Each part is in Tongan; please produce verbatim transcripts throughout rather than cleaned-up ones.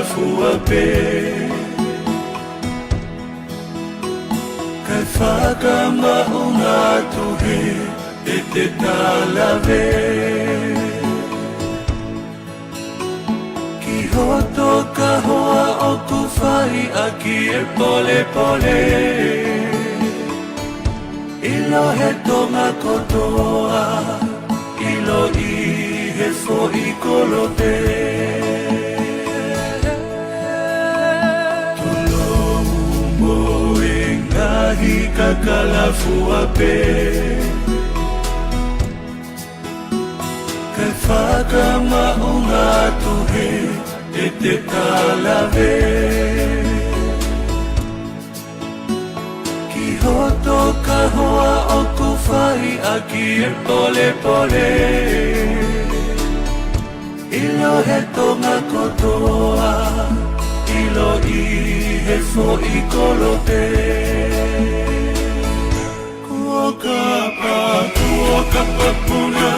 fua pē. Kae fakamaʻunga atu he ʻete talave ki hoto kahoa ʻoku fai ʻaki e polepole. ʻIlo he Tonga kotoa, ʻilo ʻi he foʻi kolope. Tulou mo e ngaahi kakala fua pē. Kae fakamaʻunga atu he ʻete talave ki hoto kahoa ʻoku fai ʻaki e polepole. ʻIlo he Tonga kotoa, ʻilo ʻi he foʻi kolope. Kuo kapa, kuo kapa puna,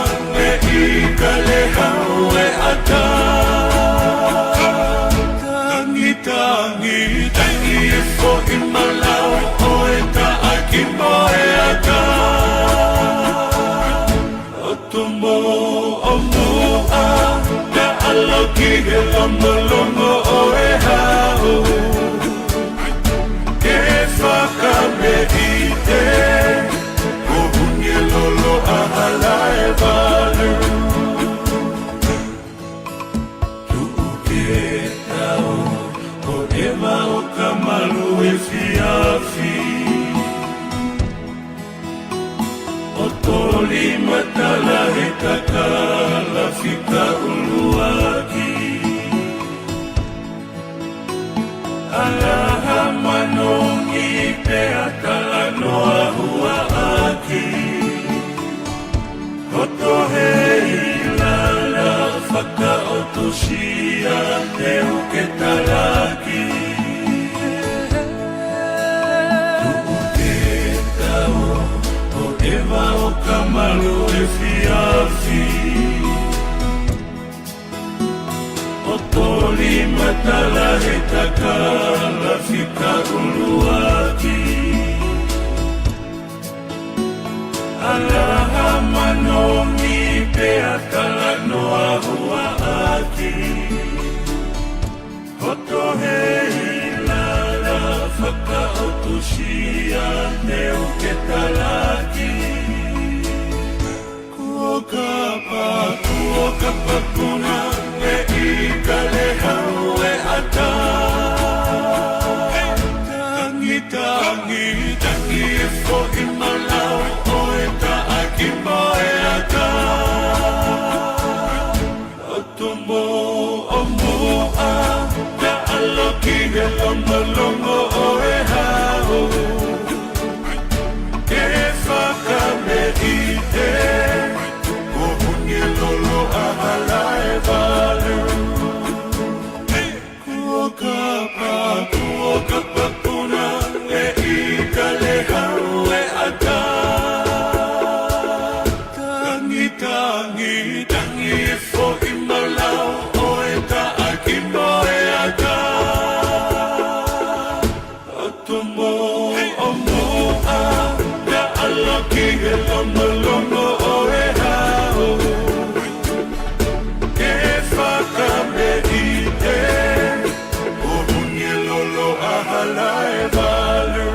e ika le hau e ata. Tangi, tangi, tangi e foʻi malau, ʻo e taʻaki mo e ata. ʻO tumu ʻo muʻa, ka ʻalo ki he longolongo ʻo e hau. Ke fakameʻite, ko Hunielolo ʻa Halaevalu. Tuʻu ke tau, ʻo ʻeva ʻo ka malu efiafi. ʻO toli matala he takala fika ʻuluaki. ʻAlaha manongi pea talanoa huaʻaki. Hoto he ilala fakaʻotusia te u ke talaki. Tuʻu ke tau, ʻo ʻeva ʻo ka malu efiafi. ʻO toli matala he takala fika ʻuluaki. ʻAlaha manongi pea talanoa huaʻaki. Hoto he ilala fakaʻotusia te u ke talaki. Kuo kapa, kuo kapa puna, e ika le hau e ata. Tangi, tangi, tangi e foʻi malau, ʻo e taʻaki mo e ata. ʻO tumu ʻo muʻa, ka ʻalo ki he longolongo ʻo e hau. Ke fakameʻite, ko Hunielolo ʻa Halaevalu. Kuo kapa, kuo kapa puna, e ika le hau e ata. Tangi, tangi, tangi e foʻi malau, ʻo e taʻaki mo e ata. ʻO tumu ʻo muʻa, ka ʻalo ki he longolongo ʻo e hau. Ke fakameʻite, ko Hunielolo ʻa Halaevalu.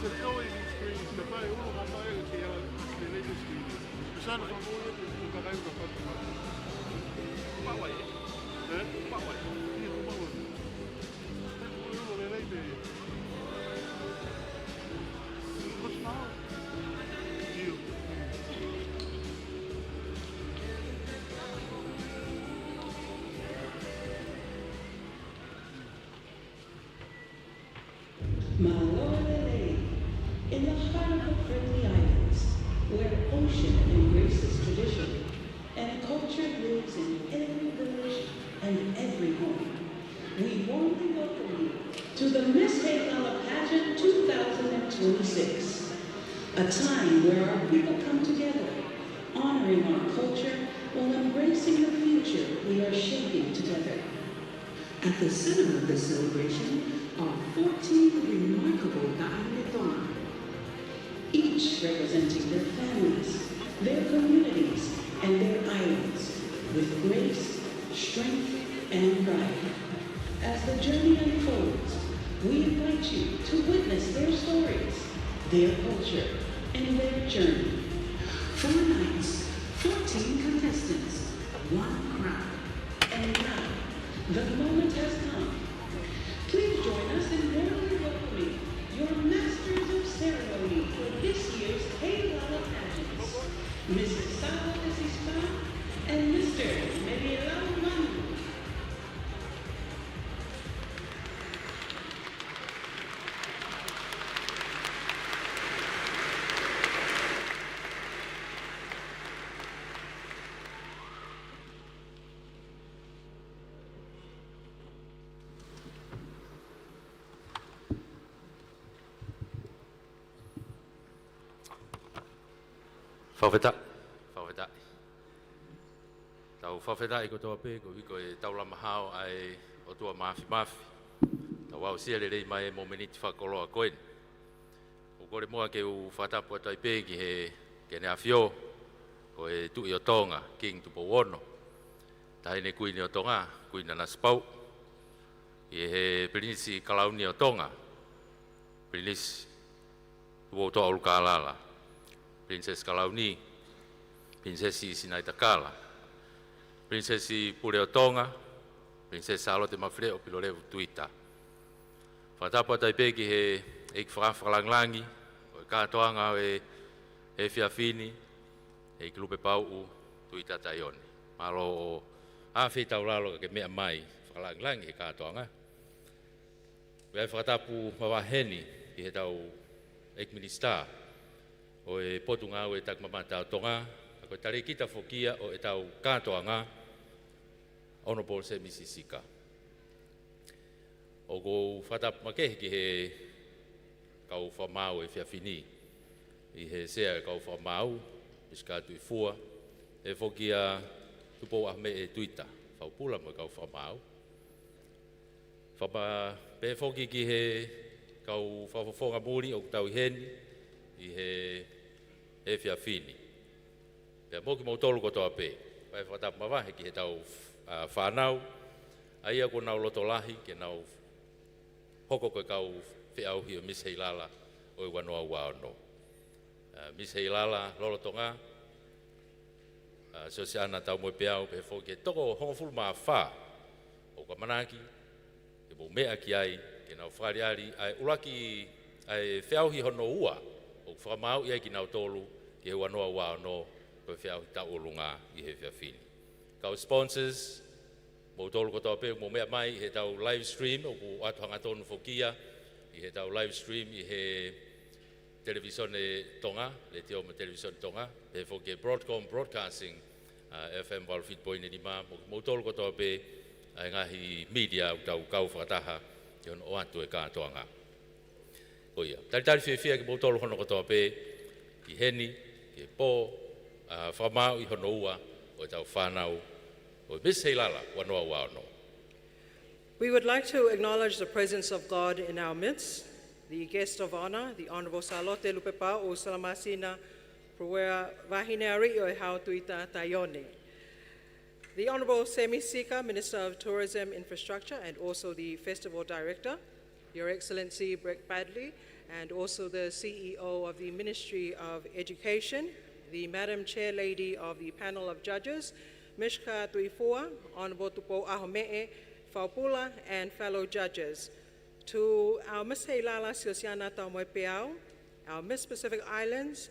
Ē? Pawai. Ē, pawai. Ē, pawai. Ē, pawai. Mālō e lelei. In the heart of the Friendly Islands, where ocean embraces tradition and culture lives in every village and every home, we warmly welcome you to the Miss Heilala Pageant two thousand twenty-six, a time where our people come together, honoring our culture while embracing the future we are shaping together. At the center of this celebration are fourteen remarkable Taʻahine Tonga, each representing their families, their communities, and their islands with grace, strength, and pride. As the journey unfolds, we invite you to witness their stories, their culture, and their journey. Four nights, fourteen contestants, one crown. And now, the moment has come. Please join us in warmly welcoming your masters of ceremony for this year's Heilala Pageants, Missus Sālote Sisitā and Mister Melielao Manu. Fakafetaʻi, fakafetaʻi. Tau fakafetaʻi kotoa pē koeʻuhi ko e taulama hao ʻa e ʻOtua Māfimafi. Tau aʻusia lelei mai e momeniti fakakoloa ko eni. ʻOku ou kole muʻa ke u fakatapu atu ai pē ki he, ki Heʻene ʻAfio, ko e Tuʻi ʻo Tonga, Kingi Tupou Ono, Taʻahine Kuini ʻo Tonga, Kuini Nanasipauʻu, ki he Pilinisi Kalauni ʻo Tonga, Pilinisi Tupoutoʻa ʻUlukālala, Pilinisesi Kalauni, Pilinisesi Sinaitakala, Pilinisesi Pule ʻo Tonga, Pilinisesi Sālote Mafileʻo Pilolevu Tuita. Fakatapu atu ai pē ki he ʻEiki Faka-, Fakalangilangi ʻo e kātoanga ʻo e, e efiafi ni, ʻEiki Lupepauʻu Tuita Taione. Mālō ʻo ʻafeitaulalo kae meʻa mai fakalangilangi he kātoanga. ʻOku ʻi ai e fakatapu mavahe heni ki heʻetau ʻEiki Minisitā ʻo e Potungāue Takimamata ʻo Tonga, ka ko e talēkita foki ia ʻo ʻetau kātoanga, Honourable Sēmisi Sika. ʻOku ou fakatapu makehe ki he kau fakamaau ʻo e efiafi ni, ʻi he Sea ʻo e kau fakamaau, Miss Kātuʻifua, pehē foki kia Tupou ʻAhomeʻe Tuita, fakapula mo e kau fakamaau. Fakama-, pehē foki ki he kau fakafofonga muli ʻoku tau ʻi heni ʻi he efiafi ni. Pea mo kimoutolu kotoa pē, ʻoku ou fakatapu mavahe ki heʻetau, ʻa, fānau, ʻa ia kuo nau loto lahi ke nau hoko ko e kau feʻauhi ʻo e Miss Heilala ʻo e ua noa ua ono. ʻA, Miss Heilala lolotonga, ʻa, Siosiana Taumoepeau, pehē foki ki he toko hongofulu mā fā ʻoku ʻamanaki ke mou meʻa ki ai, ke nau fakaʻaliʻali ʻa e ʻuluaki, ʻa e feʻauhi hono ua ʻoku fakamaauʻi ai kinautolu ki he ua noa ua ono, ko e feʻauhi tauʻolunga ʻi he efiafi ni. Kau sponsors, moutolu kotoa pē ʻoku mou meʻa mai ʻi heʻetau live stream, ʻoku ʻoatu hangatonu foki ia ʻi heʻetau live stream ʻi he Televīsone Tonga, Letiō mo e Televīsone Tonga, pehē foki ki he Broadcom Broadcasting, ʻa, F M valu fitu poini nima, mo, moutolu kotoa pē ʻa e ngaahi media ʻoku tau kau fakataha ki hono ʻoatu e kātoanga. Ko ia, talitali fiefia kimoutolu hono kotoa pē ki heni, ki he pō, ʻa, fakamaauʻi hono ua ʻo ʻetau fānau ʻo e Miss Heilala ua noa ua ono. We would like to acknowledge the presence of God in our midst, the guest of honor, the Honourable Sālote Lupepauʻu Salamasina Puea Vahineariʻi ʻo e Hao Tuita Taione. The Honourable Semi Sika, Minister of Tourism Infrastructure and also the Festival Director, Your Excellency Brett Badley, and also the C E O of the Ministry of Education, the Madam Chair Lady of the Panel of Judges, Mishka Tuifua, Honourable Tupouʻahomeʻe Faupula, and fellow judges. To our Miss Heilala Siosiana Taumoepeau, our Miss Pacific Islands,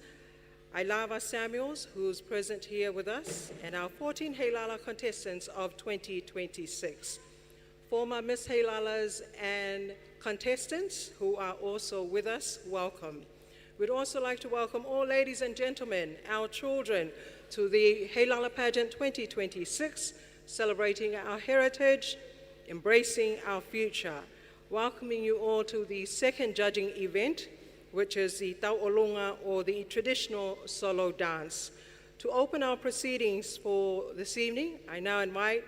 Ailava Samuels, who's present here with us, and our fourteen Heilala contestants of twenty twenty-six. Former Miss Heilalas and contestants who are also with us, welcome. We'd also like to welcome all ladies and gentlemen, our children, to the Heilala Pageant twenty twenty-six, celebrating our heritage, embracing our future. Welcoming you all to the second judging event, which is the Tauʻolunga or the traditional solo dance. To open our proceedings for this evening, I now invite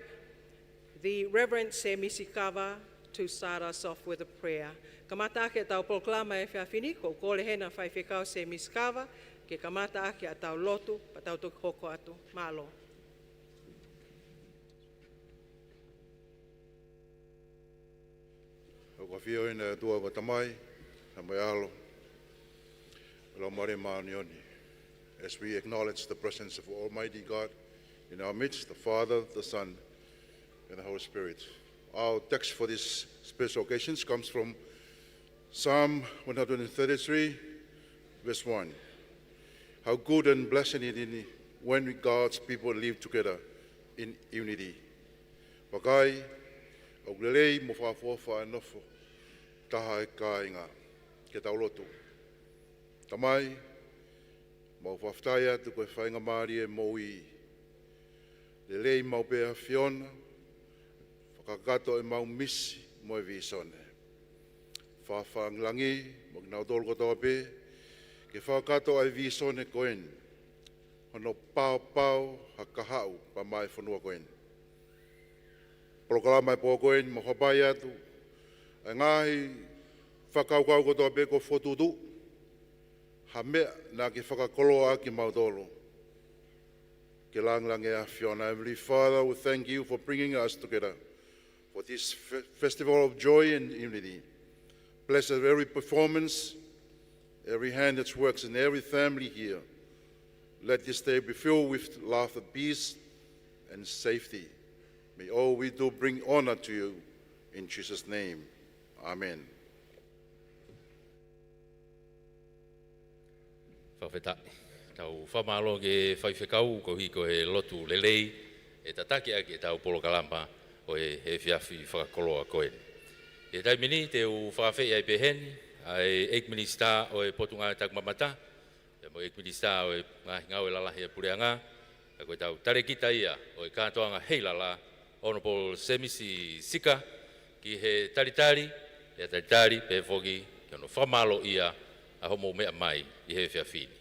the Reverend Semisi Kava to start us off with a prayer. Kamata ʻaki ʻetau polokalama he efiafi ni, ʻoku ou kole heni ʻa Faifekau Semisi Kava ke kamata ʻaki ʻetau lotu, pea tau toki hoko atu. Mālō. ʻOku ʻafio ʻi he ʻOtua ko e Tamai, pea mo e ʻAlo, Laumālie Māʻoniʻoni. As we acknowledge the presence of Almighty God in our midst, the Father, the Son, and the Holy Spirit. Our text for this special occasion comes from Psalm one hundred thirty-three, verse one. How good and blessed it is when God's people live together in unity. Vakai, ʻoku lelei mo fakaʻofoʻofa ʻa e nofo taha ʻa e kāinga. Ke tau lotu. Tamai, mau fakafetaʻi atu ko e faingamālie ʻo e moʻui. Lelei maʻu pē ʻa e ʻAfiona, fakakakato ʻemau misi mo e vīsone. Fakalangilangi mo kinautolu kotoa pē, ke fakakakato ʻa e vīsone ko eni, hono paopao ha kahaʻu pea maʻa e fonua ko eni. Polokalama ʻo e pō ko eni, mau hapai atu ʻa e ngaahi fakakaukau kotoa pē kuo fokotuʻutuʻu, ha meʻa naʻa ke fakakoloa ʻaki kimautolu, ke langilangiʻia ʻa e ʻAfiona. Heavenly Father, we thank you for bringing us together for this fe-, festival of joy and unity. Bless every performance, every hand that works, and every family here. Let this day be filled with laughter, peace, and safety. May all we do bring honor to you. In Jesus' name, amen. Fakafetaʻi. Tau fakamālō ki he faifekau koeʻuhi ko e lotu lelei ʻe tataki ʻaki ʻetau polokalama ʻo e efiafi fakakoloa ko eni. ʻI he taimi ni te u fakafeʻiloaki pē heni ʻa e ʻEiki Minisitā ʻo e Potungāue Takimamata, pea mo e ʻEiki Minisitā ʻo e Ngaahi Ngāue Lalahi ʻa e Puleʻanga, ka ko ʻetau talēkita ia ʻo e kātoanga Heilala, Honourable Semisi Sika, ki he talitali, pea talitali pē foki ki hono fakamālōʻia ʻa hoʻomou meʻa mai ʻi he efiafi ni.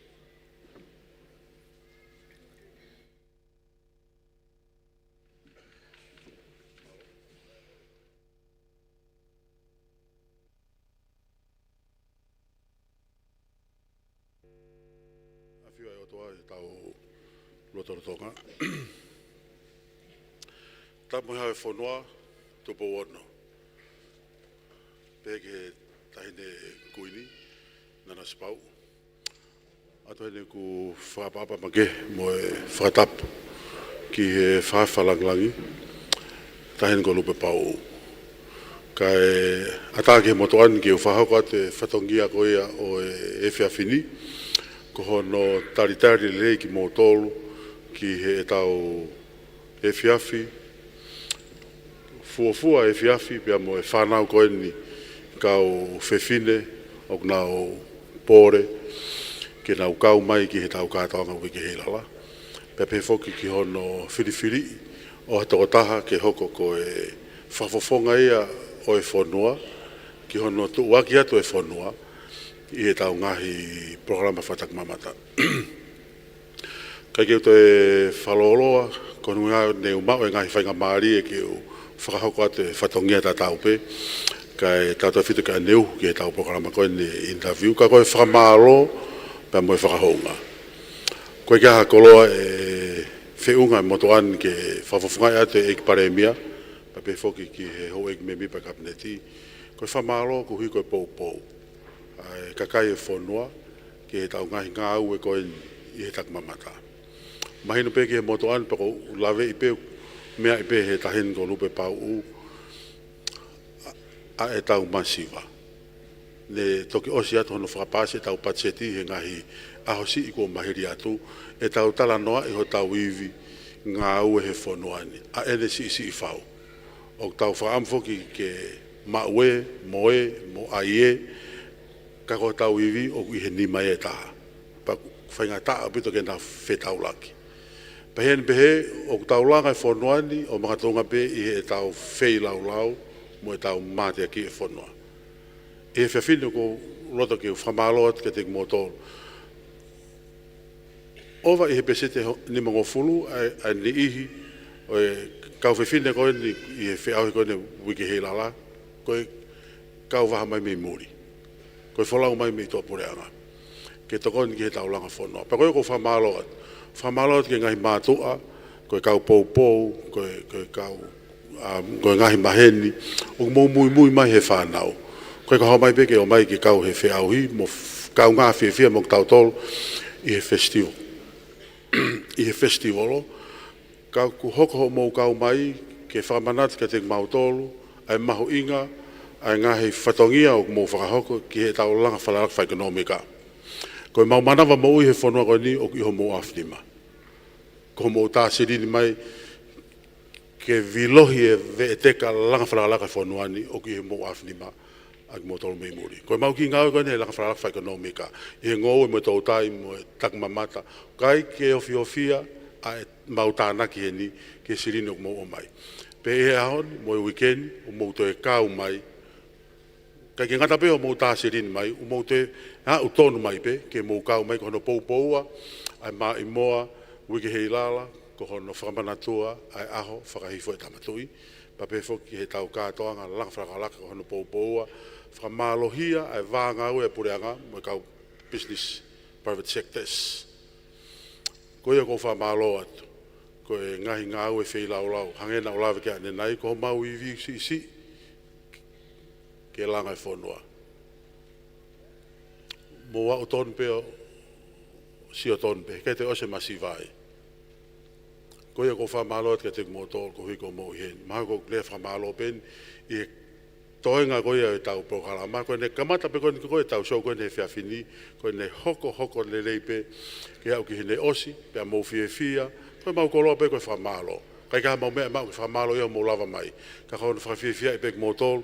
ʻAfio ʻa e ʻOtua ʻi hotau lotolotonga. Tapu mo e Hau ʻo e Fonua, Tupou Ono. Pehē ki he Taʻahine Kuini, Nanasipauʻu. ʻOatu eni ʻeku fakaʻapaʻapa makehe mo e fakatapu ki he Faʻē Fakalāngilangi, Taʻahine ko Lupepauʻu. Kae ʻatā ki he motuʻa ni ke u fakahoko atu e fatongia ko ia ʻo e efiafi ni, ko hono talitali lelei kimoutolu ki heʻetau efiafi, fuofua efiafi pea mo e fānau ko eni kau fefine ʻoku nau pole ke nau kau mai ki heʻetau kātoanga Uike Heilala. Pea pehē foki ki hono filifiliʻi ʻo ha tokotaha ke hoko ko e fakafofonga ia ʻo e fonua, ki hono tuʻuaki atu e fonua ʻi heʻetau ngaahi polokalama fakatakimamata. ʻIkai ke u toe fakalōloa, ko hono ʻuhinga ne u maʻu e ngaahi faingamālie ke u fakahoko atu e fatongia tatau pē, kae tautautefito ki heʻene uhu ki heʻetau polokalama ko eni interview, ka ko e fakamālō pea mo e fakahounga. ʻOku ʻikai ha koloa e feʻunga ʻa e motuʻa ni ke fakafofongaʻi atu e ʻEiki Palēmia, pea pehē foki ki he houʻeiki mēmipa Kapineti. Ko e fakamālō koeʻuhi ko e poupou. ʻa e kakai e fonua ki heʻetau ngaahi ngāue ko eni ʻi he takimamata. Mahino pē ki he motuʻa ni pea ʻoku ou laveʻi pē, meaʻi pē he taʻahine ko Lupe Pauʻu, ʻa, ʻa ʻetau masiva. Ne toki ʻosi atu hono fakapaasi ʻetau patiseti he ngaahi ʻaho siʻi kuo maliu atu, ʻetau talanoaʻi hotau ivi ngāue he fonua ni, ʻa ʻene siʻisiʻi fau. ʻOku tau fakaʻamu foki ke maʻu ē, mo ē, mo ʻai ē, ka ko hotau ivi ʻoku ʻi he nima ʻe taha. Pea ʻoku faingataʻa ʻaupito ke na fetaulaki. Pea ʻi heʻene pehē, ʻoku tau langa e fonua ni ʻo makatuʻunga pē ʻi heʻetau feilaulau mo ʻetau mateaki e fonua. ʻI he efiafi ni ʻoku ou loto ke u fakamālō atu kiate kimoutolu. ʻOfa ʻi he peseti ho-, nimangofulu ʻa e, ʻa e niʻihi ʻo e kau fefine ko eni ʻi he feʻauhi ko eni Uike Heilala, ko e kau vaha mai mei muli. Ko e folau mai mei tuʻapuleʻanga ke tokoni ki heʻetau langa fonua. Pea ko ia ʻoku ou fakamālō atu. Fakamālō atu ki he ngaahi mātuʻa, ko e kau poupou, ko e, ko e kau, um, ko e ngaahi maheni, ʻoku mou muimui mai he fānau. Ko e kau mai pē ke ō mai ke kau he feʻauhi, mo f-, kaungā fiefia mo kitautolu ʻi he festival. ʻI he festival, ka ʻoku hoko hoʻomou kau mai ke fakamanatu kiate kimautolu ʻa e mahuʻinga ʻa e ngaahi fatongia ʻoku mou fakahoko ki heʻetau langa falalaʻaki fakaʻekonōmika. Ko ʻemau manava moʻui he fonua ko eni ʻoku ʻi homou ʻaofinima. Ko hoʻomou tā silini mai ke vilohi e veʻeteka langa falalaʻaki e fonua ni ʻoku ʻi homou ʻaofinima ʻa kimoutolu mei muli. Ko ʻemau kiʻi ngāue ko eni he langa falalaʻaki fakaʻekonōmika, ʻi he ngoue mo e toutai mo e takimamata, ʻikai ke ofiofia ʻa ʻemau tānaki heni ki he silini ʻoku mou ʻomai. Pea ʻi he ʻaho ni mo e uike ni ʻoku mou toe kau mai, ʻikai ke ngata pē hoʻomou tā silini mai, ʻoku mou toe aʻu tonu mai pē ke mou kau mai ko hono poupoua ʻa e Māʻimoa Uike Heilala, ko hono fakamanatua ʻa e ʻaho fakahifo e Tama Tuʻi, pea pehē foki ki heʻetau kātoanga langa falalaʻaki ko hono poupoua fakamālohia ʻa e vā ngāue ʻa e puleʻanga mo e kau business, private sectors. Ko ia ʻoku ou fakamālō atu, ko e ngaahi ngāue feilaulau, hangē naʻa ku lave ki ai ʻanenai, ko homau ivi siʻisiʻi ke langa e fonua. Mou aʻu tonu pē ʻo sio tonu pē, ʻikai toe ʻosi e masiva ia. Ko ia ʻoku ou fakamālō atu kiate kimoutolu koeʻuhi ko hoʻomou ʻi heni. Mahalo ko e lea fakamālō pē eni ʻi he toenga ko ia ʻetau polokalama. Ko ʻene kamata pē ko eni ko ʻetau show ko eni he efiafi ni, ko ʻene hokohoko lelei pē ke aʻu ki heʻene ʻosi, pea mou fiefia, ko ʻemau koloa pē ko e fakamālō. ʻIkai ke ʻi ai haʻamau meʻa ʻe maʻu ke fakamālō ia hoʻomou lava mai. Ka ko hono fakafiefiaʻi pē kimoutolu,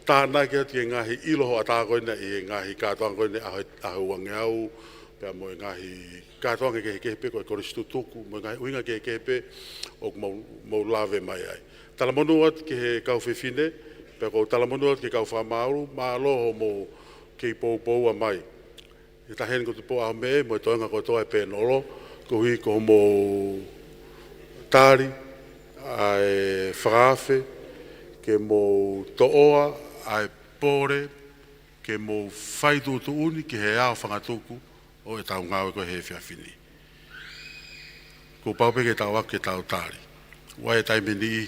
tānaki atu ki he ngaahi ʻilo hoʻatā ko ena ʻi he ngaahi kātoanga ko ena ʻaho, ʻaho uangeau, pea mo e ngaahi kātoanga kehekehe pē ko e kolisi tutuku, mo e ngaahi ʻuhinga kehekehe pē ʻoku mou, mou lave mai ai. Talamonū atu ki he kau fefine, pea ʻoku ou talamonū atu ki he kau fakamālō, mālō hoʻomou kei poupoua mai. He taʻahine ko Tupou ʻAhomeʻe, mo e toenga kotoa e pēnolo, koeʻuhi ko hoʻomou tali ʻa e fakaafe, ke mou toʻoa ʻa e pole, ke mou fai tuʻutuʻuni ki he ao fangatuku ʻo ʻetau ngāue ko ē he efiafi ni. Kuo pau pē ke tau ako ke tau tali. ʻOku ʻi ai e taimi ʻe niʻihi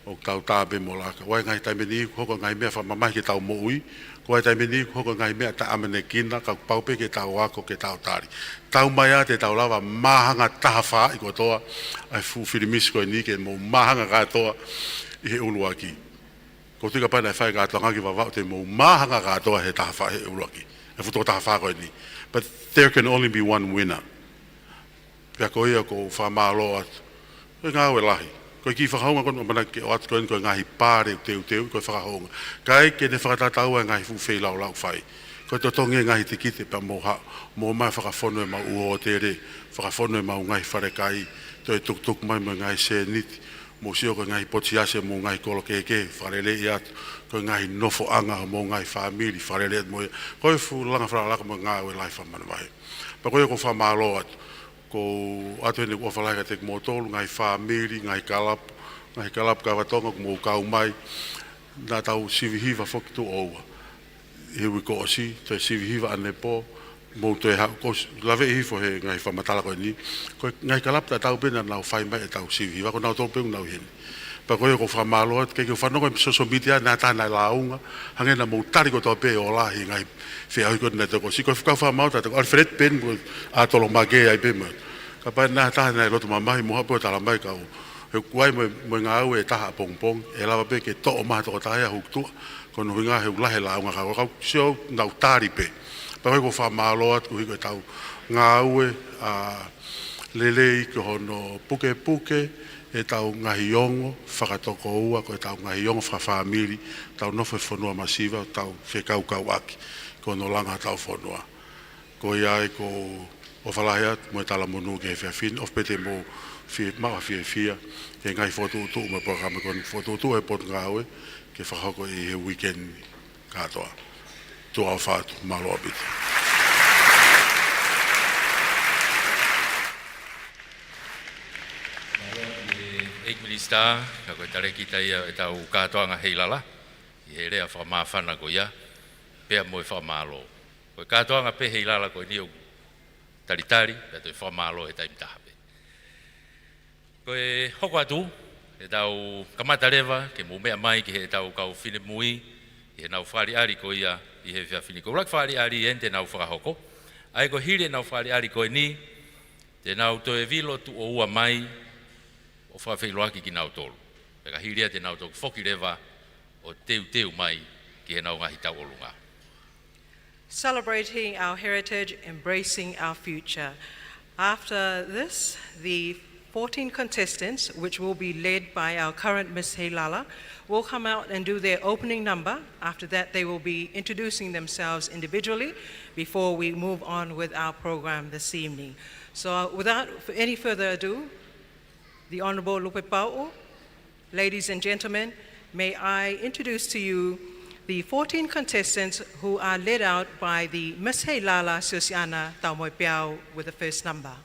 ʻoku tau tā pē mo laka. ʻOku ʻi ai e ngaahi taimi ʻe niʻihi ʻoku hoko e ngaahi meʻa fakamamahi ki heʻetau moʻui. ʻOku ʻi ai e taimi ʻe niʻihi ʻoku hoko e ngaahi meʻa taʻeʻamanekina, ka kuo pau pē ke tau ako ke tau tali. Taumaiā te tau lava māhanga taha fā ʻi kotoa ʻa e fuʻu filimisi ko eni ke mou māhanga kātoa ʻi he ʻuluaki. Ko e tui kapau naʻe fai e kātoanga ki Vavaʻu te mou māhanga kātoa he taha fā he ʻuluaki. E fuʻu toko taha fā ko eni. But there can only be one winner. Pea ko ia ʻoku ou fakamālō atu. Ko e ngāue lahi. Ko e kiʻi fakahounga ko eni ʻoku ʻamanaki ke ʻoatu ko eni ko e ngaahi pale teuteu ko e fakahounga. Kae ʻikai ke ne fakatataua e ngaahi fuʻu feilaulau ʻoku fai. Ko e totongi e ngaahi tikite pea mou haʻu, mou ō mai fakafonu ʻemau ʻū hōtele, fakafonu ʻemau ngaahi falekai, toe tukutuku mai mo e ngaahi sēniti, mou sio ko e ngaahi potu siasi ʻa hoʻomou ngaahi kolo kehekehe, fakaleleiʻi atu, ko e ngaahi nofoʻanga ʻa hoʻomou ngaahi fāmili, fakaleleiʻi atu mo ia, ko e fuʻu langa falalaʻaki mo e ngāue lahi fakamanavahē. Pea ko ia ʻoku ou fakamālō atu, ʻoku ou ʻoatu eni ʻeku ʻofa lahi kiate kimoutolu, ngaahi fāmili, ngaahi kalapu, ngaahi kalapu kava Tonga ʻoku mou kau mai, naʻa tau sivi hiva foki tuʻo ua. ʻI he uike kuo ʻosi, toe sivi hiva ʻanepō, mou toe haʻu, kuo u laveʻi hifo he ngaahi fakamatala ko eni. Ko e ngaahi kalapu tatau pē naʻa nau fai mai ʻetau sivi hiva, ko nautolu pē ʻoku nau ʻi heni. Pea ko ia ʻoku ou fakamālō atu, ʻikai ke u fanongo he social media naʻa taha naʻe lāunga, hangē naʻa mou tali kotoa pē ʻo lahi ngaahi feʻauhi ko ē naʻe tō ko ē. Ko e fakakaukau fakamālō atu, ko ʻAlifeleti Peni, ko ʻAtolo Make ai pē mo. Kapau naʻa taha naʻe loto mamahi mo hapo tala mai kau. He ʻoku ʻi ai mo e, mo e ngāue ʻe taha ʻapongipongi, ʻe lava pē ke toʻo mai ha tokotaha ia ʻo hū ki tuʻa, ko hono ʻuhinga he ʻoku lahi e lāunga ka ʻoku ou sio naʻa nau tali pē. Pea ko ia ʻoku ou fakamālō atu koeʻuhi ko ʻetau ngāue, ʻa, lelei ko hono pukepuke ʻetau ngaahi ongo fakatokoua, ko ʻetau ngaahi ongo fakafāmili, tau nofo he fonua masiva, tau fekaukauʻaki, ko hono langa hotau fonua. Ko ia ai ʻoku ou ʻofa lahi atu mo e talamonū ki he efiafi ni, ʻofa pē te mou fie, maʻu ha fiefia, ki he ngaahi fokotuʻutuʻu mo e polokalama ko eni, fokotuʻutuʻu ʻe he Potungāue, ke fakahoko ʻi he weekend ni. Kātoa. Tuʻa ʻofa atu, mālō ʻaupito. Mālō ʻEiki Minisitā, ka ko e talēkita ia ʻetau kātoanga Heilala, ʻi he lea fakamāfana ko ia, pea mo e fakamālō. Ko e kātoanga pē Heilala ko eni ʻoku talitali, pea toe fakamālō he taimi taha pē. Ko e hoko atu, ʻetau kamata leva, ke mou meʻa mai ki heʻetau kau finemui, ʻi heʻenau fakaʻaliʻali ko ia, ʻi he efiafi ni. Ko e ʻuluaki fakaʻaliʻali eni te nau fakahoko. ʻA ia ko e hili ʻenau fakaʻaliʻali ko eni, te nau toe vilo tuʻo ua mai, ʻo fakafeʻiloaki kinautolu. Pea ka hili ia te nau toki foki leva, ʻo teuteu mai, ki heʻenau ngaahi tauʻolunga. Celebrating our heritage, embracing our future. After this, the fourteen contestants, which will be led by our current Miss Heilala, will come out and do their opening number. After that, they will be introducing themselves individually before we move on with our program this evening. So, without f-, any further ado, the Honourable Lupe Pauʻu, ladies and gentlemen, may I introduce to you the fourteen contestants who are led out by the Miss Heilala, Siosiana Taumoepeau, with the first number.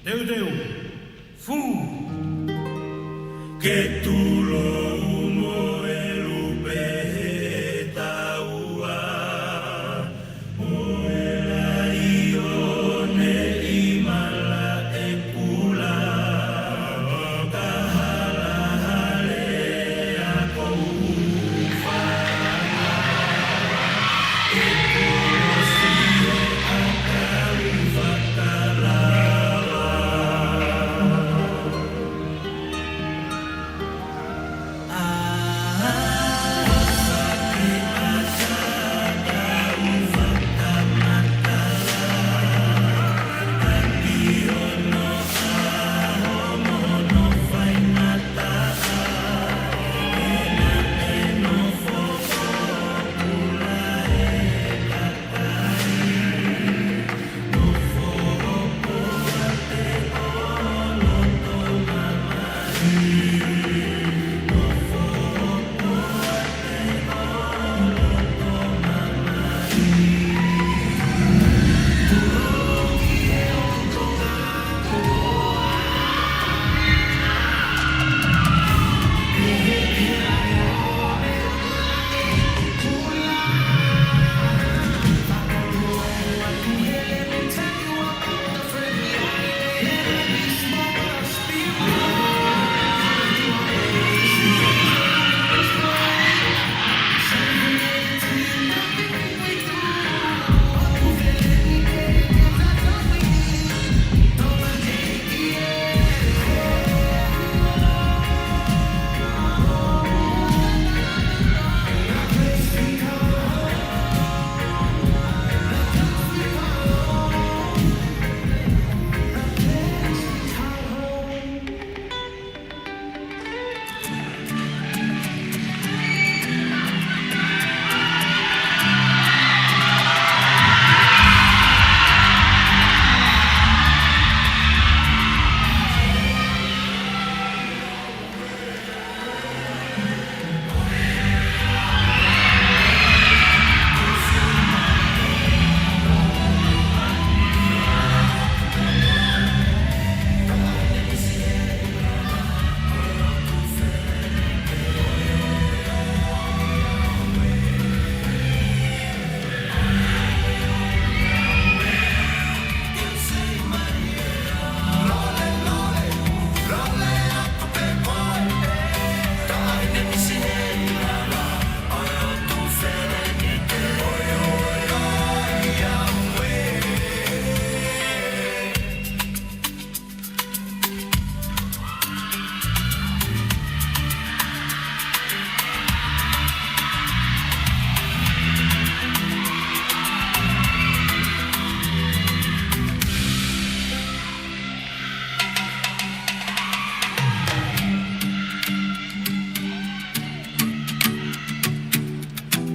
Teuteu. Fū. Ke tulou mo e lupe he taua. Mo e laione ʻi malaʻe kula. Ka halahalea kou fānau. Ke kolosi he ʻakau fakalava.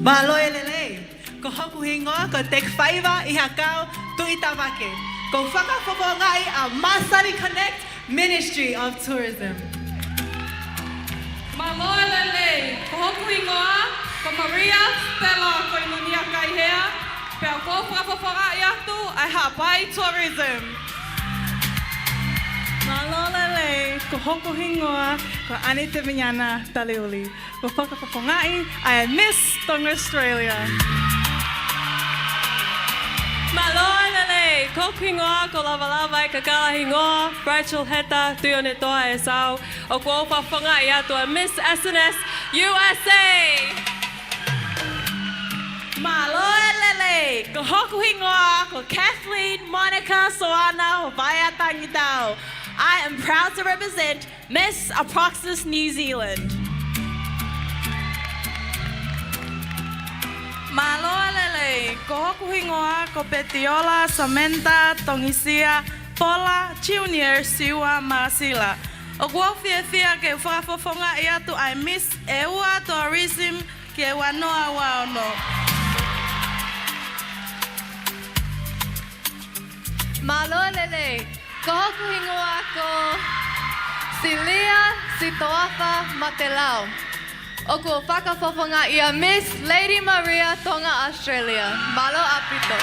Mālō e lelei, ko hoku hingoa ko Tek Faiva ʻi he kau Tuʻi Tamake. ʻOku ou fakafofongaʻi ʻa Masani Connect Ministry of Tourism. Mālō e lelei, ko hoku hingoa ko Maria Stella Koinonia Kaihea, pea ʻoku ou fakafofongaʻi atu ʻa e Haʻapai Tourism. Mālō e lelei, ko hoku hingoa ko Anita Viana Taliuli. ʻOku ou fakafofongaʻi ʻa e Miss Tonga Australia. Mālō e lelei, ko hoku hingoa ko Lavalava e Kakala Hingoa, Rachel Heta Tuionetoa Esau, ʻoku ou fakafofongaʻi atu ʻa e Miss S N S U S A. Mālō e lelei, ko hoku hingoa ko Kathleen Monica Soana Vaea Tangitau. I am proud to represent Miss Apoxis New Zealand. Mālō e lelei, ko hoku hingoa ko Petiola Samantha Tongisia Pola Junior Siua Māsila. ʻOku ou fiefia ke fakafofongaʻi atu ʻa e Miss ʻEua Tourism ki he ua noa ua ono. Mālō e lelei, ko hoku hingoa ko Silia Sitoafa Matelau. ʻOku ou fakafofongaʻi ʻa Miss Lady Maria Tonga Australia. Mālō ʻaupito.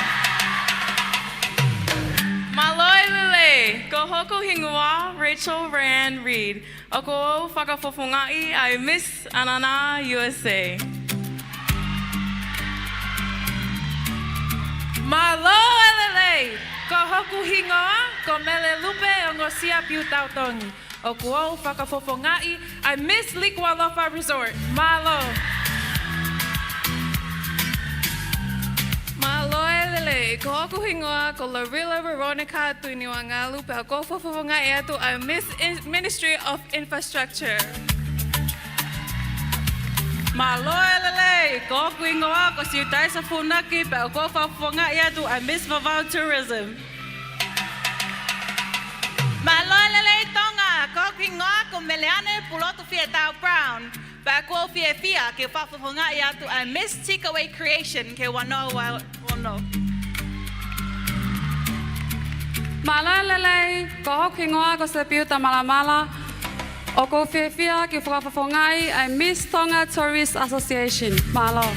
Mālō e lelei, ko hoku hingoa Rachel Rand Reed. ʻOku ou fakafofongaʻi ʻa e Miss Anana U S A. Mālō e lelei, ko hoku hingoa ko Mele Lupe Ongosia Piutautongi. ʻOku ou fakafofongaʻi ʻa e Miss Likualofa Resort. Mālō. Mālō e lelei, ko hoku hingoa ko Lorilla Veronica Tuiniuangalu, pea ʻoku ou fakafofongaʻi atu ʻa e Miss In-, Ministry of Infrastructure. Mālō e lelei, ko hoku hingoa ko Siutaisa Funaki, pea ʻoku ou fakafofongaʻi atu ʻa e Miss Vavaʻu Tourism. Mālō e lelei Tonga, ko hoku hingoa ko Meleane Pulotu Fietau Brown, pea ʻoku ou fiefia ke fakafofongaʻi atu ʻa e Miss Takeaway Creation ki he ua noa ua ono. Mālō e lelei, ko hoku hingoa ko Sepiuta Malamala, ʻoku ou fiefia ke fakafofongaʻi ʻa e Miss Tonga Tourist Association. Mālō.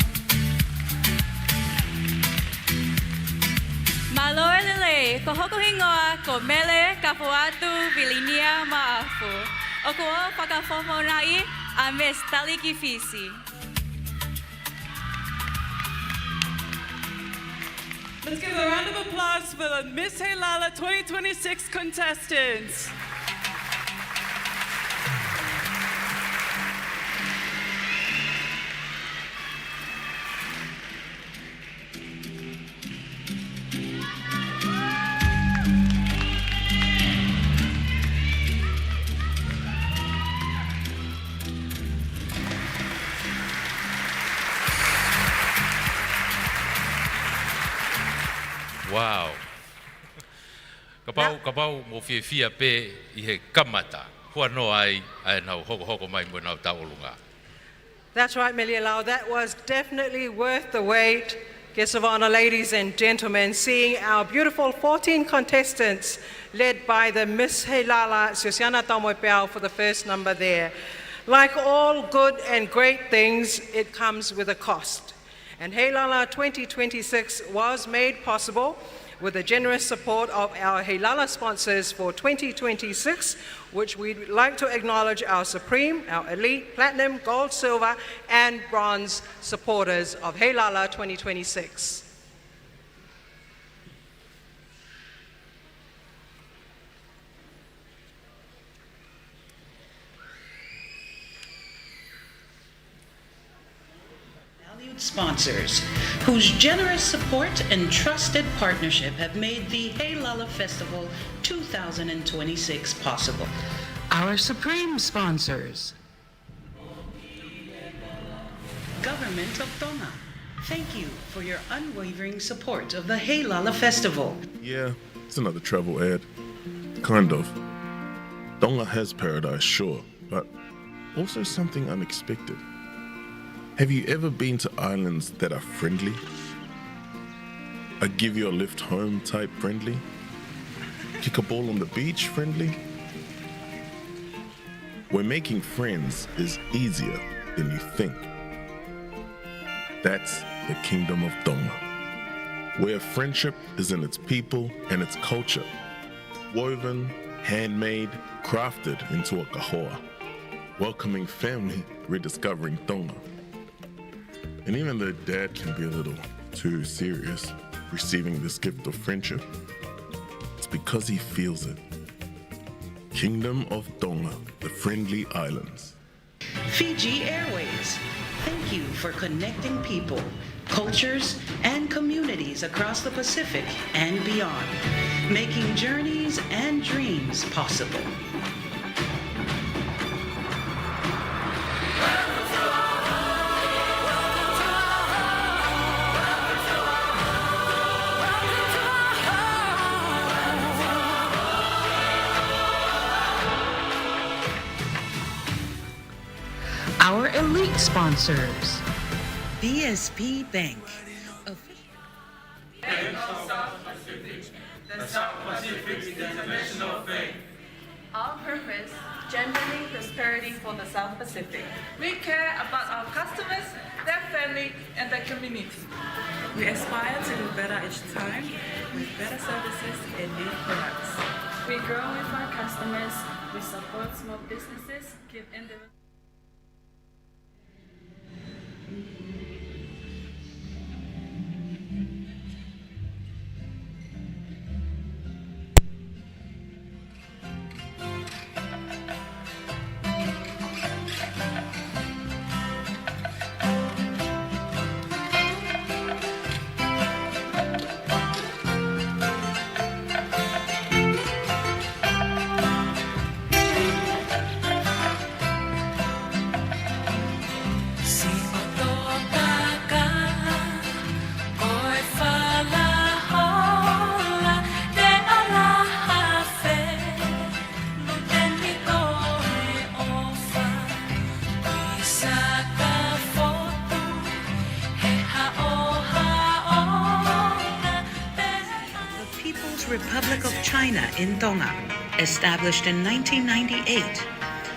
Mālō e lelei, ko hoku hingoa ko Mele Kafoatu Vilinia Maʻafu. ʻOku ou fakafofongaʻi ʻa Miss Taliki Fisi. Let's give a round of applause for the Miss Heilala twenty twenty-six contestants. Wow. Kapau, kapau mou fiefia pē ʻi he kamata, huanoa ai ʻa ʻenau hokohoko mai mo ʻenau tauʻolunga. That's right, Melialau. That was definitely worth the wait. Guests of honor, ladies and gentlemen, seeing our beautiful fourteen contestants led by the Miss Heilala, Siosiana Taumoepeau, for the first number there. Like all good and great things, it comes with a cost. And Heilala twenty twenty-six was made possible with the generous support of our Heilala sponsors for twenty twenty-six, which we'd like to acknowledge our supreme, our elite, platinum, gold, silver, and bronze supporters of Heilala twenty twenty-six. Valued sponsors, whose generous support and trusted partnership have made the Heilala Festival two thousand twenty-six possible. Our supreme sponsors. Government of Tonga, thank you for your unwavering support of the Heilala Festival. Yeah, it's another travel ad. Kind of. Tonga has paradise, sure, but also something unexpected. Have you ever been to islands that are friendly? A give you a lift home type friendly? Kick a ball on the beach friendly? Where making friends is easier than you think. That's the Kingdom of Tonga, where friendship is in its people and its culture. Woven, handmade, crafted into a kahoa. Welcoming family, rediscovering Tonga. And even though Dad can be a little too serious receiving this gift of friendship, it's because he feels it. Kingdom of Tonga, the friendly islands. Fiji Airways, thank you for connecting people, cultures, and communities across the Pacific and beyond, making journeys and dreams possible. Our elite sponsors, B S P Bank. Bank of South Pacific, the South Pacific International Bank. Our purpose, championing prosperity for the South Pacific. We care about our customers, their family, and the community. We aspire to do better each time with better services and new products. We grow with our customers, we support small businesses, give individuals The People's Republic of China in Tonga, established in nineteen ninety-eight,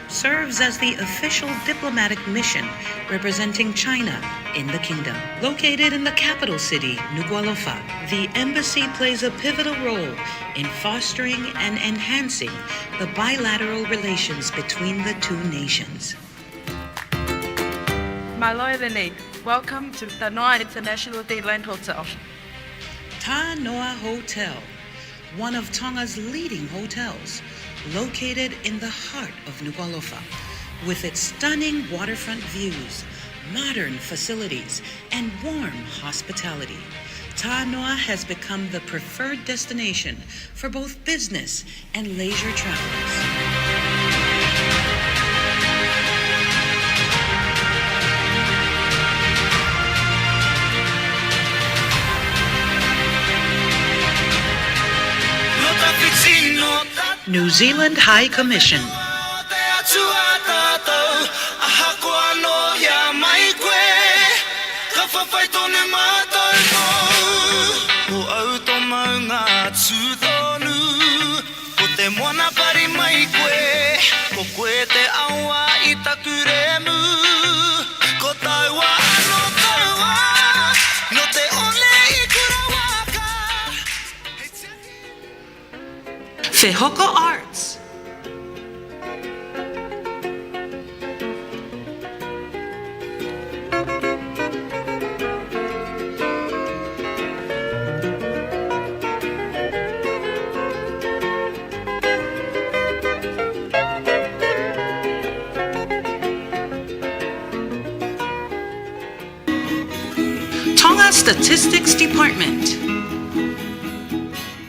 serves as the official diplomatic mission representing China in the kingdom. Located in the capital city, Nukuʻalofa, the embassy plays a pivotal role in fostering and enhancing the bilateral relations between the two nations. Mālō e lelei. Welcome to Tanoa International Dayland Hotel. Tanoa Hotel, one of Tonga's leading hotels, located in the heart of Nukuʻalofa. With its stunning waterfront views, modern facilities, and warm hospitality, Tanoa has become the preferred destination for both business and leisure travelers. New Zealand High Commission. Ka fafai tonu mātou mo au. Ko au tō maunga tū tonu. Ko te moana pari mai koe. Ko koe te awa i taku remu. Ko taua ano taua. No te one i kura waka. Fehoko Arts. Tonga Statistics Department.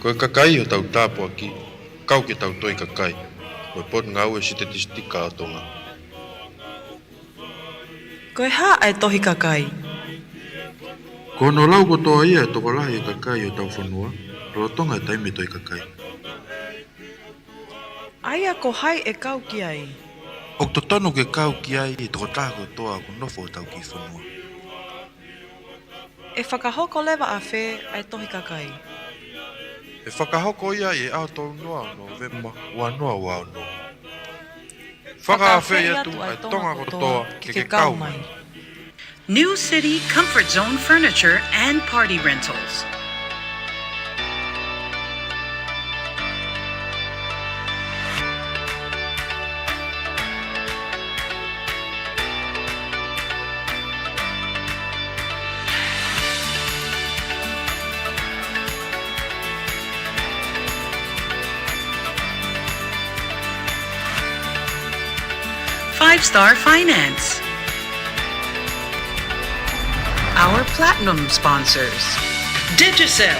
Ko e kakai ʻo hotau tāpuaki, kau ke tau toe kakai. Ko e Potungāue Sitetisetika ʻo Tonga. Ko e hā ʻa e tohi kakai? Ko hono lau kotoa ia e tokolahi e kakai ʻo hotau fonua, lolotonga e taimi e tohi kakai. ʻA ia ko hai ʻe kau ki ai? ʻOku totonu ke kau ki ai e tokotaha kotoa ʻoku nofo ʻi hotau kiʻi fonua. ʻE fakahoko leva ʻafē ʻa e tohi kakai? ʻE fakahoko ia ʻi he ʻaho tolu noa ʻo Nōvema ua noa ua ono. Fakaafeʻi atu ʻa e Tonga kotoa ke ke kau mai. New City Comfort Zone Furniture and Party Rentals. Five Star Finance. Our platinum sponsors: Digicel,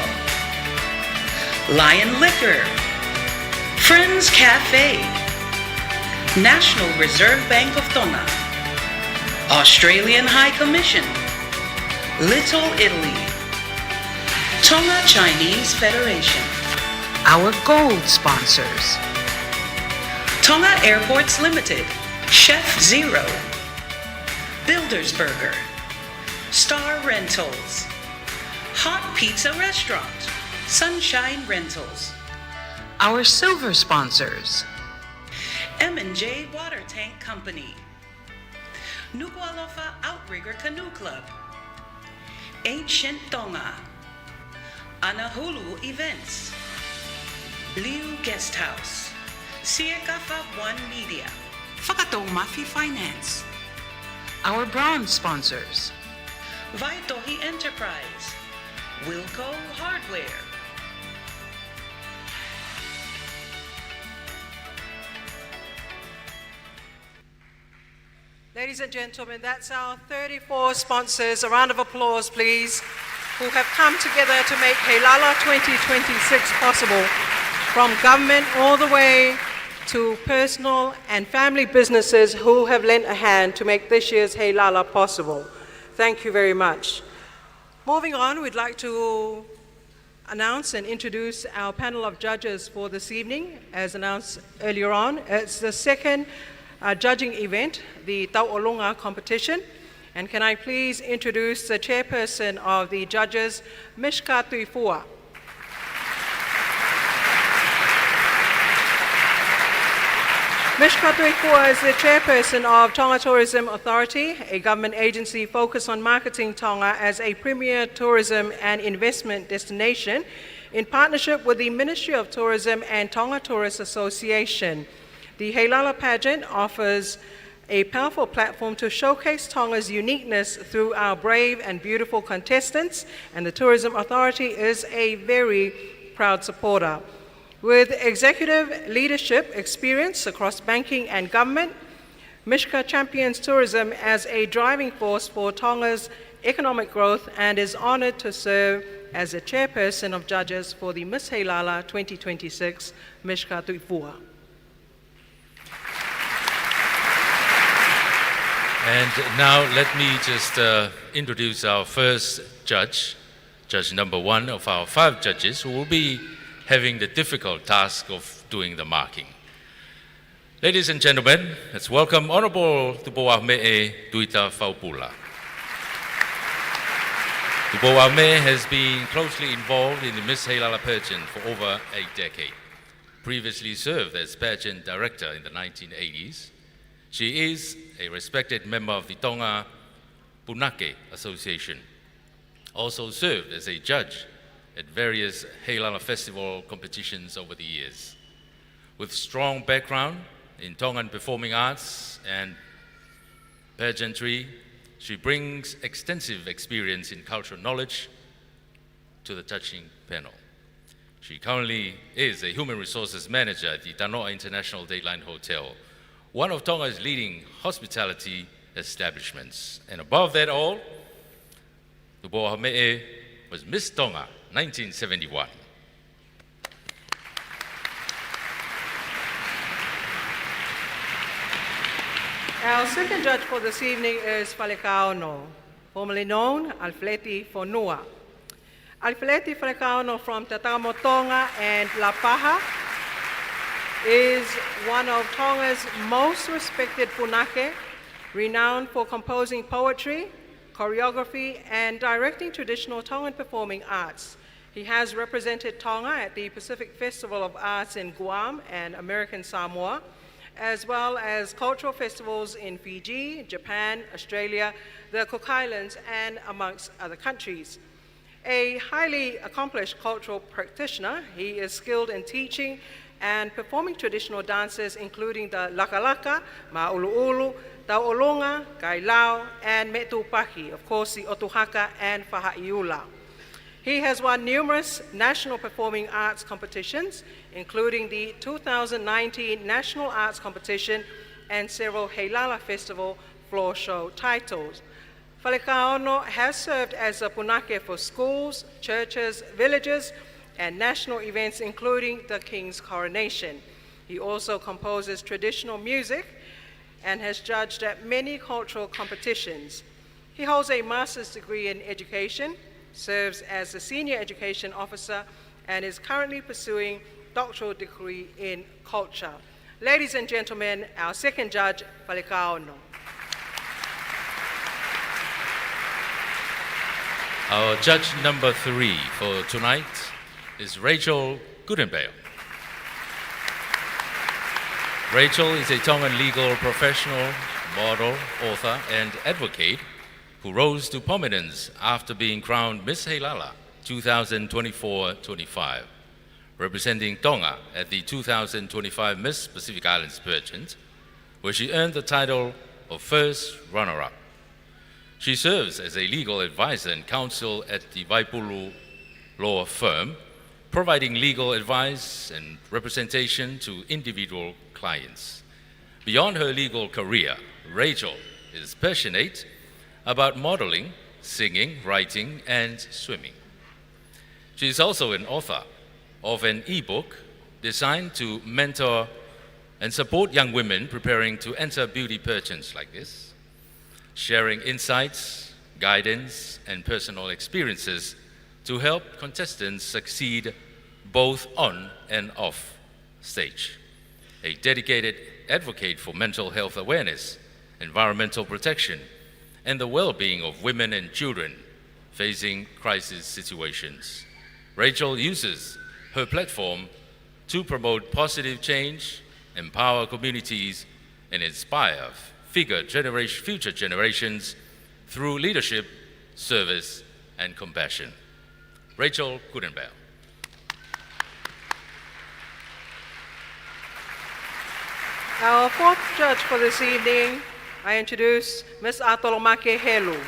Lion Liquor, Friends Cafe, National Reserve Bank of Tonga, Australian High Commission, Little Italy, Tonga Chinese Federation. Our gold sponsors: Tonga Airports Limited, Chef Zero, Builders Burger, Star Rentals, Hot Pizza Restaurant, Sunshine Rentals. Our silver sponsors: M and J Water Tank Company, Nukuʻalofa Outrigger Canoe Club, Ancient Tonga, Anahulu Events, Liu Guest House, Siekafa One Media, Fakatoumafi Finance. Our bronze sponsors: Vaitohi Enterprise, Wilco Hardware. Ladies and gentlemen, that's our thirty-four sponsors. A round of applause, please, who have come together to make Heilala twenty twenty-six possible, from government all the way to personal and family businesses who have lent a hand to make this year's Heilala possible. Thank you very much. Moving on, we'd like to announce and introduce our panel of judges for this evening. As announced earlier on, it's the second, uh, judging event, the Tauʻolunga competition. And can I please introduce the chairperson of the judges, Mishka Tuifua. Mishka Tuifua is the chairperson of Tonga Tourism Authority, a government agency focused on marketing Tonga as a premier tourism and investment destination, in partnership with the Ministry of Tourism and Tonga Tourist Association. The Heilala pageant offers a powerful platform to showcase Tonga's uniqueness through our brave and beautiful contestants, and the Tourism Authority is a very proud supporter. With executive leadership experience across banking and government, Mishka champions tourism as a driving force for Tonga's economic growth and is honored to serve as the chairperson of judges for the Miss Heilala twenty twenty-six, Mishka Tuifua. And now let me just, uh, introduce our first judge, judge number one of our five judges, who will be having the difficult task of doing the marking. Ladies and gentlemen, let's welcome Honourable Tupou ʻAhomeʻe Tuita Faupula. Tupou ʻAhomeʻe has been closely involved in the Miss Heilala pageant for over a decade. Previously served as pageant director in the nineteen eighties. She is a respected member of the Tonga Punake Association. Also served as a judge at various Heilala Festival competitions over the years. With strong background in Tongan performing arts and pageantry, she brings extensive experience in cultural knowledge to the judging panel. She currently is a human resources manager at the Tanoa International Dateline Hotel, one of Tonga's leading hospitality establishments. And above that all, Tupou ʻAhomeʻe was Miss Tonga nineteen seventy-one. Our second judge for this evening is Falekaono, formerly known, Alifileti Fonua. Alifileti Falekaono from Tatakamotonga and Lapaha. is one of Tonga's most respected punake, renowned for composing poetry, choreography, and directing traditional Tongan performing arts. He has represented Tonga at the Pacific Festival of Arts in Guam and American Samoa, as well as cultural festivals in Fiji, Japan, Australia, the Cook Islands, and amongst other countries. A highly accomplished cultural practitioner, he is skilled in teaching and performing traditional dances, including the Lakalaka, Māʻuluʻulu, Tauʻolunga, Kailao, and Meʻetūpaki, of course, the ʻOtu Haka and Fahaʻiula. He has won numerous national performing arts competitions, including the two thousand nineteen National Arts Competition and several Heilala Festival floor show titles. Falekaono has served as a punake for schools, churches, villages, and national events, including the King's Coronation. He also composes traditional music and has judged at many cultural competitions. He holds a master's degree in education, serves as a senior education officer, and is currently pursuing doctoral degree in culture. Ladies and gentlemen, our second judge, Falekaono. Our judge number three for tonight is Rachel Goodenbaal. Rachel is a Tongan legal professional, model, author, and advocate who rose to prominence after being crowned Miss Heilala two thousand twenty-four twenty-five, representing Tonga at the two thousand twenty-five Miss Pacific Islands Pageant, where she earned the title of first runner-up. She serves as a legal advisor and counsel at the Vaipulu Law Firm, providing legal advice and representation to individual clients. Beyond her legal career, Rachel is passionate about modeling, singing, writing, and swimming. She is also an author of an ebook designed to mentor and support young women preparing to enter beauty pageants like this, sharing insights, guidance, and personal experiences to help contestants succeed both on and off stage. A dedicated advocate for mental health awareness, environmental protection, and the well-being of women and children facing crisis situations. Rachel uses her platform to promote positive change, empower communities, and inspire figure generation, future generations through leadership, service, and compassion. Rachel Goodenbaal. Our fourth judge for this evening, I introduce Miss ʻAtolomake Helu.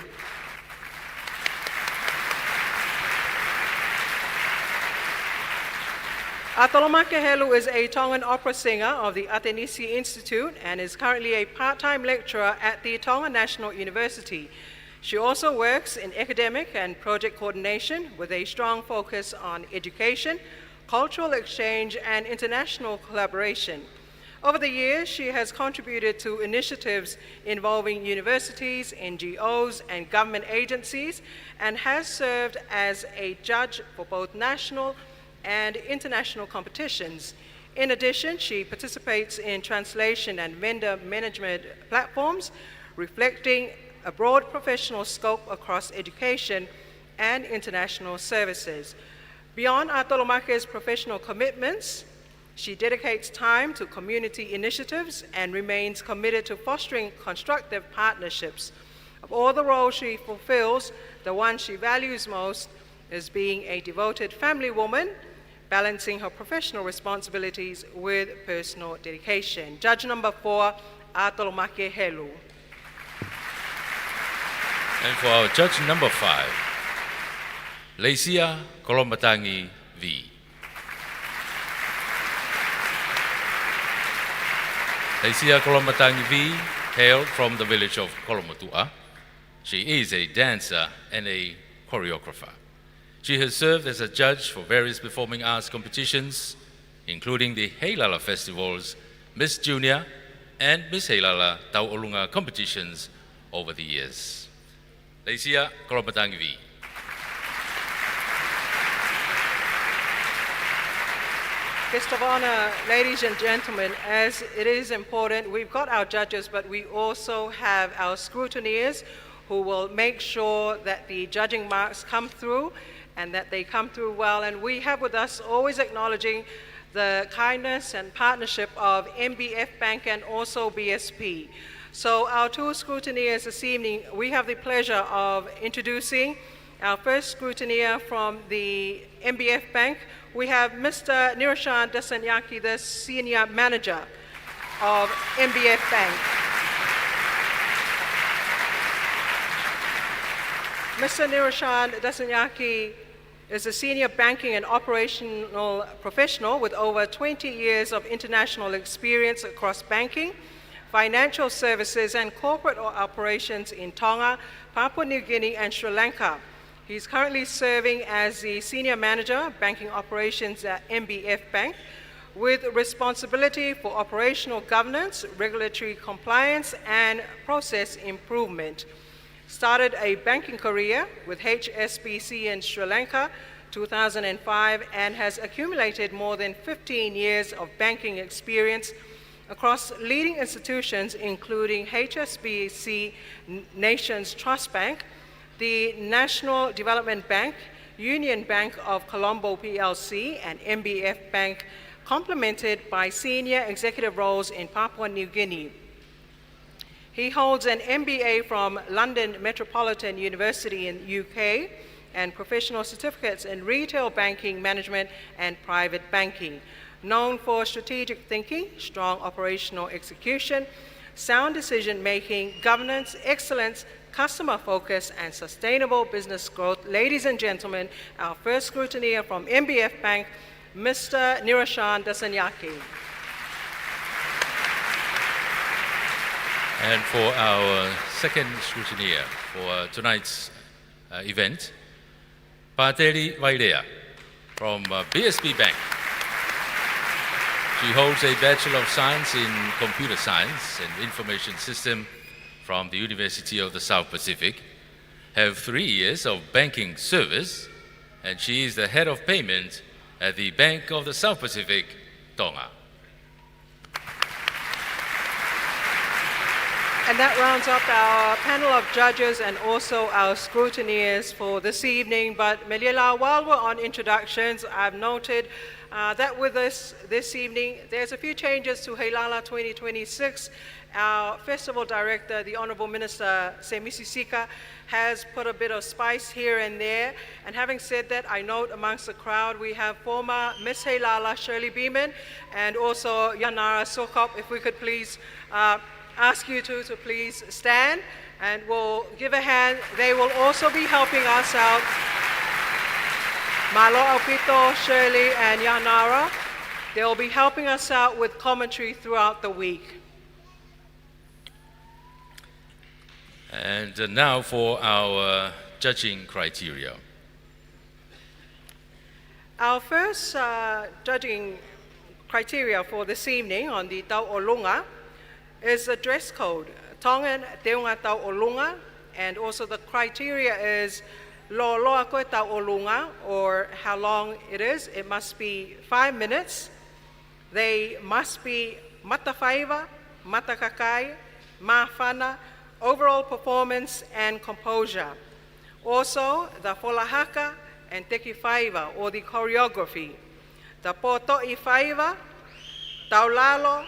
ʻAtolomake Helu is a Tongan opera singer of the ʻAtenisi Institute and is currently a part-time lecturer at the Tonga National University. She also works in academic and project coordination with a strong focus on education, cultural exchange, and international collaboration. Over the years, she has contributed to initiatives involving universities, N G Os, and government agencies, and has served as a judge for both national and international competitions. In addition, she participates in translation and vendor management platforms, reflecting a broad professional scope across education and international services. Beyond ʻAtolomake's professional commitments, she dedicates time to community initiatives and remains committed to fostering constructive partnerships. Of all the roles she fulfills, the one she values most is being a devoted family woman, balancing her professional responsibilities with personal dedication. Judge number four, ʻAtolomake Helu. And for our judge number five, Leisia Koloamatangi Vee. Leisia Koloamatangi Vee, hailed from the village of Kolomotuʻa. She is a dancer and a choreographer. She has served as a judge for various performing arts competitions, including the Heilala Festival's Miss Junior and Miss Heilala Tauʻolunga competitions over the years. Leisia Koloamatangi Vee. Guest of honor, ladies and gentlemen, as it is important, we've got our judges, but we also have our scrutineers who will make sure that the judging marks come through and that they come through well. And we have with us, always acknowledging the kindness and partnership of M B F Bank and also B S P. So our two scrutineers this evening, we have the pleasure of introducing our first scrutineer from the M B F Bank. We have Mister Niroshan Dassanayake, the Senior Manager of M B F Bank. Mister Niroshan Dassanayake is a senior banking and operational professional with over twenty years of international experience across banking, financial services, and corporate o-, operations in Tonga, Papua New Guinea, and Sri Lanka. He's currently serving as the Senior Manager, Banking Operations at M B F Bank, with responsibility for operational governance, regulatory compliance, and process improvement. Started a banking career with H S B C in Sri Lanka, two thousand and five, and has accumulated more than fifteen years of banking experience across leading institutions including H S B C N-, Nations Trust Bank, the National Development Bank, Union Bank of Colombo P L C, and M B F Bank, complemented by senior executive roles in Papua New Guinea. He holds an M B A from London Metropolitan University in U K and professional certificates in retail banking management and private banking. Known for strategic thinking, strong operational execution, sound decision-making, governance, excellence, customer focus, and sustainable business growth. Ladies and gentlemen, our first scrutineer from M B F Bank, Mister Niroshan Dassanayake. And for our second scrutineer for tonight's, uh, event, Pāteli Vailea from, uh, B S P Bank. She holds a Bachelor of Science in Computer Science and Information System from the University of the South Pacific, have three years of banking service, and she is the head of payment at the Bank of the South Pacific, Tonga. And that rounds up our panel of judges and also our scrutineers for this evening. But Meliela, while we're on introductions, I've noted, uh, that with us this evening, there's a few changes to Heilala twenty twenty-six. Our festival director, the Honourable Minister Semisi Sika, has put a bit of spice here and there. And having said that, I note amongst the crowd we have former Miss Heilala, Shirley Beaman, and also Yanara Sokop. If we could please, uh, ask you two to please stand, and we'll give a hand. They will also be helping us out. Mālō ʻaupito, Shirley and Yanara. They'll be helping us out with commentary throughout the week. And, uh, now for our, uh, judging criteria. Our first, uh, judging criteria for this evening on the tauʻolunga is the dress code, Tongan teunga tauʻolunga, and also the criteria is lōloa ko e tauʻolunga, or how long it is. It must be five minutes. They must be matafaiva, matakakai, māfana, overall performance and composure. Also, the fola haka and teki faiva, or the choreography. The pōtoʻi faiva, taulalo,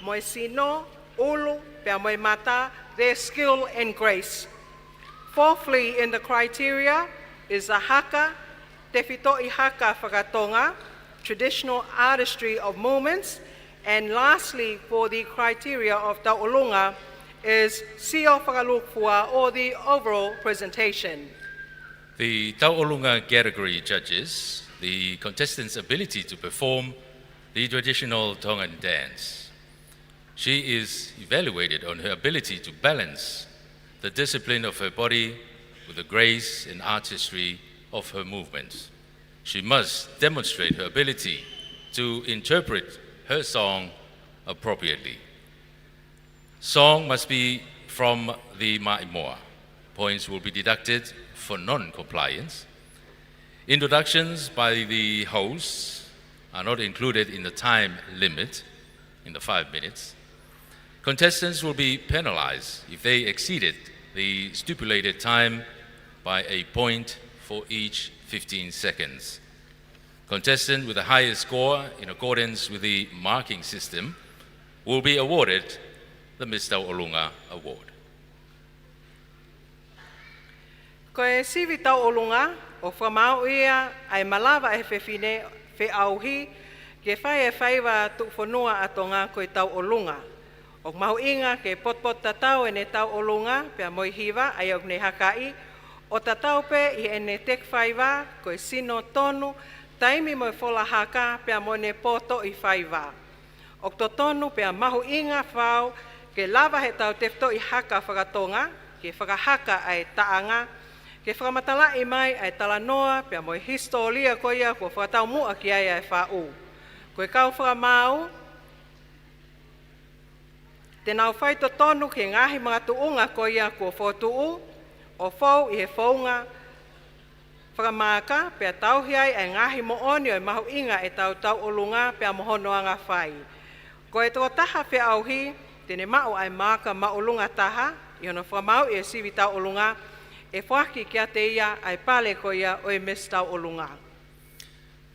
mo e sino, ʻulu, pea mo e mata, their skill and grace. Fourthly, in the criteria is the haka, tefitoʻi haka fakatonga, traditional artistry of movements, and lastly, for the criteria of tauʻolunga is sio fakalūkufua, or the overall presentation. The tauʻolunga category judges the contestants' ability to perform the traditional Tongan dance. She is evaluated on her ability to balance the discipline of her body with the grace and artistry of her movements. She must demonstrate her ability to interpret her song appropriately. Song must be from the Maʻimoa. Points will be deducted for non-compliance. Introductions by the hosts are not included in the time limit, in the five minutes, contestants will be penalized if they exceeded the stipulated time by a point for each fifteen seconds. Contestant with the highest score, in accordance with the marking system, will be awarded the Miss Tauʻolunga Award. Ko e sivi tauʻolunga, ʻoku fakamaauʻi ia ʻa e malava ʻa e fefine feʻauhi ke fai e faiva tuʻufonua ʻa Tonga ko e tauʻolunga. ʻOku mahuʻinga ke potupotutatau ʻene tauʻolunga pea mo e hiva, ʻa ia ʻoku ne hakaʻi, ʻo tatau pē ʻi heʻene teki faiva, ko e sino tonu, taimi mo e fola haka, pea mo ʻene pōtoʻi faiva. ʻOku totonu pea mahuʻinga fau ke lava heʻetau tefitoʻi haka faka-Tonga ke fakahaka ʻa e taʻanga, ke fakamatalaʻi mai ʻa e talanoa pea mo e hisitōlia ko ia kuo fakataumuʻa ki ai ʻa e faʻu. Ko e kau fakamaau, te nau fai totonu ki he ngaahi makatuʻunga ko ia kuo fokotuʻu, ʻo fou ʻi he founga fakamaaka, pea tauhi ai ʻa e ngaahi moʻoni ʻo e mahuʻinga ʻetau tauʻolunga pea mo hono anga fai. Ko e tokotaha feʻauhi, te ne maʻu ʻa e maaka māʻolunga taha ʻi hono fakamaauʻi e sivi tauʻolunga, ʻe foaki kiate ia ʻa e pale ko ia ʻo e Miss Tauʻolunga.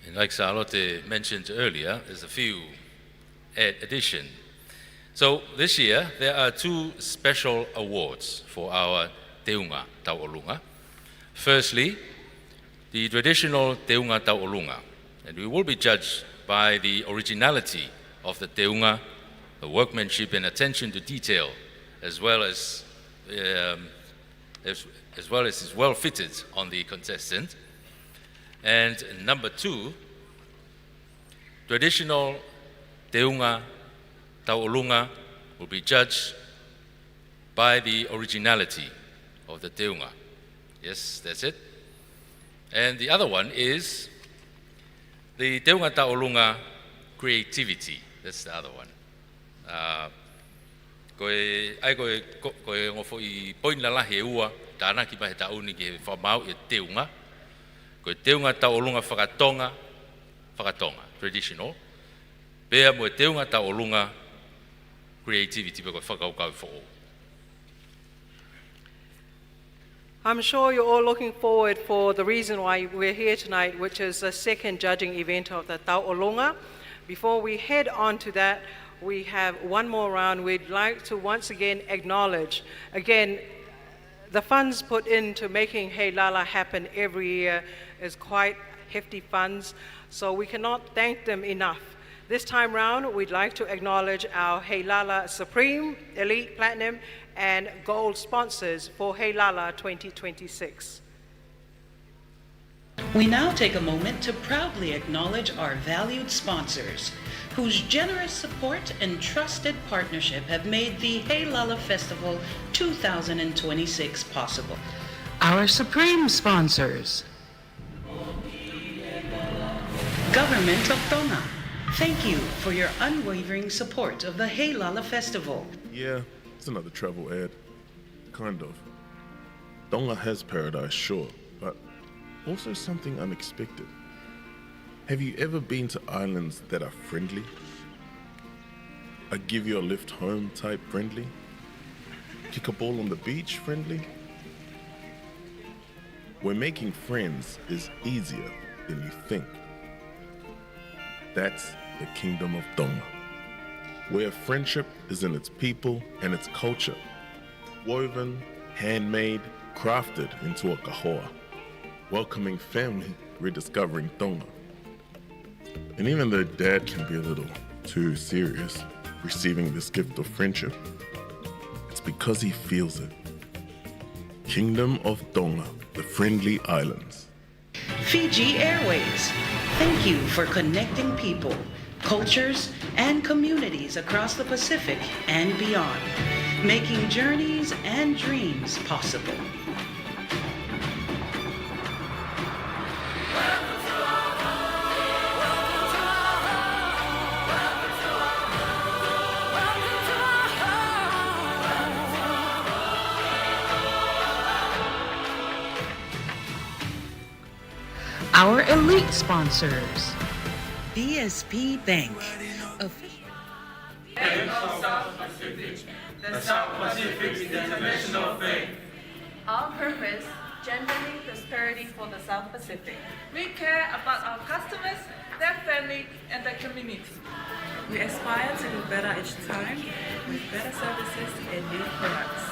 And like Sālote mentioned earlier, there's a few ad-, addition. So this year, there are two special awards for our Teunga Tauʻolunga. Firstly, the traditional Teunga Tauʻolunga, and we will be judged by the originality of the teunga, the workmanship and attention to detail, as well as, um, as, as well as is well fitted on the contestant. And number two, traditional Teunga Tauʻolunga will be judged by the originality of the teunga. Yes, that's it. And the other one is the Teunga Tauʻolunga creativity. That's the other one. Uh, ko e, ʻa ia ko e, ko, ko e ongo foʻi poini lalahi ʻe ua, tānaki mai he taʻu ni ki he fakamaau e teunga. Ko e Teunga Tauʻolunga faka-Tonga, faka-Tonga, traditional. Pea mo e Teunga Tauʻolunga creativity, pe ko e fakakaukau foʻou. I'm sure you're all looking forward for the reason why we're here tonight, which is the second judging event of the Tauʻolunga. Before we head on to that, we have one more round. We'd like to once again acknowledge, again, the funds put into making Heilala happen every year is quite hefty funds, so we cannot thank them enough. This time round, we'd like to acknowledge our Heilala Supreme, Elite, Platinum, and Gold sponsors for Heilala twenty twenty-six. We now take a moment to proudly acknowledge our valued sponsors, whose generous support and trusted partnership have made the Heilala Festival two thousand twenty-six possible. Our supreme sponsors. Government of Tonga, thank you for your unwavering support of the Heilala Festival. Yeah, it's another travel ad. Kind of. Tonga has paradise, sure, but also something unexpected. Have you ever been to islands that are friendly? A give you a lift home type friendly? Kick a ball on the beach friendly? Where making friends is easier than you think. That's the Kingdom of Tonga, where friendship is in its people and its culture. Woven, handmade, crafted into a kahoa. Welcoming family, rediscovering Tonga. And even though Dad can be a little too serious receiving this gift of friendship, it's because he feels it. Kingdom of Tonga, the friendly islands. Fiji Airways, thank you for connecting people, cultures, and communities across the Pacific and beyond, making journeys and dreams possible. Our elite sponsors. B S P Bank. Official. Bank of South Pacific, the South Pacific International Bank. Our purpose, championing prosperity for the South Pacific. We care about our customers, their family, and the community. We aspire to do better each time with better services and new products.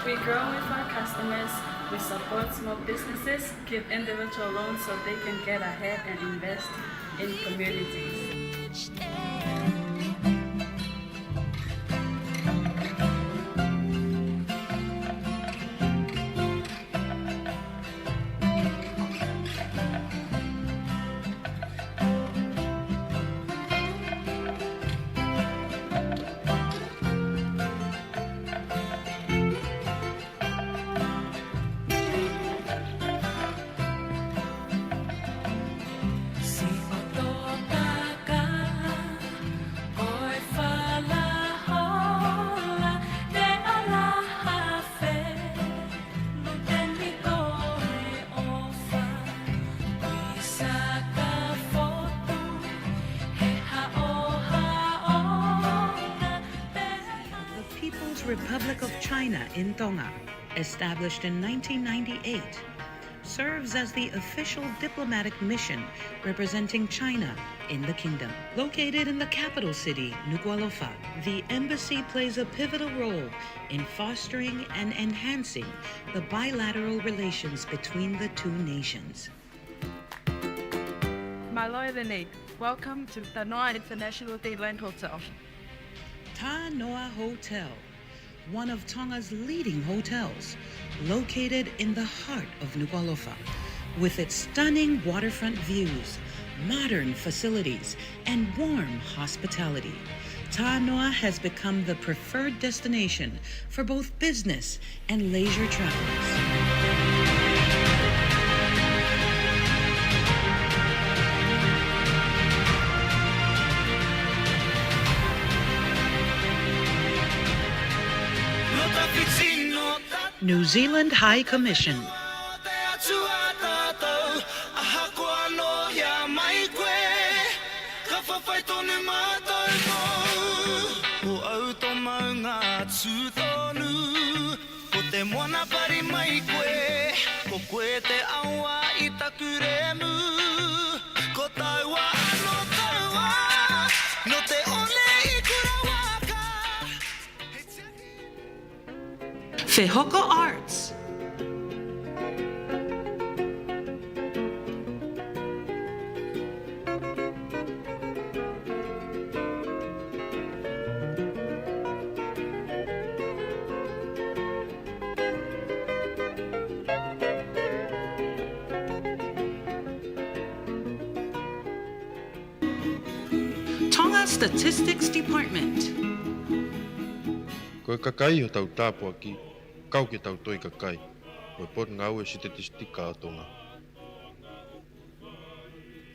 We grow with our customers, we support small businesses, give individual loans so they can get ahead and invest in communities. The People's Republic of China in Tonga, established in nineteen ninety-eight, serves as the official diplomatic mission representing China in the kingdom. Located in the capital city, Nukuʻalofa, the embassy plays a pivotal role in fostering and enhancing the bilateral relations between the two nations. Mālō e lelei. Welcome to Tanoa International Day Land Hotel. Tanoa Hotel, one of Tonga's leading hotels, located in the heart of Nukuʻalofa. With its stunning waterfront views, modern facilities, and warm hospitality, Tanoa has become the preferred destination for both business and leisure travelers. New Zealand High Commission. Ka fafai tonu mātou ko au tō maunga tū tonu. Ko te moana pari mai koe, ko koe te awa i taku remu. Ko taua anō taua, nō te one i kura waka. Fehoko Arts. Tonga Statistics Department. Ko e kakai ʻoku tau tāpuaki, kau ki heʻetau tohi kakai, mo e Potungāue Sitetisetika ʻo Tonga.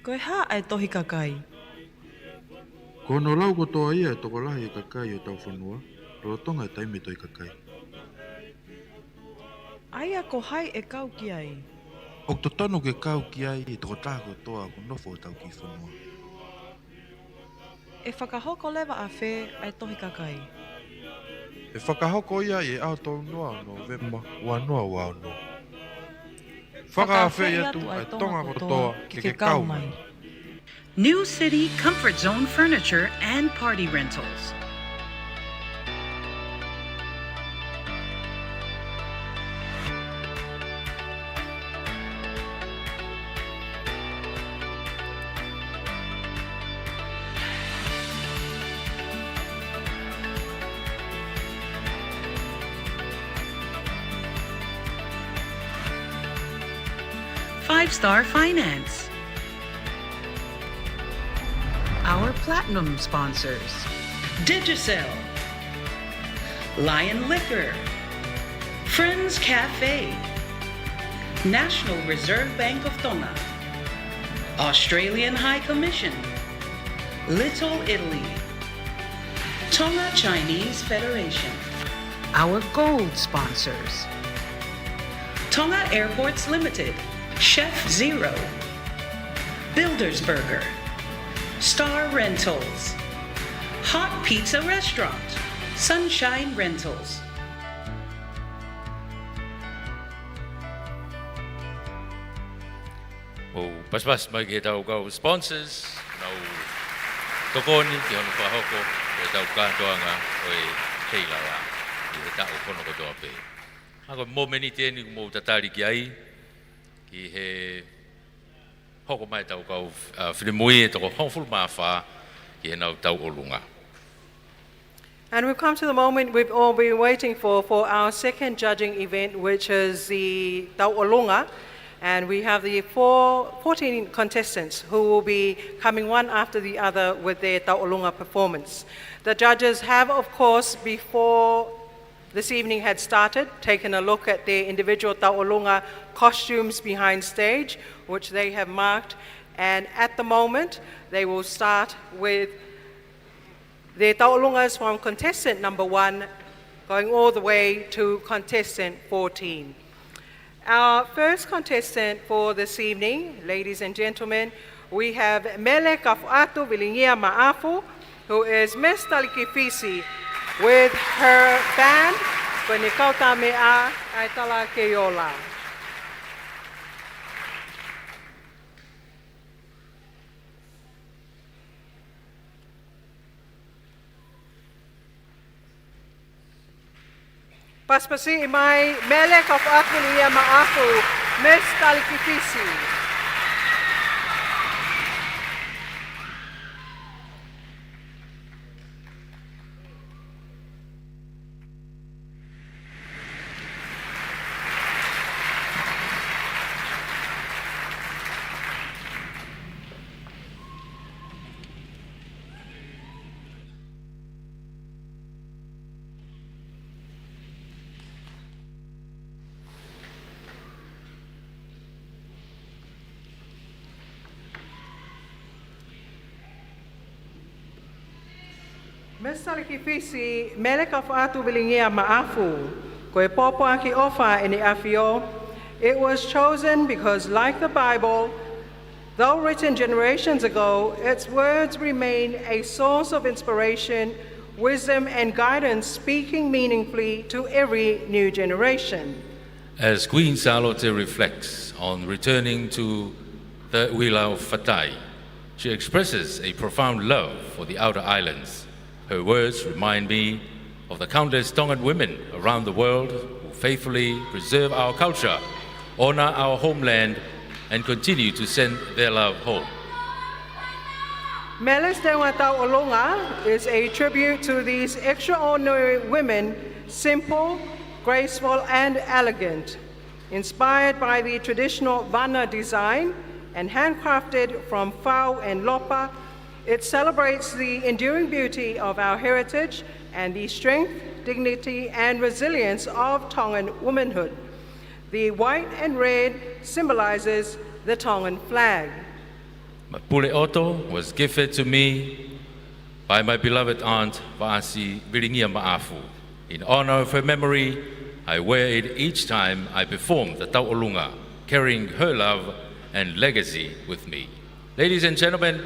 Ko e hā ʻa e tohi kakai? Ko hono lau kotoa ia ʻe he tokolahi ʻo e kakai ʻo hotau fonua, lolotonga e taimi ʻo e tohi kakai. ʻA ia ko hai ʻe kau ki ai? ʻOku totonu ke kau ki ai e tokotaha kotoa ʻoku nofo ʻi hotau kiʻi fonua. ʻE fakahoko leva ʻafē ʻa e tohi kakai? ʻE fakahoko ia ʻi he ʻaho tolu noa ʻo Nōvema ua noa ua ono. Fakaafeʻi atu ʻa e Tonga kotoa ke ke kau mai. New City Comfort Zone Furniture and Party Rentals. Five Star Finance. Our platinum sponsors: Digicel, Lion Liquor, Friends Cafe, National Reserve Bank of Tonga, Australian High Commission, Little Italy, Tonga Chinese Federation. Our gold sponsors: Tonga Airports Limited, Chef Zero, Builders Burger, Star Rentals. Hot Pizza Restaurant. Sunshine Rentals. ʻOku pasipasi mai ki heʻetau kau sponsors, nau tokoni ki hono fakahoko ʻetau kātoanga ʻo e Heilaia ʻi he taʻu hono kotoa pē. Ako mōmeniti eni ʻoku mou tatali ki ai, ki he hoko mai ʻetau kau, ʻa, finemui ʻe toko hongofulu mā fā ki heʻenau tauʻolunga. And we've come to the moment we've all been waiting for, for our second judging event, which is the Tauʻolunga. And we have the four, fourteen contestants who will be coming one after the other with their Tauʻolunga performance. The judges have, of course, before this evening had started, taken a look at their individual Tauʻolunga costumes behind stage, which they have marked. And at the moment, they will start with their tauʻolungas from contestant number one, going all the way to contestant fourteen. Our first contestant for this evening, ladies and gentlemen, we have Mele Kafuatu Vilingia Maʻafu, who is Miss Talikifisi, with her band, Ko ʻEne Kau Tāmeʻa ʻa e Tala Kei Ola. Pasipasiʻi mai Mele Kafuatu Vilingia Maʻafu, Miss Talikifisi. Miss Talikifisi Mele Kafuatu Vilingia Maʻafu, ko e pōpoaki ʻofa ʻEne ʻAfio, it was chosen because, like the Bible, though written generations ago, its words remain a source of inspiration, wisdom, and guidance, speaking meaningfully to every new generation. As Queen Sālote reflects on returning to the Huila of Fatai, she expresses a profound love for the outer islands. Her words remind me of the countless Tongan women around the world who faithfully preserve our culture, honor our homeland, and continue to send their love home. Mele's Teunga Tauʻolunga is a tribute to these extraordinary women, simple, graceful, and elegant. Inspired by the traditional vana design and handcrafted from fau and lopa, it celebrates the enduring beauty of our heritage and the strength, dignity, and resilience of Tongan womanhood. The white and red symbolizes the Tongan flag. My puleʻoto was gifted to me by my beloved aunt, Vaʻasi Vilingia Maʻafu. In honor of her memory, I wear it each time I perform the tauʻolunga, carrying her love and legacy with me. Ladies and gentlemen,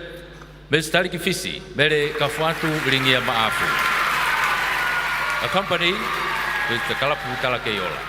Miss Talikifisi Mele Kafuatu Vilingia Maʻafu, accompanied with the Kalapu Tala Kei Ola.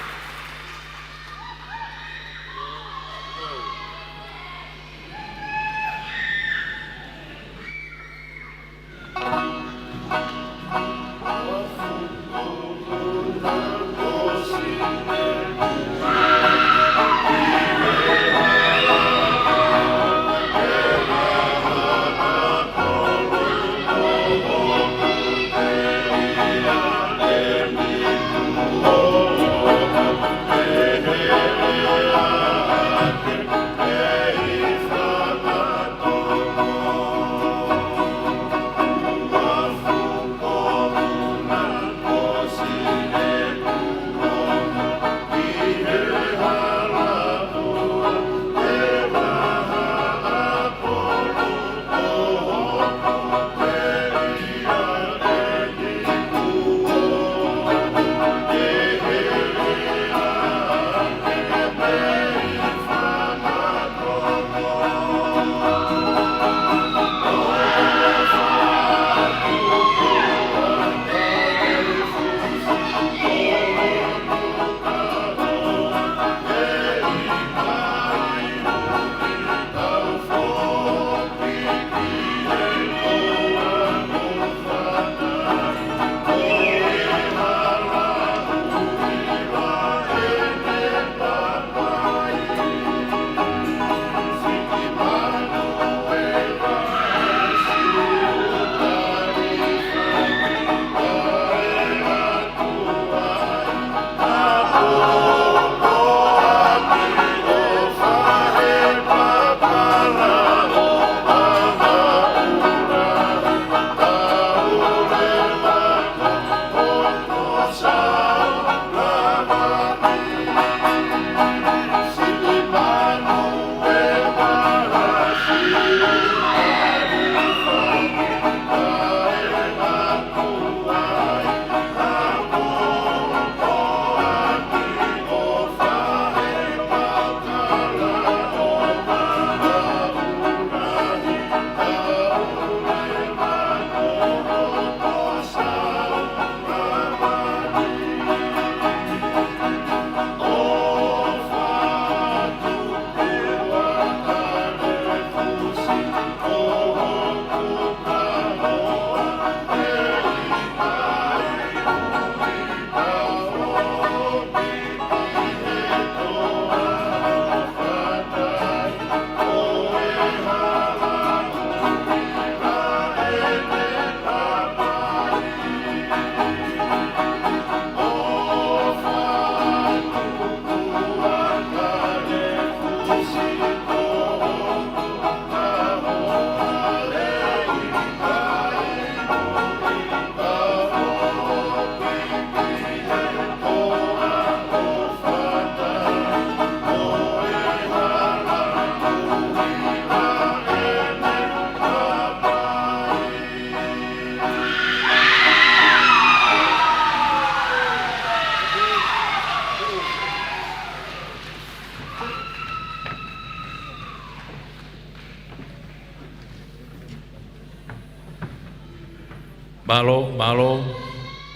Mālō, mālō.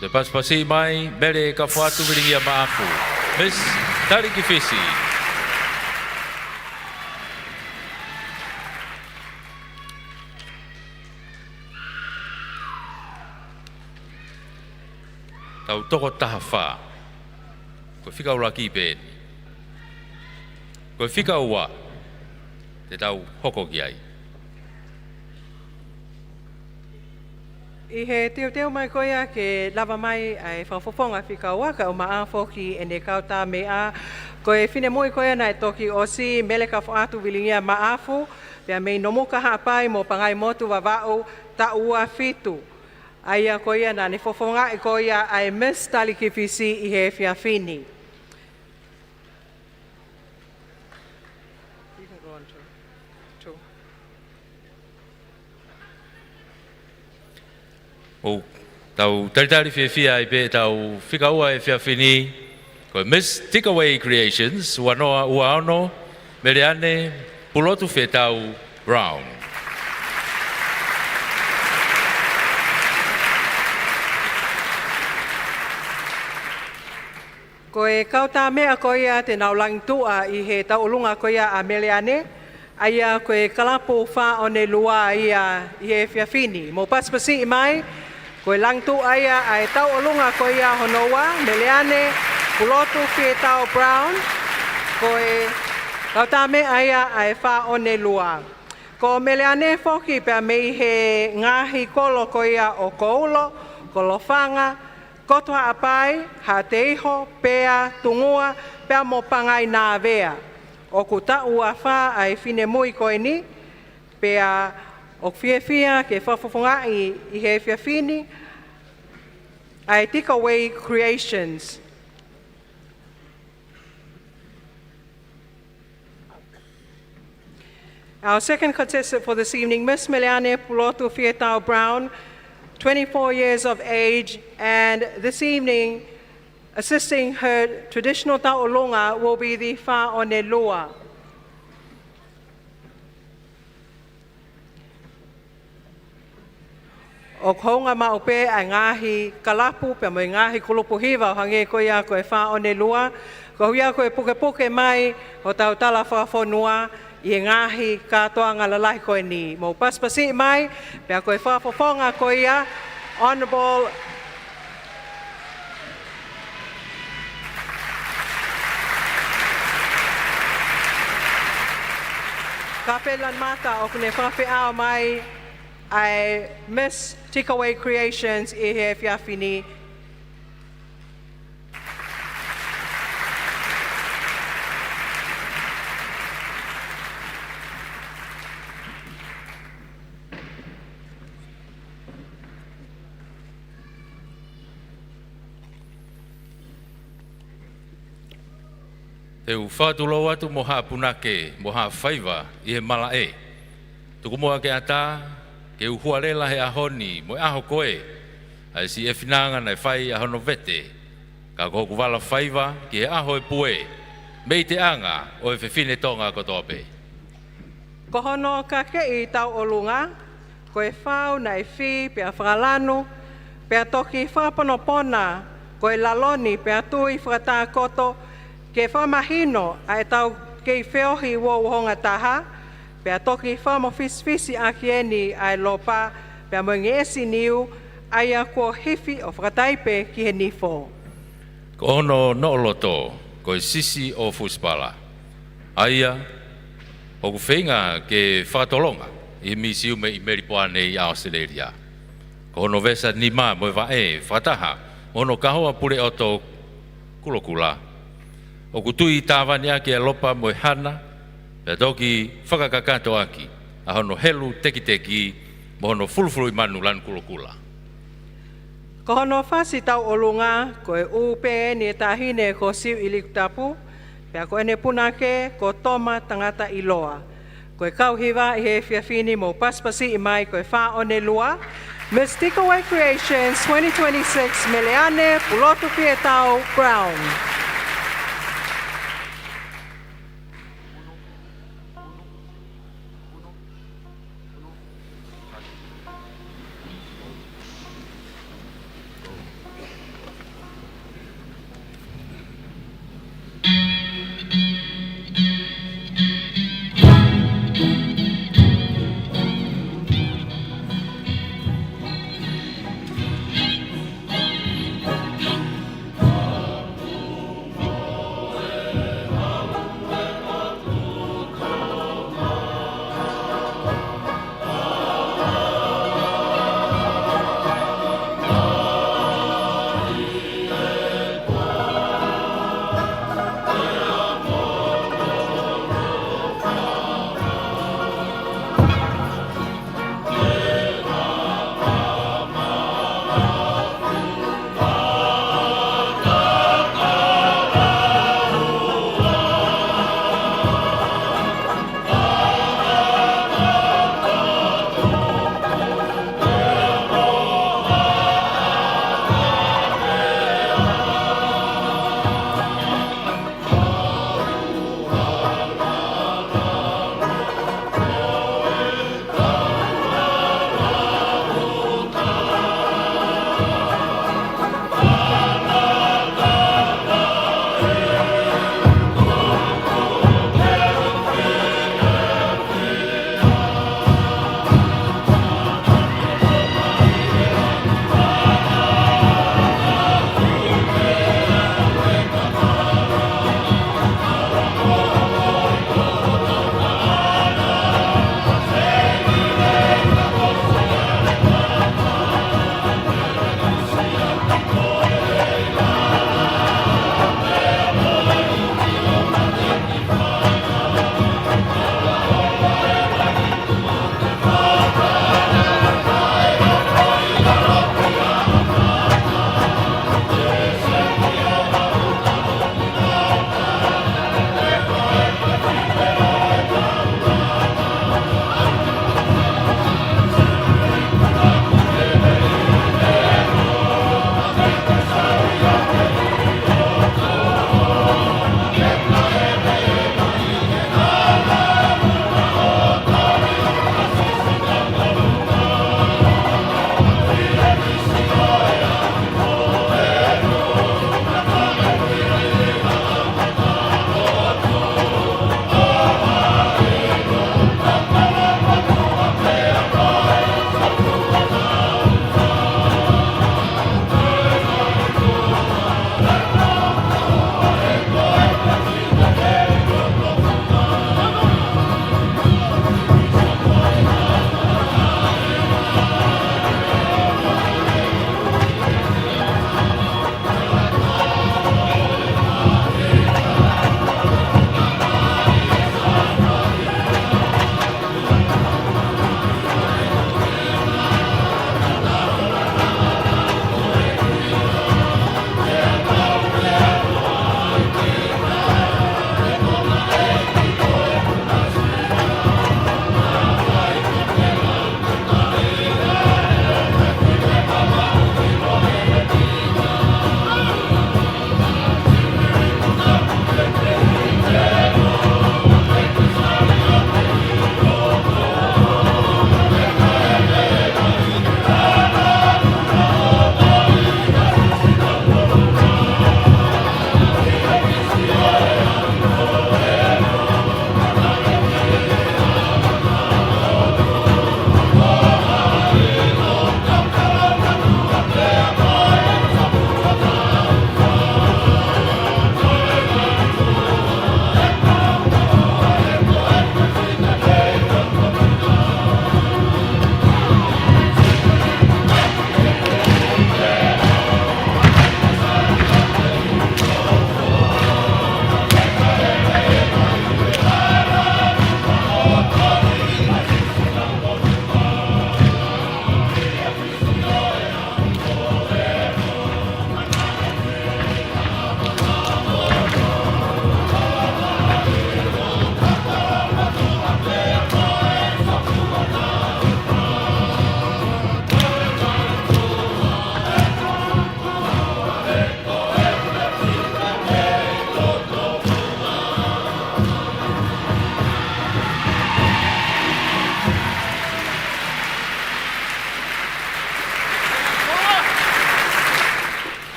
Te pasipasi mai, Mele Kafoatu Vilingia Maʻafu. Miss Talikifisi. Tau toko taha fā. Ko e fika ʻuluaki pē eni. Ko e fika ua te tau hoko ki ai. ʻI he teuteu mai ko ia ke lava mai ʻa e fakafofonga fika ua, kae ʻumaʻā foki ʻene kau tā meʻa, ko e finemui ko ia naʻe toki ʻosi, Mele Kafoatu Vilingia Maʻafu, pea mei Nomuka Haʻapai mo Pangaimotu Vavaʻu, taʻu ua fitu. ʻA ia ko ia naʻa ne fofongaʻi ko ia ʻa e Miss Talikifisi ʻi he efiafi ni. You can go on to two. ʻOku tau talitali fiefia ai pē ʻetau fika ua he efiafi ni, ko e Miss Tikaway Creations, ua noa ua ono, Meleane Pulotu Fietau Brown. Ko e kau tā meʻa ko ia te nau langituʻa ʻi he tauʻolunga ko ia ʻa Meleane, ʻa ia ko e kalapu Fāʻone Lua ia ʻi he efiafi ni. Mou pasipasiʻi mai, ko e langituʻa ia ʻa e tauʻolunga ko ia hono ua, Meleane Pulotu Fietau Brown, ko e kau tā meʻa ia ʻa e Fāʻone Lua. Ko Meleane foki pea mei he ngaahi kolo ko ia ʻo Koulo, Kolofanga, Kotu Haʻapai, Haʻateiho, Pea, Tungua, pea mo Pangai Nāvea. ʻOku taʻu ua fā ʻa e finemui ko eni, pea ʻoku fiefia ke fakafofongaʻi ʻi he efiafi ni ʻa e Tikaway Creations. Our second contestant for this evening, Miss Meleane Pulotu Fietau Brown, twenty-four years of age, and this evening, assisting her traditional tauʻolunga will be the Fāʻone Lua. ʻOku hounga maʻu pē ʻa e ngaahi kalapu pea mo e ngaahi kulupu hiva ʻo hangē ko ia ko e Fāʻone Lua, koeʻuhi ko e pukepuke mai hotau tala fakafonua ʻi he ngaahi kātoanga lalahi ko eni. Mou pasipasiʻi mai, pea ko e fakafofonga ko ia, Honourable Kape Lanumata, ʻoku ne fakafeʻao mai ʻa e Miss Tikaway Creations ʻi he efiafi ni. Te u fakatulou atu mo haʻa punake, mo haʻa faiva ʻi he malaʻe. Tuku muʻa ke ʻatā, ke u hualela he ʻaho ni, mo e ʻaho ko ē, ʻa e siʻi ʻefinanga naʻe fai ʻa hono vete. Ka ko hoku vala faiva, ki he ʻaho e pue, mei te ʻanga ʻo e fefine Tonga kotoa pē. Ko hono kakeʻi tauʻolunga, ko e fau naʻe fī pea fakalanu, pea toki fakaponapona, ko e lalo ni pea tui fakatakoto, ke fakamahino ʻa ʻetau kei feohi uouhonga taha, pea toki fakamafisifisi ʻaki eni ʻa e lopa, pea mo e ngeʻesi niu, ʻa ia kuo hifi ʻo fakataipe ki he nifo. Ko hono noʻo loto, ko e sisi ʻo Fusipala. ʻA ia, ʻoku feinga ke fakatolonga ʻi he misiume ʻi Melipoane ʻi ʻAositelēlia. Ko hono vesa nima mo e vaʻe fakataha mo hono kahoa pule ʻoto kulokula. ʻOku tui tāvani ʻaki e lopa mo e hana, pea toki fakakakato ʻaki ʻa hono helu tekiteki mo hono fulufuluʻi manu lanu kulokula. Ko hono fasi tauʻolunga, ko e ʻū pē eni e taʻahine ko Siuʻilikutapu, pea ko ʻene punake ko Toma Tangataʻiloa. Ko e kau hiva ʻi he efiafi ni, mou pasipasiʻi mai, ko e Fāʻone Lua, Miss Tikaway Creations twenty twenty-six, Meleane Pulotu Fietau Brown.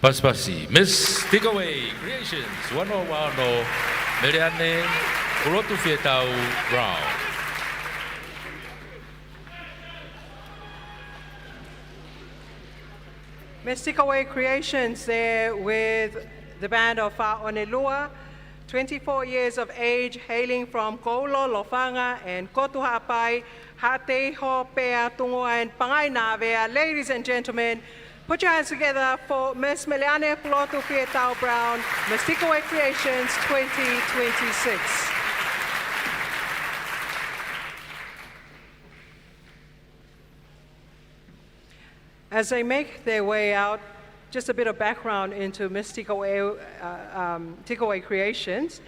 Pasipasi, Miss Tikaway Creations, ua noa ua ono, Meleane Kulotu Fietau Brown. Miss Tikaway Creations there with the band of Faʻonelua, twenty-four years of age, hailing from Koulo, Lofanga, and Kotu Haʻapai, Haʻateiho, Pea, Tungoa, and Pangai Navea. Ladies and gentlemen, put your hands together for Miss Meleane Kulotu Fietau Brown, Miss Tikaway Creations twenty twenty-six. As they make their way out, just a bit of background into Miss Tikaway, uh, um, Tikaway Creations.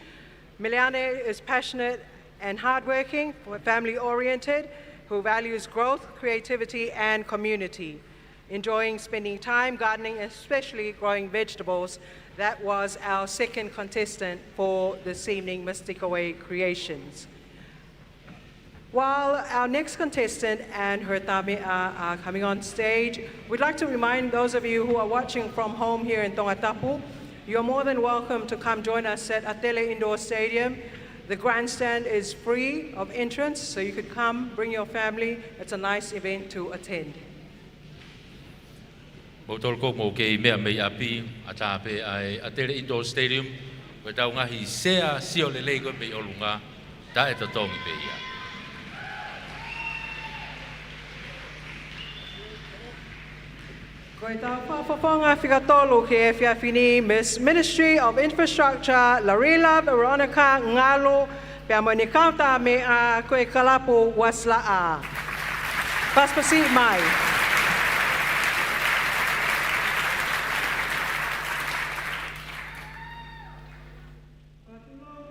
Meleane is passionate and hardworking, family-oriented, who values growth, creativity, and community, enjoying spending time gardening, especially growing vegetables. That was our second contestant for this evening, Miss Tikaway Creations. While our next contestant and her tama are coming on stage, we'd like to remind those of you who are watching from home here in Tongatapu, you're more than welcome to come join us at Atele Indoor Stadium. The grandstand is free of entrance, so you could come, bring your family. It's a nice event to attend. Mou toloko mou kei meʻa mei ʻapi, ʻatā pē ʻa e Atele Indoor Stadium, ko ʻetau ngaahi sea sio lelei ko ē mei ʻolunga, taʻetotongi pē ia. Ko ʻetau fakafofonga fika tolu ki he efiafi ni, Miss Ministry of Infrastructure, Larila Veronica Ngalu, pea mo ʻene kau tama ko e kalapu Wasilaʻā. Pasipasi mai.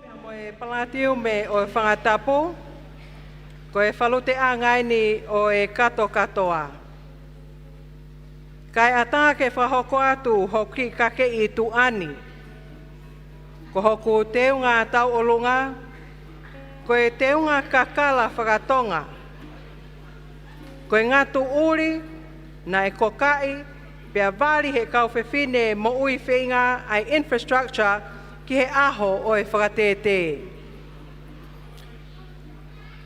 Pea mo e Palatiume ʻo Fangatapu, ko e faluteʻanga eni ʻo e katokatoa. Kae ʻatā ke fakahoko atu hoku kiʻi kakeʻi tuʻa ni. Ko hoku teunga tauʻolunga, ko e teunga kakala fakatonga. Ko e ngatu ʻuli, naʻe kokaʻi, pea vali he kau fefine moʻui feinga ʻa e infrastructure ki he ʻaho ʻo e fakatētē.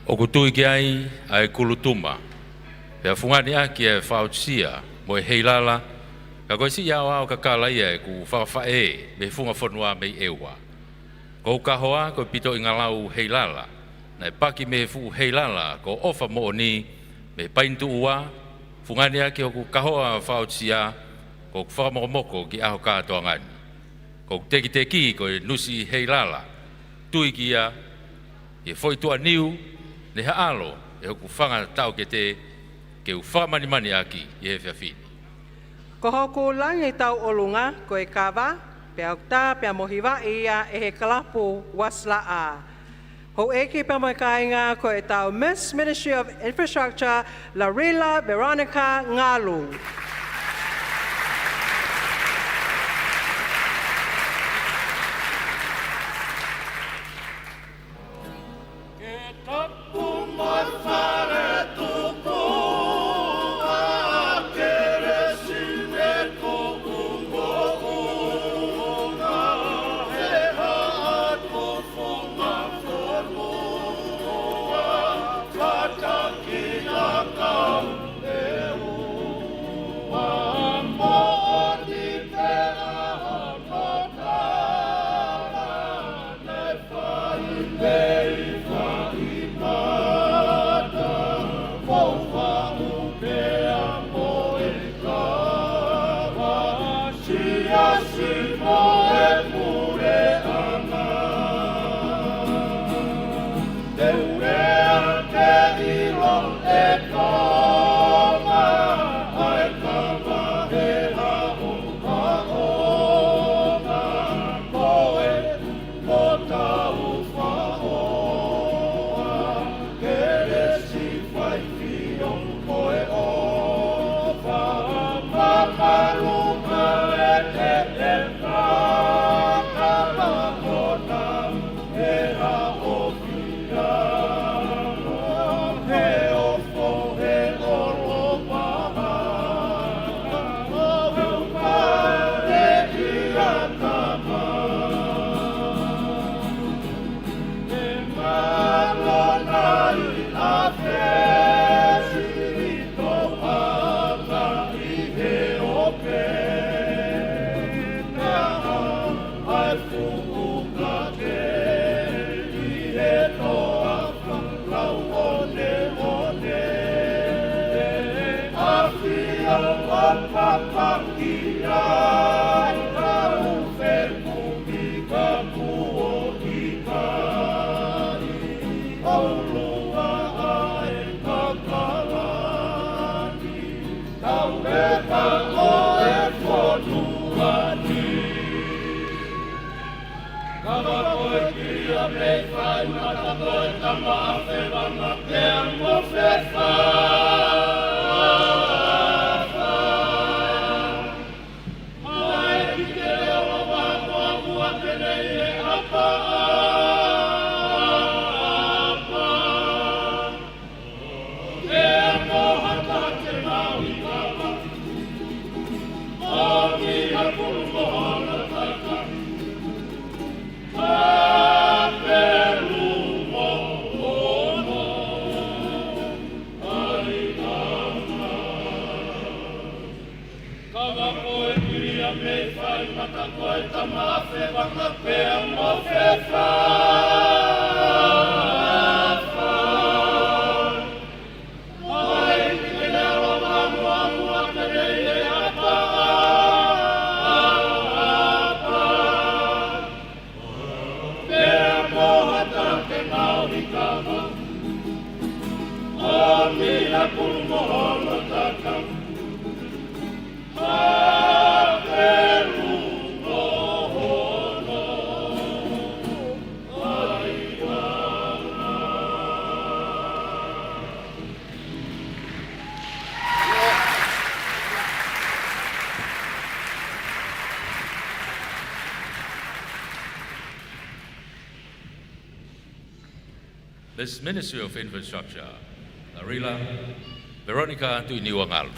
ʻOku tui ki ai ʻa e kulutuma, pea fungani ʻaki e fakaʻotua mo e heilala, ka ko e siʻi aoao kakala ia ʻeku fakafaʻē mei he funga fonua mei ʻEua. Ko hoku kahoa ko e pitoʻingalau heilala, naʻe paki mei he fuʻu heilala ko ʻOfa Moʻoni mei Painituʻua, fungani ʻaki hoku kahoa fakaʻotua, ko hoku fakamokomoko ki ʻaho kātoanga ni. Ko hoku tekiteki ko e nusi heilala, tui ki ia, ʻi he foʻi tuʻaniu ne haʻalo ʻe hoku fanga taʻokete ke u fakamanimani ʻaki ʻi he efiafi ni. Ko hoku langi tauʻolunga ko e kava, pea ʻoku tā pea mo hivaʻi ia ʻe he kalapu Wasilaʻā. Houʻeiki pea mo e kāinga, ko ʻetau Miss Ministry of Infrastructure, Larila Veronica Ngalu. Mei fai mata ko e tama a fevanga pea mo fefa. Mai ki te leo va mo mua ke nei e apa, apa. Pea mo hata ke mau i kapa. O mi a pulu mo hana taka. Ka ko e pili a mei fai mata ko e tama a fevanga pea mo fefa. Mai ki te leo va mo mua ke nei e apa, apa. Pea mo hata ke mau i kapa. O mi a pulu mo hana taka. Miss Ministry of Infrastructure, Larila Veronica Tuʻiniuangalu.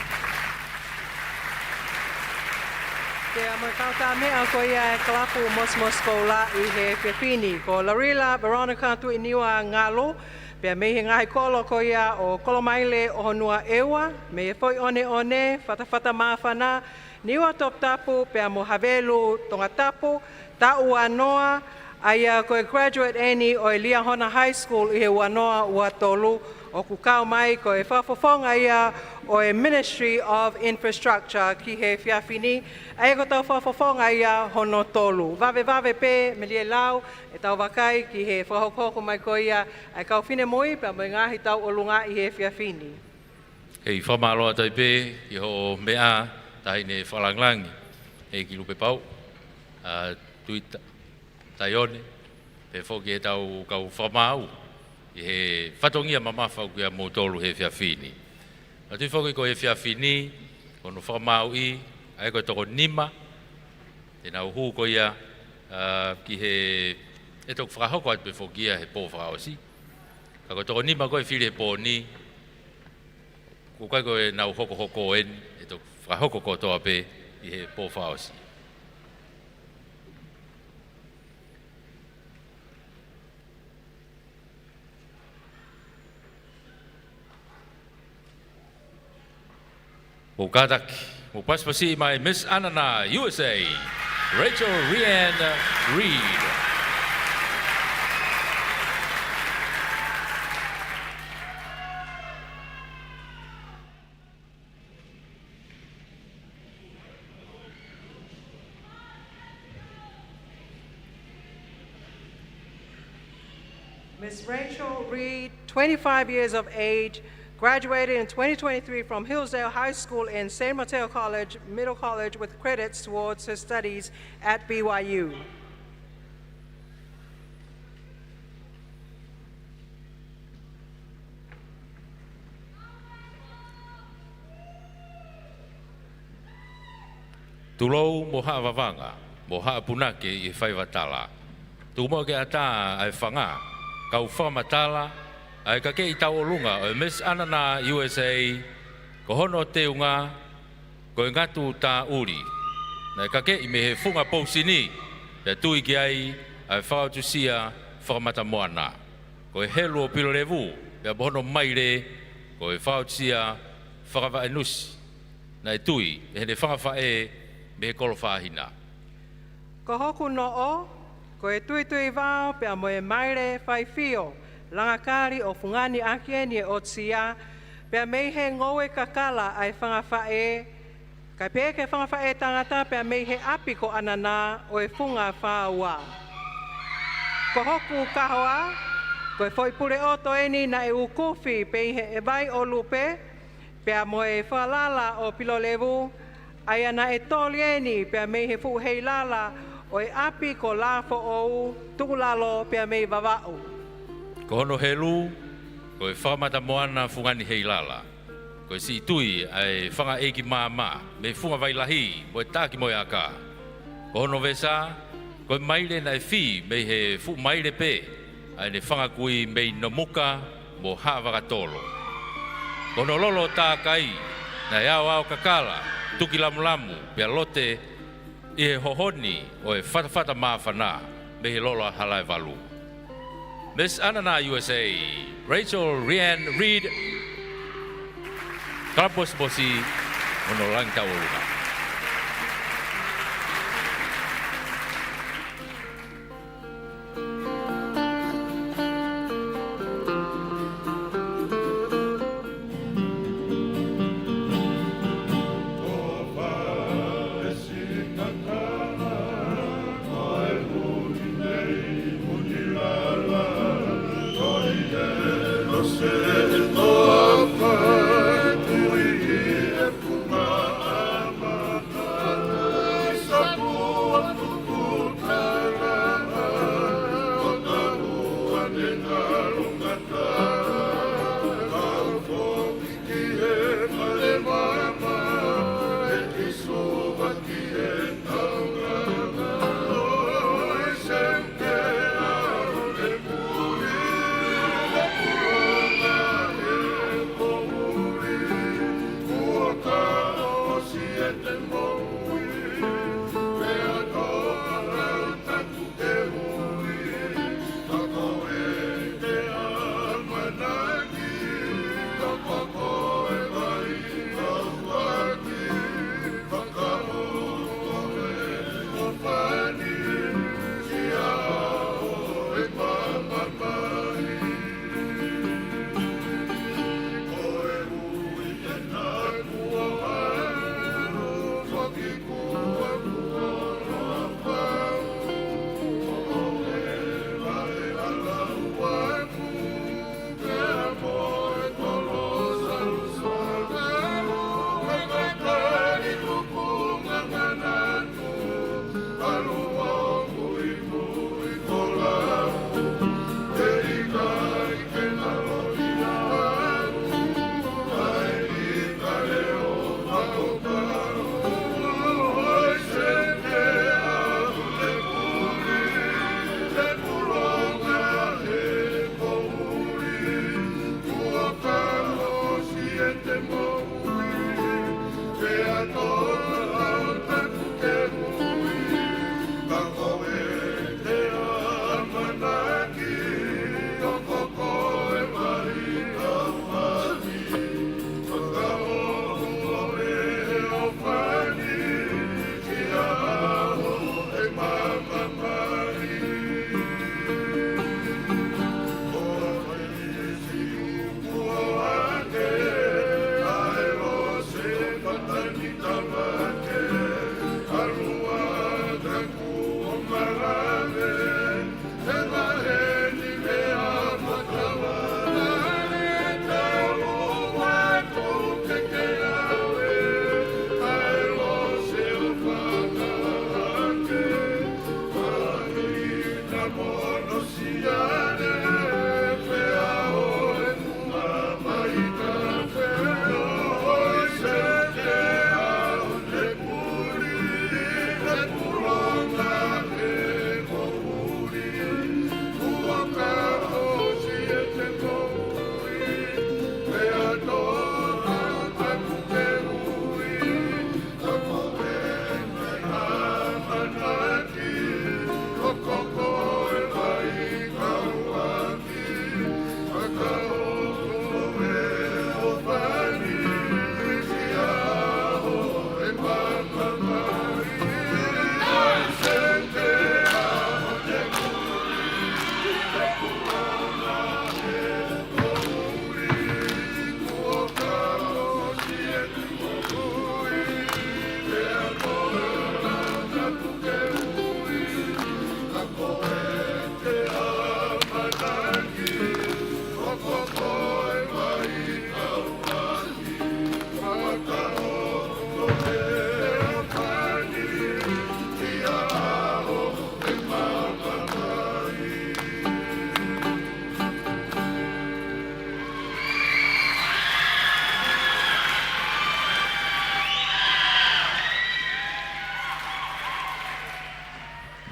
Pea mo e kau tā meʻa ko ia e kalapu Mosimosi Koula ʻi he efiafi ni, ko Larila Veronica Tuʻiniuangalu, pea mei he ngaahi kolo ko ia ʻo Kolomaile ʻo Honua ʻEua, mei he foʻi ʻoneʻone, Fatafata Māfana, Niua Toputapu, pea mo Havelu Tongatapu, taʻu ua noa, ʻa ia ko e graduate eni ʻo e Liahona High School ʻi he ua noa ua tolu, ʻoku kau mai ko e fakafofonga ia ʻo e Ministry of Infrastructure ki he efiafi ni, ʻa ia ko ʻetau fakafofonga ia hono tolu. Vavevave pē, Melie Lau, ʻetau vakai ki he fakahokohoko mai ko ia ʻa e kau finemui pea mo e ngaahi tauʻolunga ʻi he efiafi ni. Kei fakamālō atu ai pē ki hoʻo meʻa, Taʻahine Fakalāngilangi, ʻEiki Lupepau, ʻa Tuita Taione, pea foki ʻetau kau fakamaau ʻi he fatongia mamafa ʻoku ʻia moutolu he efiafi ni. Manatuʻi foki ko e efiafi ni, ko hono fakamāuʻi, ʻa ia ko e toko nima, te nau hū ko ia, ʻa, ki he, ʻe toki fakahoko atu pē foki ia he pō fakaʻosi. Ka ko e toko nima ko e fili he pō ni, ʻoku ʻikai ko ʻenau hokohoko eni, ʻe toki fakahoko kotoa pē ʻi he pō fakaʻosi. Mou kātaki, mou pasipasi mai Miss Anana U S A, Rachel Rianne Reed. Miss Rachel Reed, twenty-five years of age, graduated in twenty twenty-three from Hillsdale High School and San Mateo College, Middle College, with credits towards her studies at B Y U. Tulou mo Haʻa Vavanga, mo Haʻa Punake ʻi he faiva tala. Tuku muʻa ke ʻatā ʻa e fanga, kau fakamatala, ʻa e kakeʻi tauʻolunga ʻo e Miss Anana U S A, ko hono teunga, ko e Ngatu Tāʻuli. Naʻe kakeʻi mei he funga pousini, pea tui ki ai ʻa e fakaʻotusia fakamatamoana. Ko e helu ʻo Pilolevu, pea mo hono maile, ko e fakaʻotusia fakavaʻe nusi. Naʻe tui, ʻe heʻene fanga faʻē mei he Kolo Fāhina. Ko hoku noʻo, ko e tuitui vao pea mo e maile faifio, langa kali ʻo fungani ʻaki eni e ʻotusia, pea mei he ngoue kakala ʻa e fanga faʻē, kae pehē ki he fanga faʻē tangata pea mei he ʻapi ko Anana ʻo e Funga Fā Ua. Ko hoku kahoa, ko e foʻi pule ʻoto eni naʻe ukufi pē ʻi he vai ʻo Lupe, pea mo e falala ʻo Pilolevu, ʻa ia naʻe toli eni pea mei he fuʻu heilala ʻo e ʻapi ko Lafoʻou, Tukulalo pea mei Vavaʻu. Ko hono helu, ko e Fakamatamoana Fungani Heilala. Ko e siʻi tui ʻa e fanga ʻeiki māmā mei Fungavailahi mo e Takimuʻa. Ko hono vesa, ko e maile naʻe fī mei he fuʻu maile pē ʻa ʻene fanga kui mei Nomuka mo Haʻavakatolo. Ko hono lolo tākai, naʻe aoao kakala, tuki lamulamu, pea lote ʻi he hohoni ʻo e fatafata māfana mei he lolo ʻa Halaevalu. Miss Anana U S A, Rachel Rianne Reed, Kalapusipusi, hono langi tauʻolunga.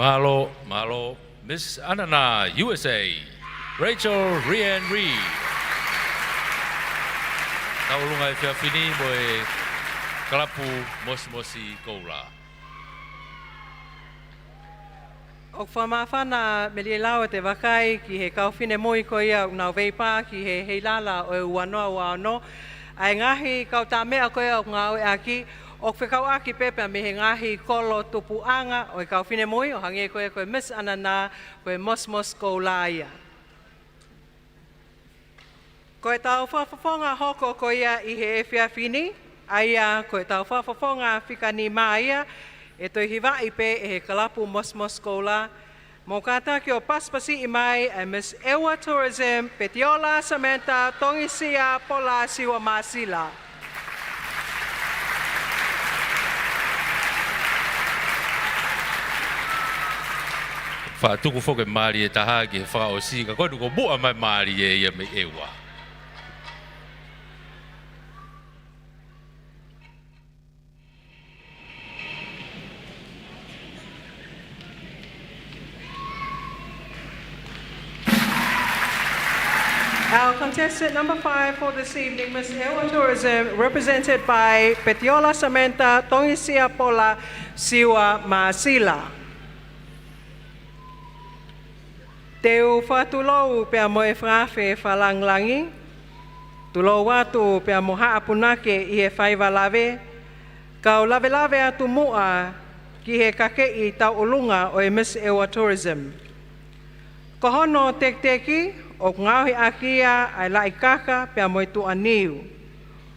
Mālō, mālō. Miss Anana, U S A, Rachel Rian Reed. Tauʻolunga efiafi ni mo e kalapu Mosimosi Koula. ʻOku fakamāfana Melilau ʻete vakai ki he kau finemui ko ia ʻoku nau veipā ki he heilala ʻo e ua noa ua ono. ʻA e ngaahi kautaha meʻa ko ia ʻoku ngāueʻaki, ʻoku fekauʻaki pē pea mei he ngaahi kolo tupuʻanga ʻo e kau finemui, ʻo hangē ko ia ko e Miss Anana, ko e Mosimosi Koula ia. Ko ʻetau fakafofonga hoko ko ia ʻi he efiafi ni, ʻa ia ko ʻetau fakafofonga fika nima ia, ʻe toe hivaʻi pē ʻe he kalapu Mosimosi Koula, mou kātaki ʻo pasipasiʻi mai ʻa e Miss ʻEua Tourism, Petiola Samantha Tongisia Pola Siua Māsila. Faʻa tuku foki e mālie ʻe taha ki he fakaʻosi, ka ko eni kuo muʻa mai mālie ia mei ʻEua. Our contestant number five for this evening, Miss ʻEua Tourism, represented by Petiola Samantha Tongisia Pola Siua Māsila. Te u fakatulou pea mo e fakaafe fakalāngilangi. Tulou atu pea mo haʻa punake ʻi he faiva lave, kau lavelave atu muʻa ki he kakeʻi tauʻolunga ʻo e Miss ʻEua Tourism. Ko hono tekiteki, ʻoku ngaohi ʻaki ia ʻa e laʻi kaka pea mo e tuʻa niu.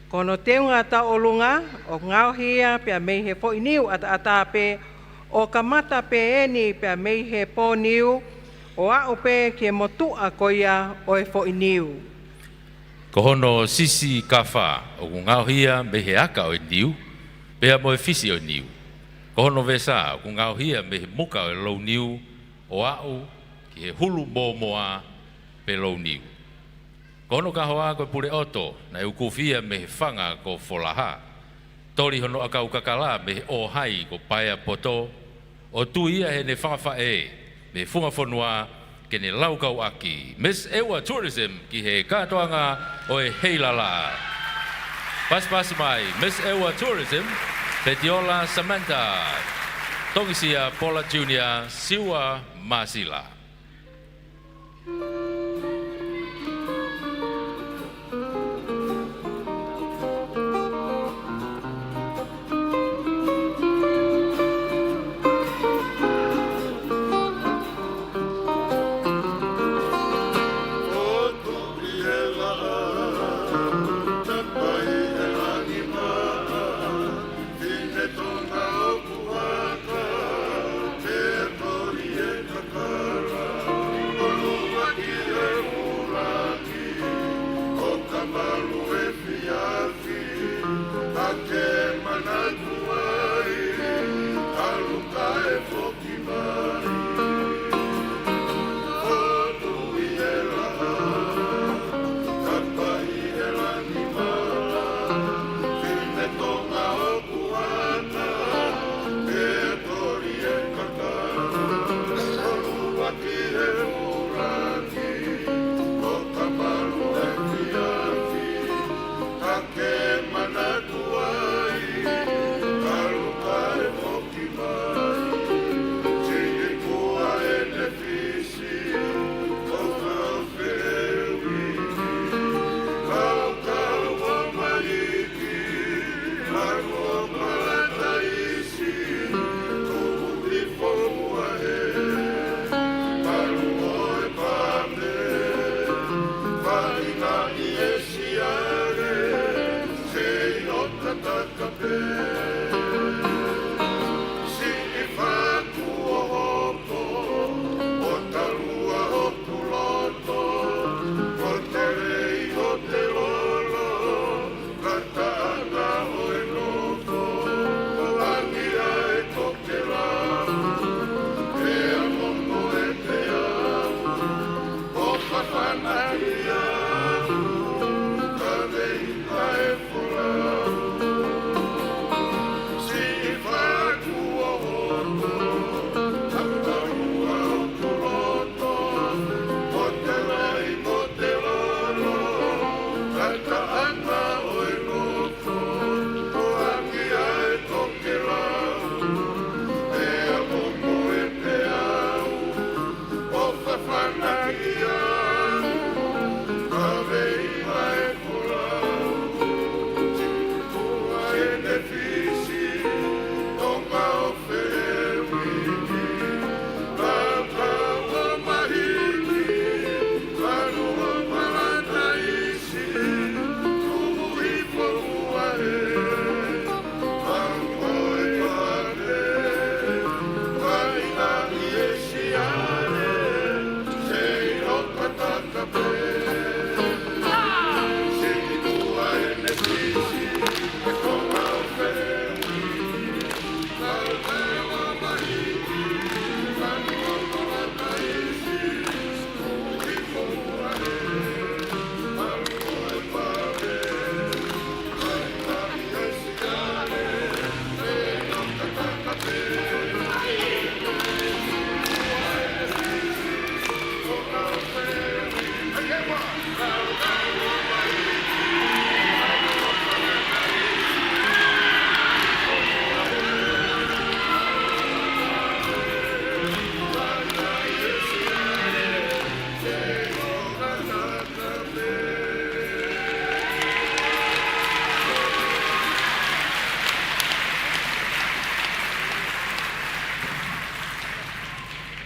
Ko hono teunga tauʻolunga, ʻoku ngaohi ia pea mei he foʻi niu ʻataʻatā pē, ʻo kamata pē eni pea mei he pō niu, ʻo aʻu pē ki he motuʻa ko ia ʻo e foʻi niu. Ko hono sisi kafa, ʻoku ngaohi ia mei he aka ʻo e niu, pea mo e fisi ʻo e niu. Ko hono vesa, ʻoku ngaohi ia mei he muka ʻo e lou niu, ʻo aʻu ki he hulu mōmoa pe lou niu. Ko hono kahoa ko e pule ʻoto, naʻe ukufi ia mei he fanga ko Folaha. Toli hono ʻakau kakala mei he ʻōhai ko Paea Poto, ʻo tui ia heʻene fanga faʻē mei he funga fonua ke ne laukau ʻaki Miss ʻEua Tourism ki he kātoanga ʻo e heilala. Pasipasi mai, Miss ʻEua Tourism, Petiola Samantha Tongisia Pola Junior Siua Māsila.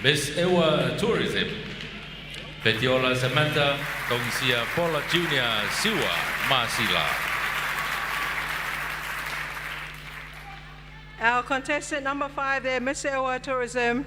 Miss ʻEua Tourism, Petiola Samantha Tongisia Paula Junior Siua Māsila. Our contestant number five there, Miss ʻEua Tourism,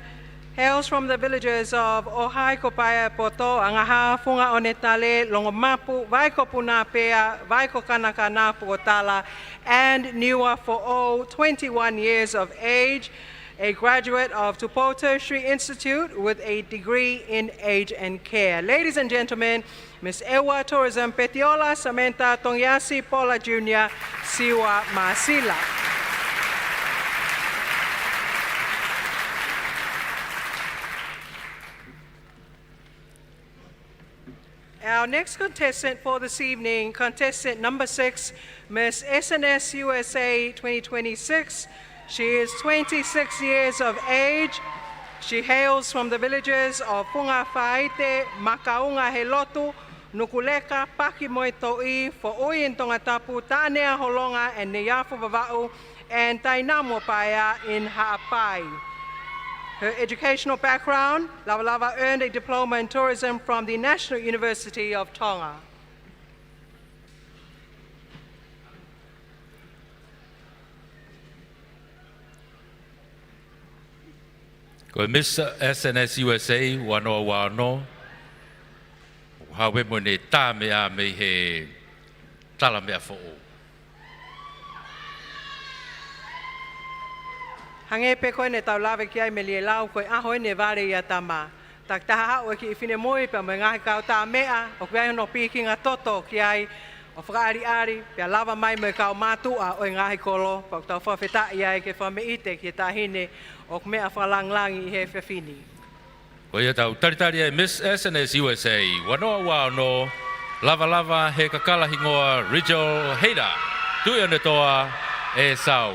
hails from the villages of ʻOhai ko Paea Poto, Angaha, Funga ʻOnetale, Longomapu, Vai ko Punapea, Vai ko Kanakana, Puʻotala, and Niuafoʻou, twenty-one years of age, a graduate of Tupou Tertiary Institute with a degree in aged care. Ladies and gentlemen, Miss ʻEua Tourism, Petiola Samantha Tongiasi Paula Junior Siua Māsila. Our next contestant for this evening, contestant number six, Miss S N S U S A twenty twenty-six. She is twenty-six years of age. She hails from the villages of Funga Faite, Makaunga he Lotu, Nukuleka, Paki mo e Toʻi, Foʻui in Tongatapu, Taʻanea Holonga and Neiafu Vavaʻu, and Tainamu Paea in Haʻapai. Her educational background, Lavalava earned a diploma in tourism from the National University of Tonga. Ko e Miss S N S U S A ua noa ua ono, ʻoku haʻu pē mo ʻene tā meʻa mei he tala meʻa foʻou. Hangē pē ko ʻene tau lave ki ai Melielau, ko e ʻaho ʻene vale ia tama. Takitaha haʻu e kiʻi finemui pea mo e ngaahi kautā meʻa, ʻoku ʻi ai hono pikinga toto ki ai, ʻo fakaʻaliʻali, pea lava mai mo e kau mātuʻa ʻo e ngaahi kolo, pea ʻoku tau fakafetaʻi ai ke fakameʻite ki he taʻahine ʻoku meʻa fakalāngilangi ʻi he efiafi ni. Ko ia tau talitali ai Miss S N S U S A ua noa ua ono, Lavalava he kakala hingoa Rigel Hader, Tuʻiʻonetoa ʻEsau.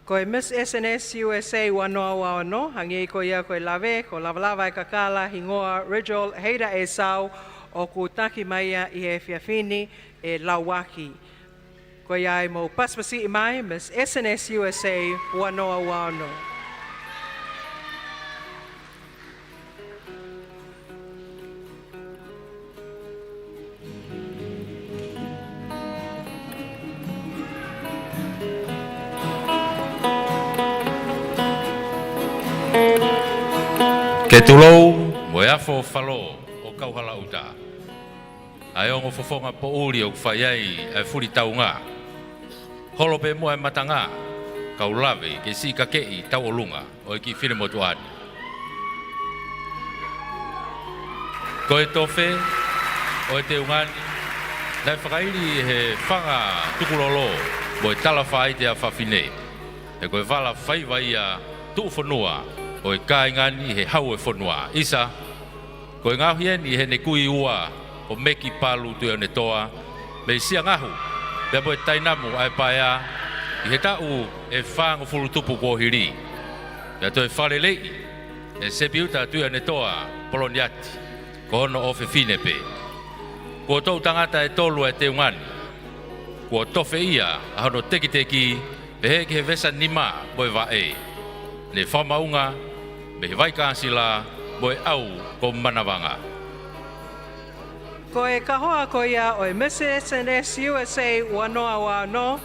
Ko e Miss S N S U S A ua noa ua ono, hangē ko ia ko e lave, ko Lavalava e kakala hingoa Rigel Hader ʻEsau, ʻoku taki mai ia ʻi he efiafi ni ʻe Lauaki. Ko ia ai mou pasipasiʻi mai, Miss S N S U S A ua noa ua ono. Ke tulou mo e afo falo ʻo Kauhalaʻuta, ʻa e ongo fofonga poʻuli ʻoku fai ai ʻa e fuli taunga. Holo pē muʻa e matanga, kau lave ke siʻi kakeʻi tauʻolunga ʻo e kiʻi finemotuʻa ni. Ko e tofe ʻo e teunga ni, naʻe fakaili ʻe he fanga tukulolo mo e tala faite ʻa fafine. He ko e vala faiva ia tuʻufonua ʻo e kāinga ni he hau e fonua. ʻIsa, ko e ngaohi eni ʻe heʻene kui ua ko Meki Palu Tuʻiʻonetoa mei Siangahu, pea mo e Tainamu ʻa e Paea ʻi he taʻu ʻe fāngofulu tupu kuo hili. Pea toe fakaleleiʻi ʻe Sepiuta Tuʻiʻonetoa Poloniati, ko hono ʻofefine pē. Kuo toʻu tangata ʻe tolu ʻa e teunga ni. Kuo tofe ia ʻa hono tekiteki, pehē ki he vesa nima mo e vaʻe. Ne fakamaʻunga mei he vai kāsila mo e ʻau ko Manavanga. Ko e kahoa ko ia ʻo e Miss S N S U S A ua noa ua ono,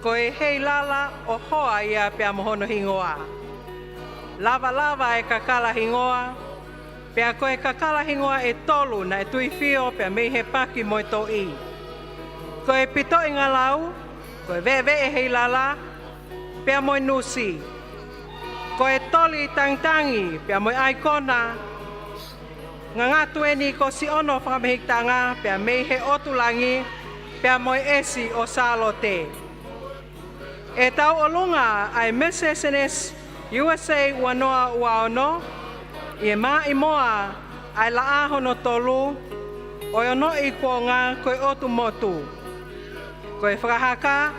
ko e heilala ʻo hoa ia pea mo hono hingoa. Lavalava e kakala hingoa, pea ko e kakala hingoa ʻe tolu naʻe tuifio pea mei he Paki mo e Toʻi. Ko e pitoʻi ngalau, ko e veʻeveʻe heilala, pea mo e nusi. Ko e toli tangitangi, pea mo e ʻaikona, ngangatu eni ko Siʻono Fakamehikitanga, pea mei he ʻOtu Langi, pea mo e ʻEsi ʻo Sālote. ʻE tauʻolunga ʻa e Miss S N S U S A ua noa ua ono ʻi he maʻimoa ʻa e laʻā hono tolu ʻo e onoʻi kuonga ko e ʻOtu Motu. Ko e fakahaka,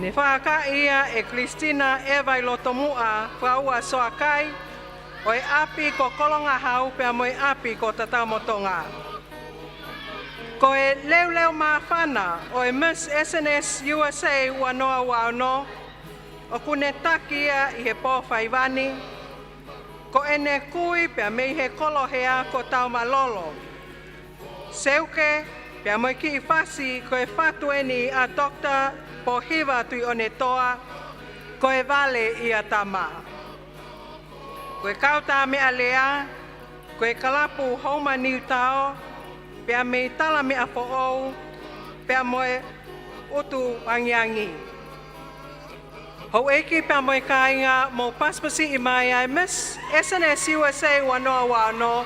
ne fakahakaʻi ia ʻe Christina ʻEvailotomuʻa Fakaua Soakai, ʻo e ʻapi ko Kolongahau pea mo e ʻapi ko Tataumotonga. Ko e leuleu māfana ʻo e Miss S N S U S A ua noa ua ono, ʻoku ne taki ia ʻi he pō faiva ni, ko ʻene kui pea mei he kolohea ko Taumalolo. Seuke, pea mo e kiʻi fasi ko e fatu eni ʻa Doctor Pōhiva Tuʻiʻonetoa, ko e vale ia tama. Ko e kau tā meʻa lea, ko e kalapu Houma Niutao, pea mei Talameʻafoʻou, pea mo e ʻUtu Angiangi. Houʻeiki pea mo e kāinga, mou pasipasiʻi mai ʻa e Miss S N S U S A ua noa ua ono,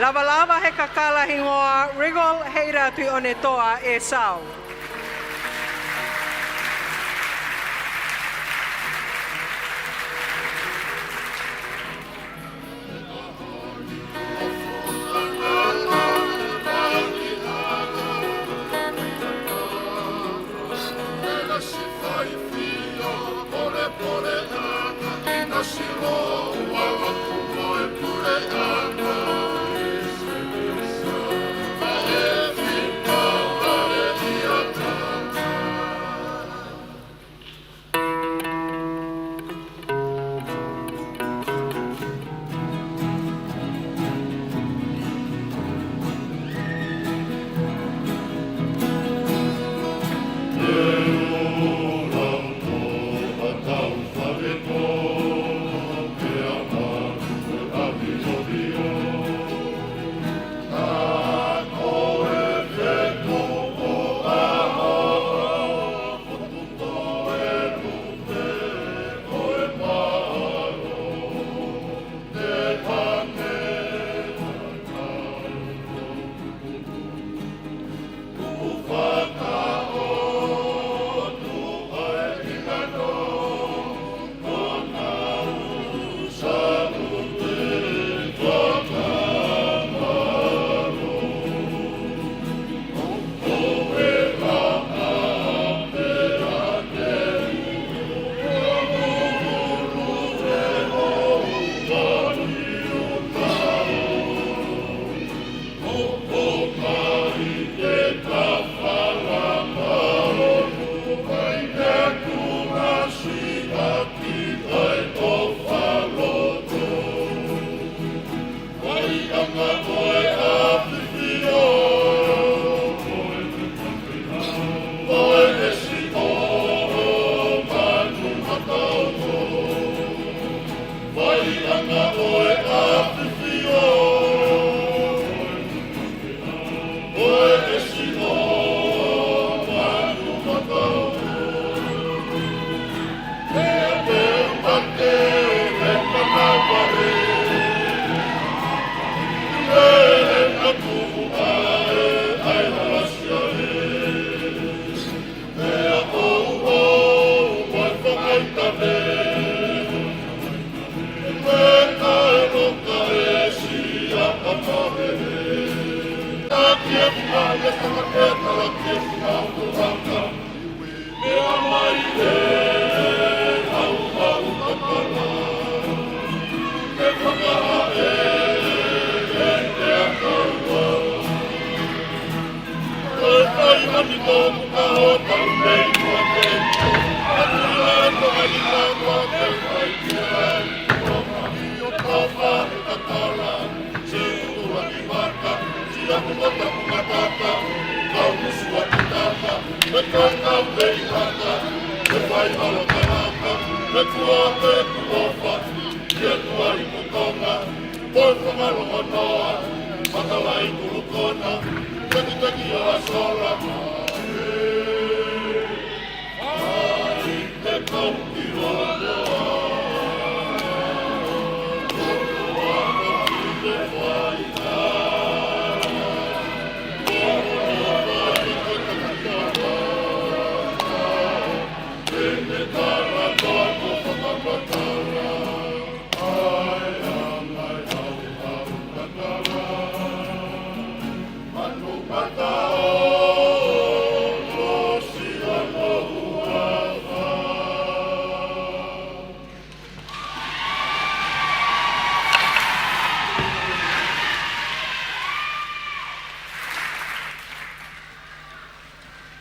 lavalava he kakala hingoa Regal Heira Tuʻiʻonetoa ʻe Sau.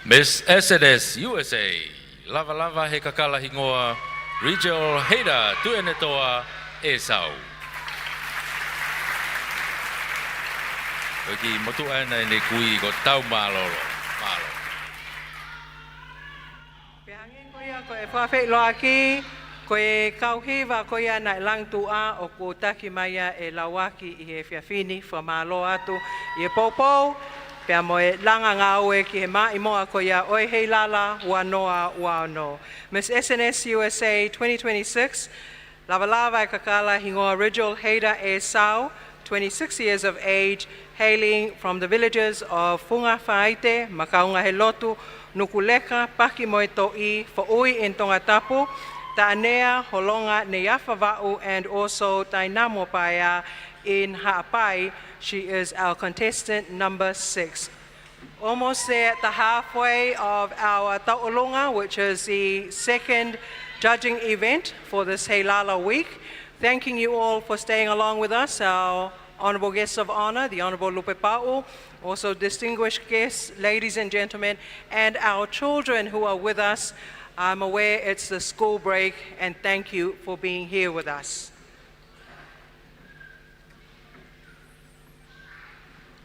Miss S N S U S A, lavalava he kakala hingoa Rachel Hader Tuʻiʻonetoa ʻEsau. Ko e kiʻi motuʻa ena ʻene kui ko Taumālōlō. Mālō. Pea hangē ko ia ko e fakafeʻiloaki, ko e kau hiva ko ia naʻe langi tuʻa ʻoku taki mai ia ʻe Lauaki ʻi he efiafi ni, fakamālō atu ʻi he poupou pea mo e langa ngāue ki he maʻimoa ko ia ʻo e Heilala ua noa ua ono. Miss S N S U S A twenty twenty-six, lavalava e kakala hingoa Rachel Hader ʻEsau, twenty-six years of age, hailing from the villages of Funga Faite, Makaunga he Lotu, Nukuleka, Paki mo e Toʻi, Foʻui in Tongatapu, Taʻanea, Holonga, Neiafa Vaʻu, and also Tainamopaea in Haʻapai. She is our contestant number six. Almost there at the halfway of our Tauʻolunga, which is the second judging event for this Heilala week. Thanking you all for staying along with us, our Honourable Guest of Honour, the Honourable Lupe Pau, also distinguished guests, ladies and gentlemen, and our children who are with us. I'm aware it's the school break, and thank you for being here with us.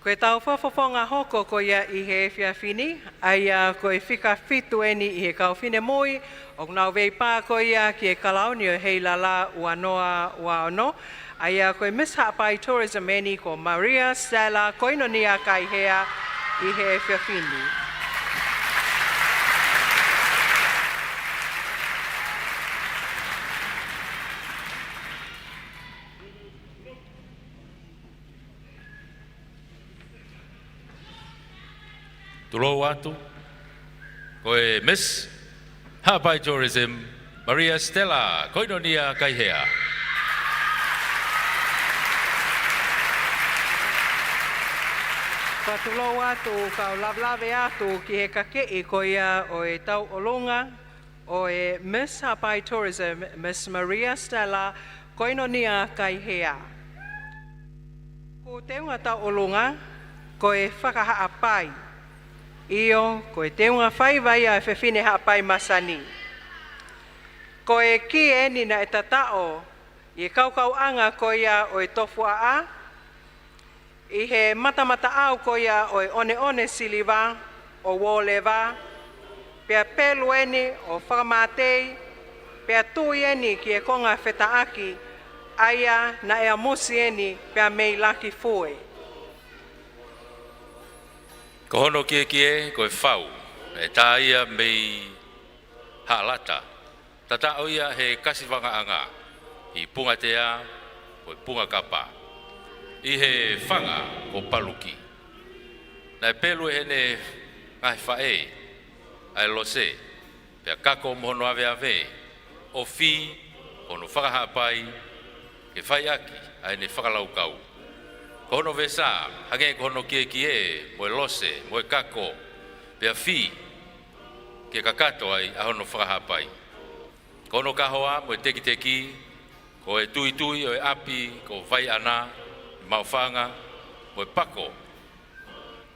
Ko e tau fakafofonga hoko ko ia ʻi he efiafi ni, ʻa ia ko e fika fitu eni ʻi he kau finemui ʻoku nau veipā ko ia ki he kalauni ʻo e Heilala ua noa ua ono, ʻa ia ko e Miss Haʻapai Tourism eni ko Maria Stella Koinonia Kaihea ʻi he efiafi ni. Tulou atu, ko e Miss Haʻapai Tourism, Maria Stella Koinonia Kaihea. Fakatulou atu, kau lavelave atu ki he kakeʻi ko ia ʻo e Tauʻolunga ʻo e Miss Haʻapai Tourism, Miss Maria Stella Koinonia Kaihea. Ko e teunga tauʻolunga ko e fakahaʻapai. ʻIo, ko e teunga faiva ia ʻa e fefine Haʻapai masani. Ko e kī eni naʻe tataʻo ʻi he kaukauʻanga ko ia ʻo e tofuaʻa, ʻi he matamataʻau ko ia ʻo e ʻoneʻone siliva ʻo Uōleva, pea pelu eni ʻo Fakamātei, pea tui eni ki he konga fetaʻaki, ʻa ia naʻe ʻamusi eni pea mei Lakifue. Ko hono kiekie ko e fau, naʻe tā ia mei Haʻalata, tataʻo ia he kasivangaʻanga ʻi Pungatea mo e Pungakapa, ʻi he fanga ko Paluki. Naʻe pelu ʻe heʻene ngaahi faʻē ʻa e lose, pea kako mo hono aveave, ʻo fī hono fakahaʻapai ke fai ʻaki ʻa ʻene fakalaukau. Ko hono vesa, hangē ko hono kiekie mo e lose mo e kako, pea fī ke kakato ai ʻa hono fakahaʻapai. Ko hono kahoa mo e tekiteki, ko e tuitui ʻo e ʻapi ko Vaiʻana, Maʻufanga, mo e pako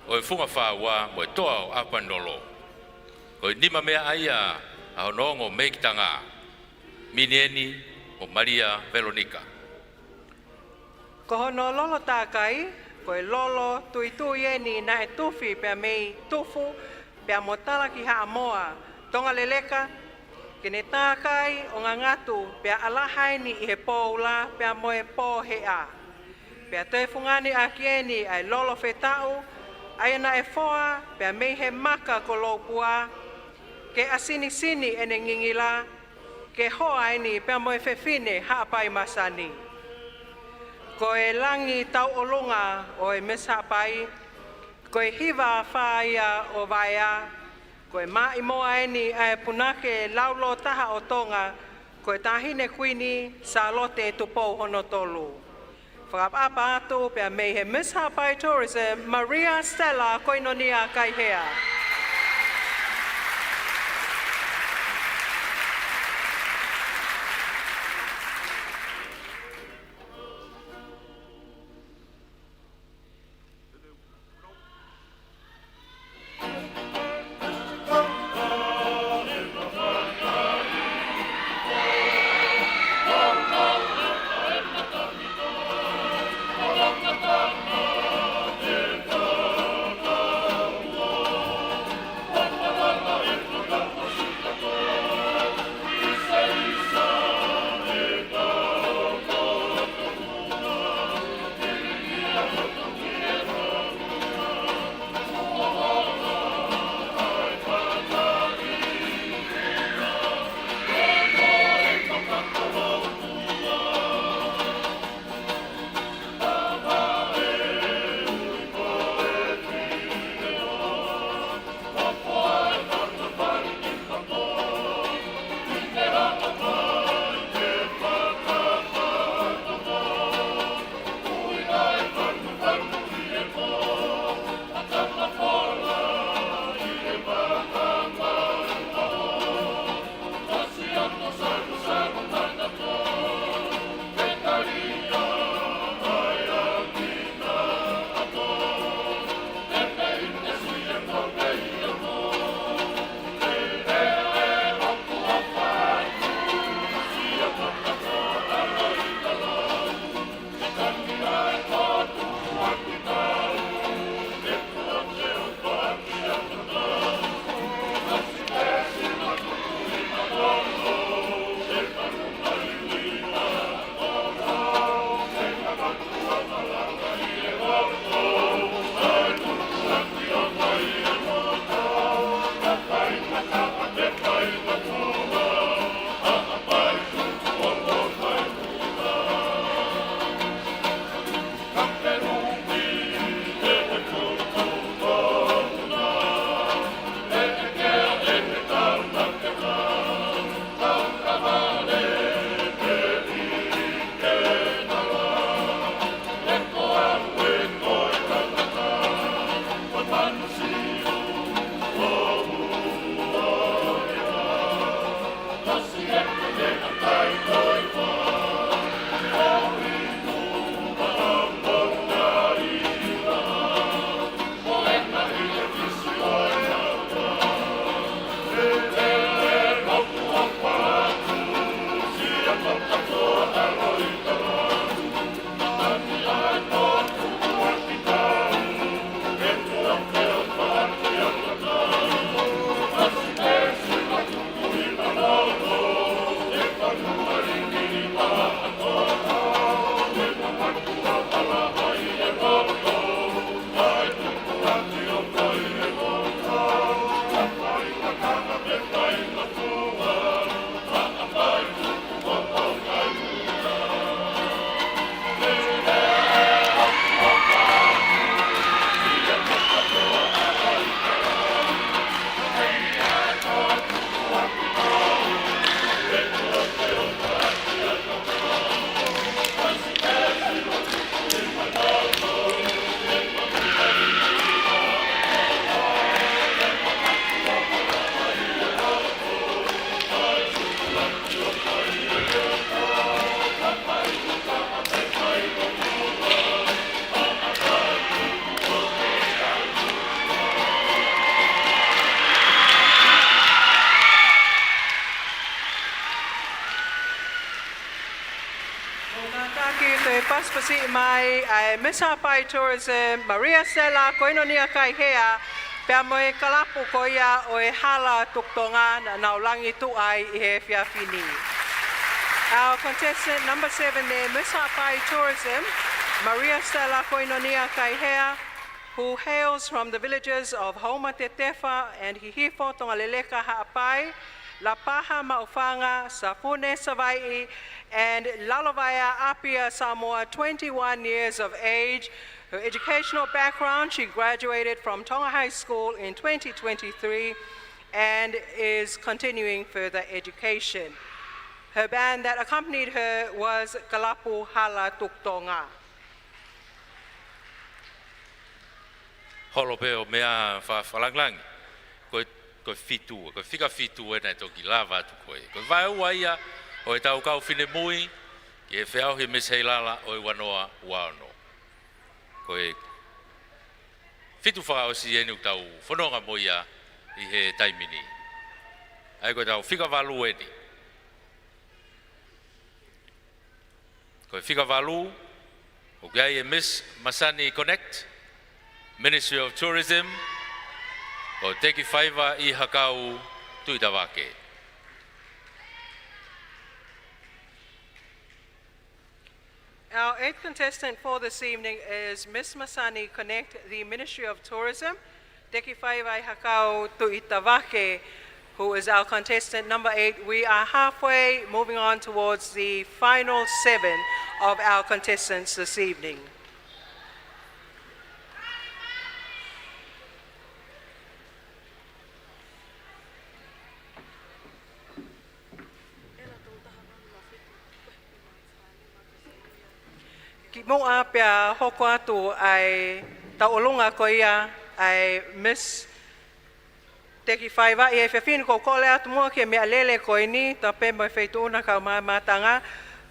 ʻo e Fungafāua mo e toa ʻo ʻApanilolo. Ko e nima meaʻa ia ʻa hono ongo mekitanga, Minieni mo Malia Velonika. Ko hono lolo tākai, ko e lolo tuitui eni naʻe tufi pea mei Tufu, pea mo Talakihaʻamoa, Tongaleleka, ke ne tākai ʻo ngangatu, pea ʻalaha eni ʻi he poula pea mo e pōheʻa. Pea toe fungani ʻaki eni ʻa e lolo fetaʻu, ʻa ia naʻe foa pea mei he maka ko Loupua, ke ʻasinisini ʻene ngingila, ke hoa eni pea mo e fefine Haʻapai masani. Ko e langi tauʻolunga ʻo e Miss Haʻapai, ko e hiva afā ia ʻo Vaea, ko e maʻimoa eni ʻa e punake laulōtaha ʻo Tonga, ko e Taʻahine Kuini Sālote Tupou hono tolu. Fakaʻapaʻapa atu pea mei he Miss Haʻapai Tourism, Maria Stella Koinonia Kaihea. ʻE pasipasi mai ʻa e Miss Haʻapai Tourism, Maria Stella Koinonia Kaihea, pea mo e kalapu ko ia ʻo e Hala Tuku Tonga naʻa nau langi tuʻu ai ʻi he efiafi ni. Our contestant number seven there, Miss Haʻapai Tourism, Maria Stella Koinonia Kaihea, who hails from the villages of Houmatetefa and Hihifo, Tongaleleka, Haʻapai, Lapaha, Maʻufanga, Safune, Savaiʻi, and Lalovaea, Apia, Samoa, twenty-one years of age. Her educational background, she graduated from Tonga High School in twenty twenty-three and is continuing further education. Her band that accompanied her was Kalapu Hala Tuku Tonga. Holo pē ʻo meʻa fakalangilangi. Ko e, ko e fitu, ko e fika fitu ē naʻe toki lava atu ko ē. Ko e vaeua ia ʻo ʻetau kau finemui ki he feʻauhi Miss Heilala ʻo e ua noa ua ono. Ko e fitu fakaʻosi eni ʻoku tau fononga mo ia ʻi he taimi ni. ʻA ia ko ʻetau fika valu eni. Ko e fika valu, ʻoku ʻi ai e Miss Masani Connect, Ministry of Tourism, ko Teki Faiva ʻi Hakau Tuʻitavake. Our eighth contestant for this evening is Miss Masani Connect, the Ministry of Tourism. Teki Faiva ʻi Hakau Tuʻitavake, who is our contestant number eight. We are halfway, moving on towards the final seven of our contestants this evening. Kimuʻa pea hoko atu ʻa e tauʻolunga ko ia ʻa e Miss Teki Faiva ʻi he efiafi ni, ʻoku ou kole atu muʻa ki he meʻalele ko eni, tapu mo e feituʻu na kau māmātanga,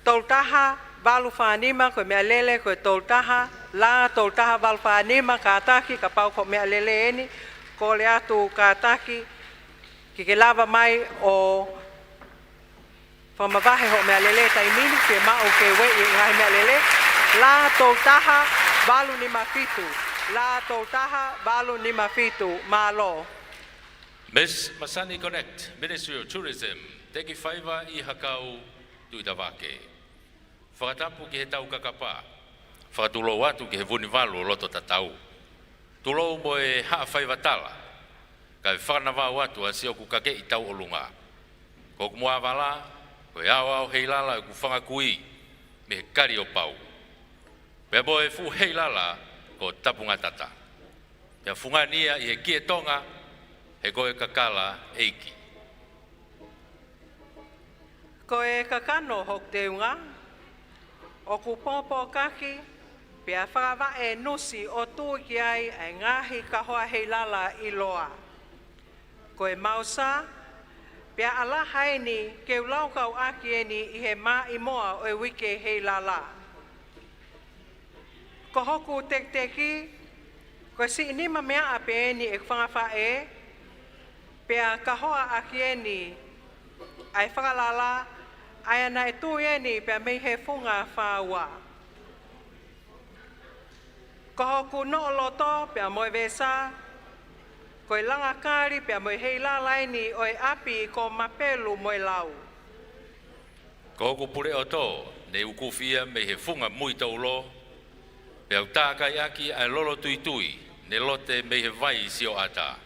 tolu taha valu fā nima, ko e meʻalele ko e tolu taha, lā tolu taha valu fā nima, kātaki, kapau ko e meʻalele eni, kole atu kātaki, ke ke lava mai ʻo fakamavahe hoʻo meʻalele taimi ni, ke maʻu ke ueʻi e ngaahi meʻalele. Lā tolu taha valu nima fitu. Lā tolu taha valu nima fitu. Mālō. Miss Masani Connect, Ministry of Tourism, Teki Faiva ʻi Hakau Tuʻitavake. Fakatapu ki he taukakapa, fakatulou atu ki he Vunivalu ʻo Loto Tatau. Tulou mo e Haʻa Faiva Tala, kae fakanavau atu ʻa siʻoku kakeʻi tauʻolunga. Ko hoku muʻavala, ko e Aoao Heilala ʻoku fanga kui mei he Kaliopau. Pea mo e fuʻu Heilala ko Tapungatata. Pea fungani ia ʻi he Kie Tonga, he ko e kakala ʻeiki. Ko e kakano hoku teunga, ʻoku pōpōkaki, pea fakavaʻe nusi ʻo tui ki ai ʻa e ngaahi kahoa Heilala ʻiloa. Ko e mausā, pea ʻalaha eni ke u laukau ʻaki eni ʻi he maʻimoa ʻo e uike Heilala. Ko hoku tekiteki, ko e siʻi nima meaʻa pē eni ʻeku fanga faʻē, pea kahoa ʻaki eni ʻa e fakalala, ʻa ia naʻe tui eni pea mei he funga fāua. Ko hoku noʻo loto pea mo e vesa, ko e langa kali pea mo e Heilala eni ʻo e ʻapi ko Mapelu mo e Lau. Ko hoku puleʻoto, ne ukufi ia mei he funga Muitoulo, pea u tākai ʻaki ʻa e lolo tuitui, ne lote mei he vai Sioʻata.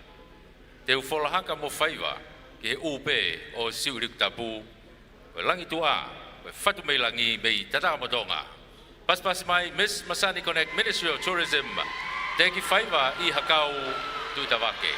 Te u fola haka mo faiva ki he ʻū pē ʻo Siuʻilikutapu, ko e langi tuʻa, ko e fatu mei langi mei Tatakamotonga. Pasipasi mai, Miss Masani Connect, Ministry of Tourism, Teki Faiva ʻi Hakau Tuʻitavake.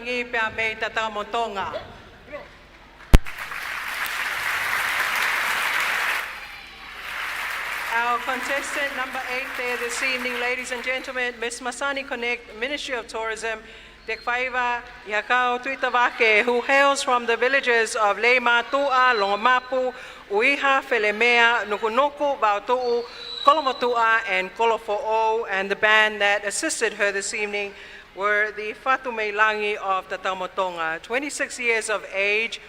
Pea mei Tataumotonga. Our contestant number eight there this evening, ladies and gentlemen, Miss Masani Connect, Ministry of Tourism, Tekifaiva Ihakau Tuitavake, who hails from the villages of Leimātuʻa, Longomapu, ʻUiha, Felemea, Nukunuku, Vaotuʻu, Kolomotuʻa, and Kolofoʻou, and the band that assisted her this evening were the Fatu Mei Langi of Tataumotonga. Twenty-six years of age,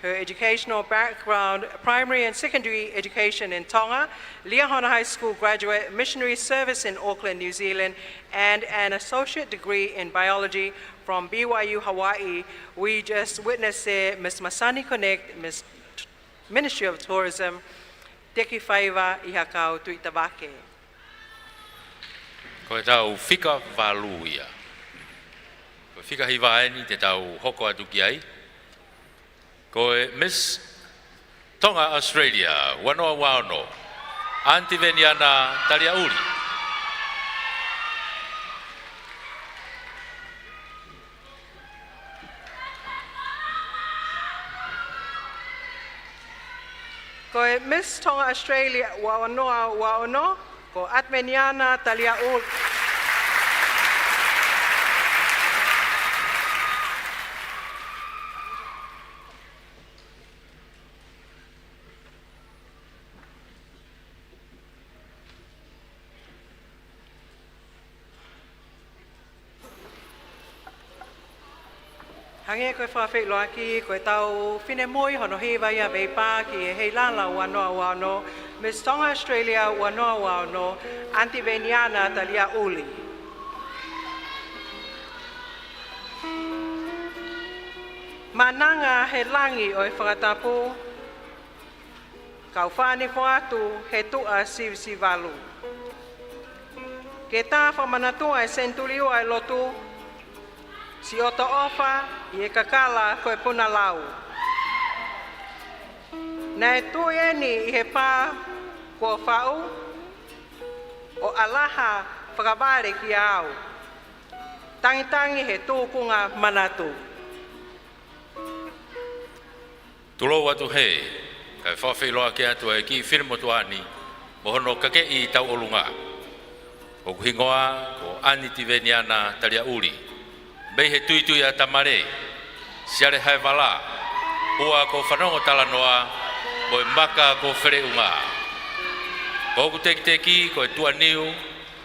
her educational background, primary and secondary education in Tonga, Liahona High School graduate, missionary service in Auckland, New Zealand, and an associate degree in biology from B Y U Hawaii. We just witnessed there, Miss Masani Connect, Miss Ministry of Tourism, Tekifaiva Ihakau Tuitavake. Ko ʻetau fika valu ia. Ko e fika hiva eni te tau hoko atu ki ai. Ko e Miss Tonga Australia, ua noa ua ono, Anti Veniana Taliaʻuli. Ko e Miss Tonga Australia ua noa ua ono, ko Anti Veniana Taliaʻuli. Hangē ko e fakafeʻiloaki, ko ʻetau finemui hono hiva ia veipa ki he Heilala ua noa ua ono, Miss Tonga Australia ua noa ua ono, Anti Veniana Taliaʻuli. Mananga he langi ʻo e fakatapu, kau fānifo atu he tuʻa sivisivalu. Ke tā fakamanatua e senituli ua e lotu, siʻoto ʻofa ʻi he kakala ko e puna lau. Naʻe tui eni ʻi he pā kuo faʻu, ʻo ʻalaha fakavale kiate au. Tangitangi he tūkunga manatu. Tulou atu hē, kae fakafeʻiloaki atu ʻa e kiʻi finemotuʻa ni mo hono kakeʻi tauʻolunga. ʻOku hingoa ko Aniti Veniana Taliaʻuli, mei he tuitui ʻa Tamale, Siale Haevala, ua ko Fanongo Talanoa, mo e maka ko Feleʻunga. Ko hoku tekiteki ko e tuʻaniu,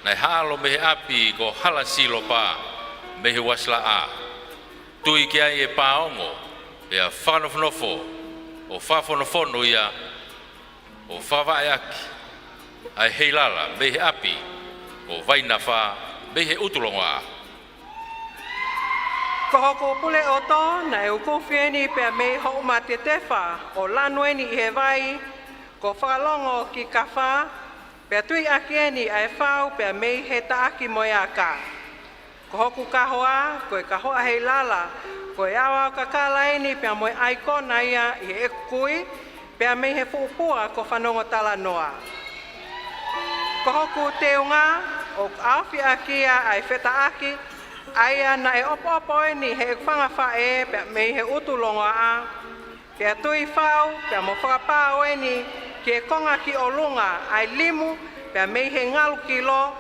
naʻe haʻalo mei he ʻapi ko Hala Silopa, mei he Uasilaʻa. Tui ki ai e pāongo, pea fakanofonofo, ʻo fakafonofono ia, ʻo fakavaʻe ʻaki ʻa e Heilala mei he ʻapi ko Vainafa, mei he ʻUtulongoaʻa. Ko hoku pule ʻoto, naʻe ukufi eni pea mei Hoʻumatetefa, ʻo lanu eni ʻi he vai, ko Fakalongo ki Kafa, pea tui ʻaki eni ʻa e fau pea mei he taʻaki mo e aka. Ko hoku kahoa, ko e kahoa Heilala, ko e aoao kakala eni pea mo e ʻaikona ia ʻi heʻeku kui, pea mei he fuʻu pua ko Fanongo Talanoa. Ko hoku teunga, ʻoku ʻaofi ʻaki ia ʻa e fetaʻaki, ʻa ia naʻe ʻopoʻopo eni heʻeku fanga faʻē pea mei he ʻUtulongoaʻa. Pea tui fau, pea mo fakapā eni ki he konga ki ʻolunga ʻa e limu, pea mei he ngalu ki lalo,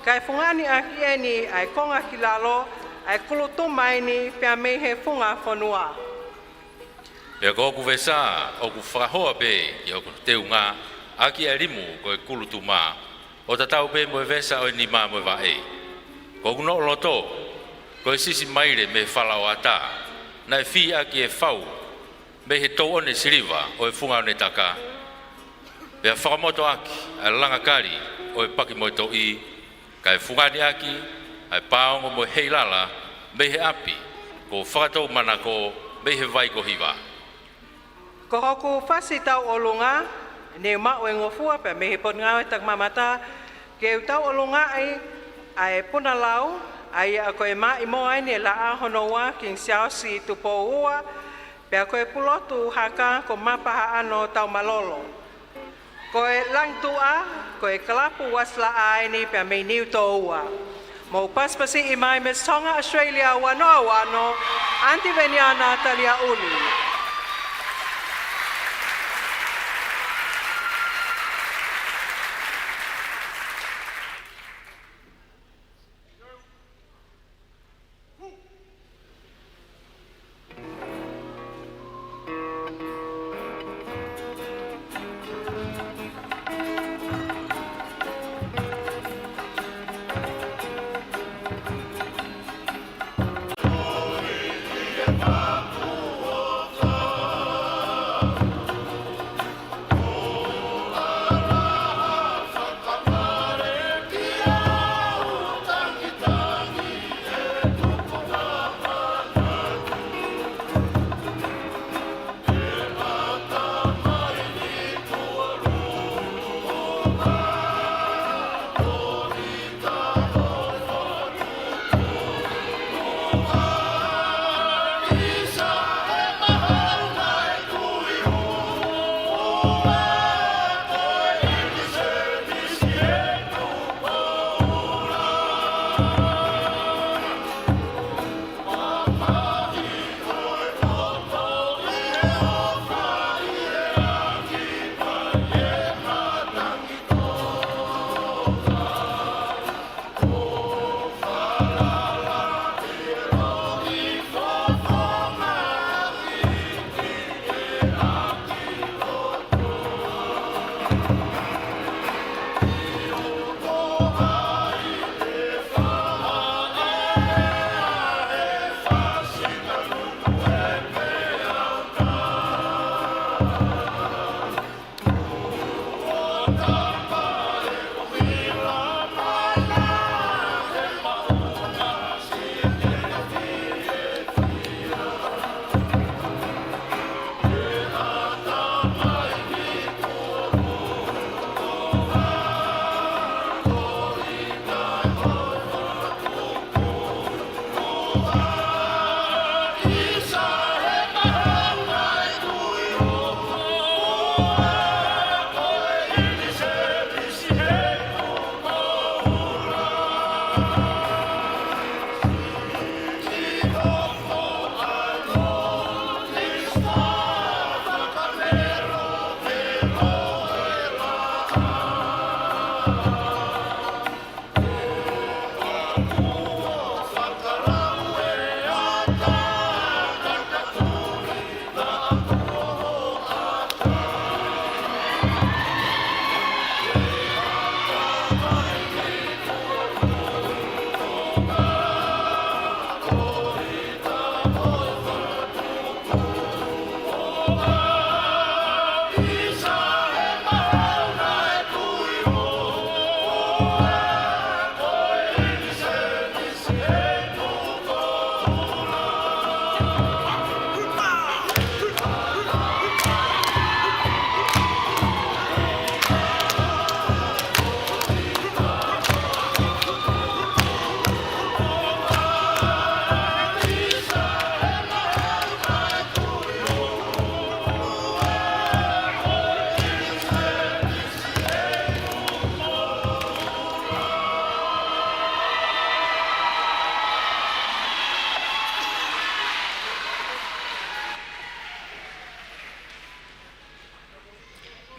kae fungani ʻaki eni ʻa e konga ki lalo ʻa e kulutuma eni, pea mei he funga fonua. Pea ko hoku vesa, ʻoku fakahoa pē ki hoku teunga, ʻaki ʻa e limu ko e kulutuma, ʻo tatau pē mo e vesa ʻo e nima mo e vaʻe. Ko hoku noʻo loto, ko e sisi maile mei he fala ʻo ata, naʻe fī ʻaki e fau mei he touʻone siliva ʻo e funga ʻonetaka, pea fakamoto ʻaki ʻa e langa kali ʻo e paki mo e toʻi, kae fungani ʻaki ʻa e pāongo mo e Heilala mei he ʻapi ko Fakatoumanako, mei he vai ko Hiva. Ko hoku fasi tauʻolunga, ne u maʻu e ngofua pea mei he Potungāue Takimamata, ke u tauʻolungaʻi ʻa e puna lau, ʻa ia ko e maʻimoa eni e laʻā hono ua King Siaosi Tupou ua, pea ko e pulotu haka ko Mapahaʻano Taumalolo. Ko e langituʻa, ko e kalapu Uasilaʻa eni pea mei Niutōua. Mou pasipasiʻi mai Miss Tonga Australia ua noa ua ono, ʻAntiveniana Taliaʻuli.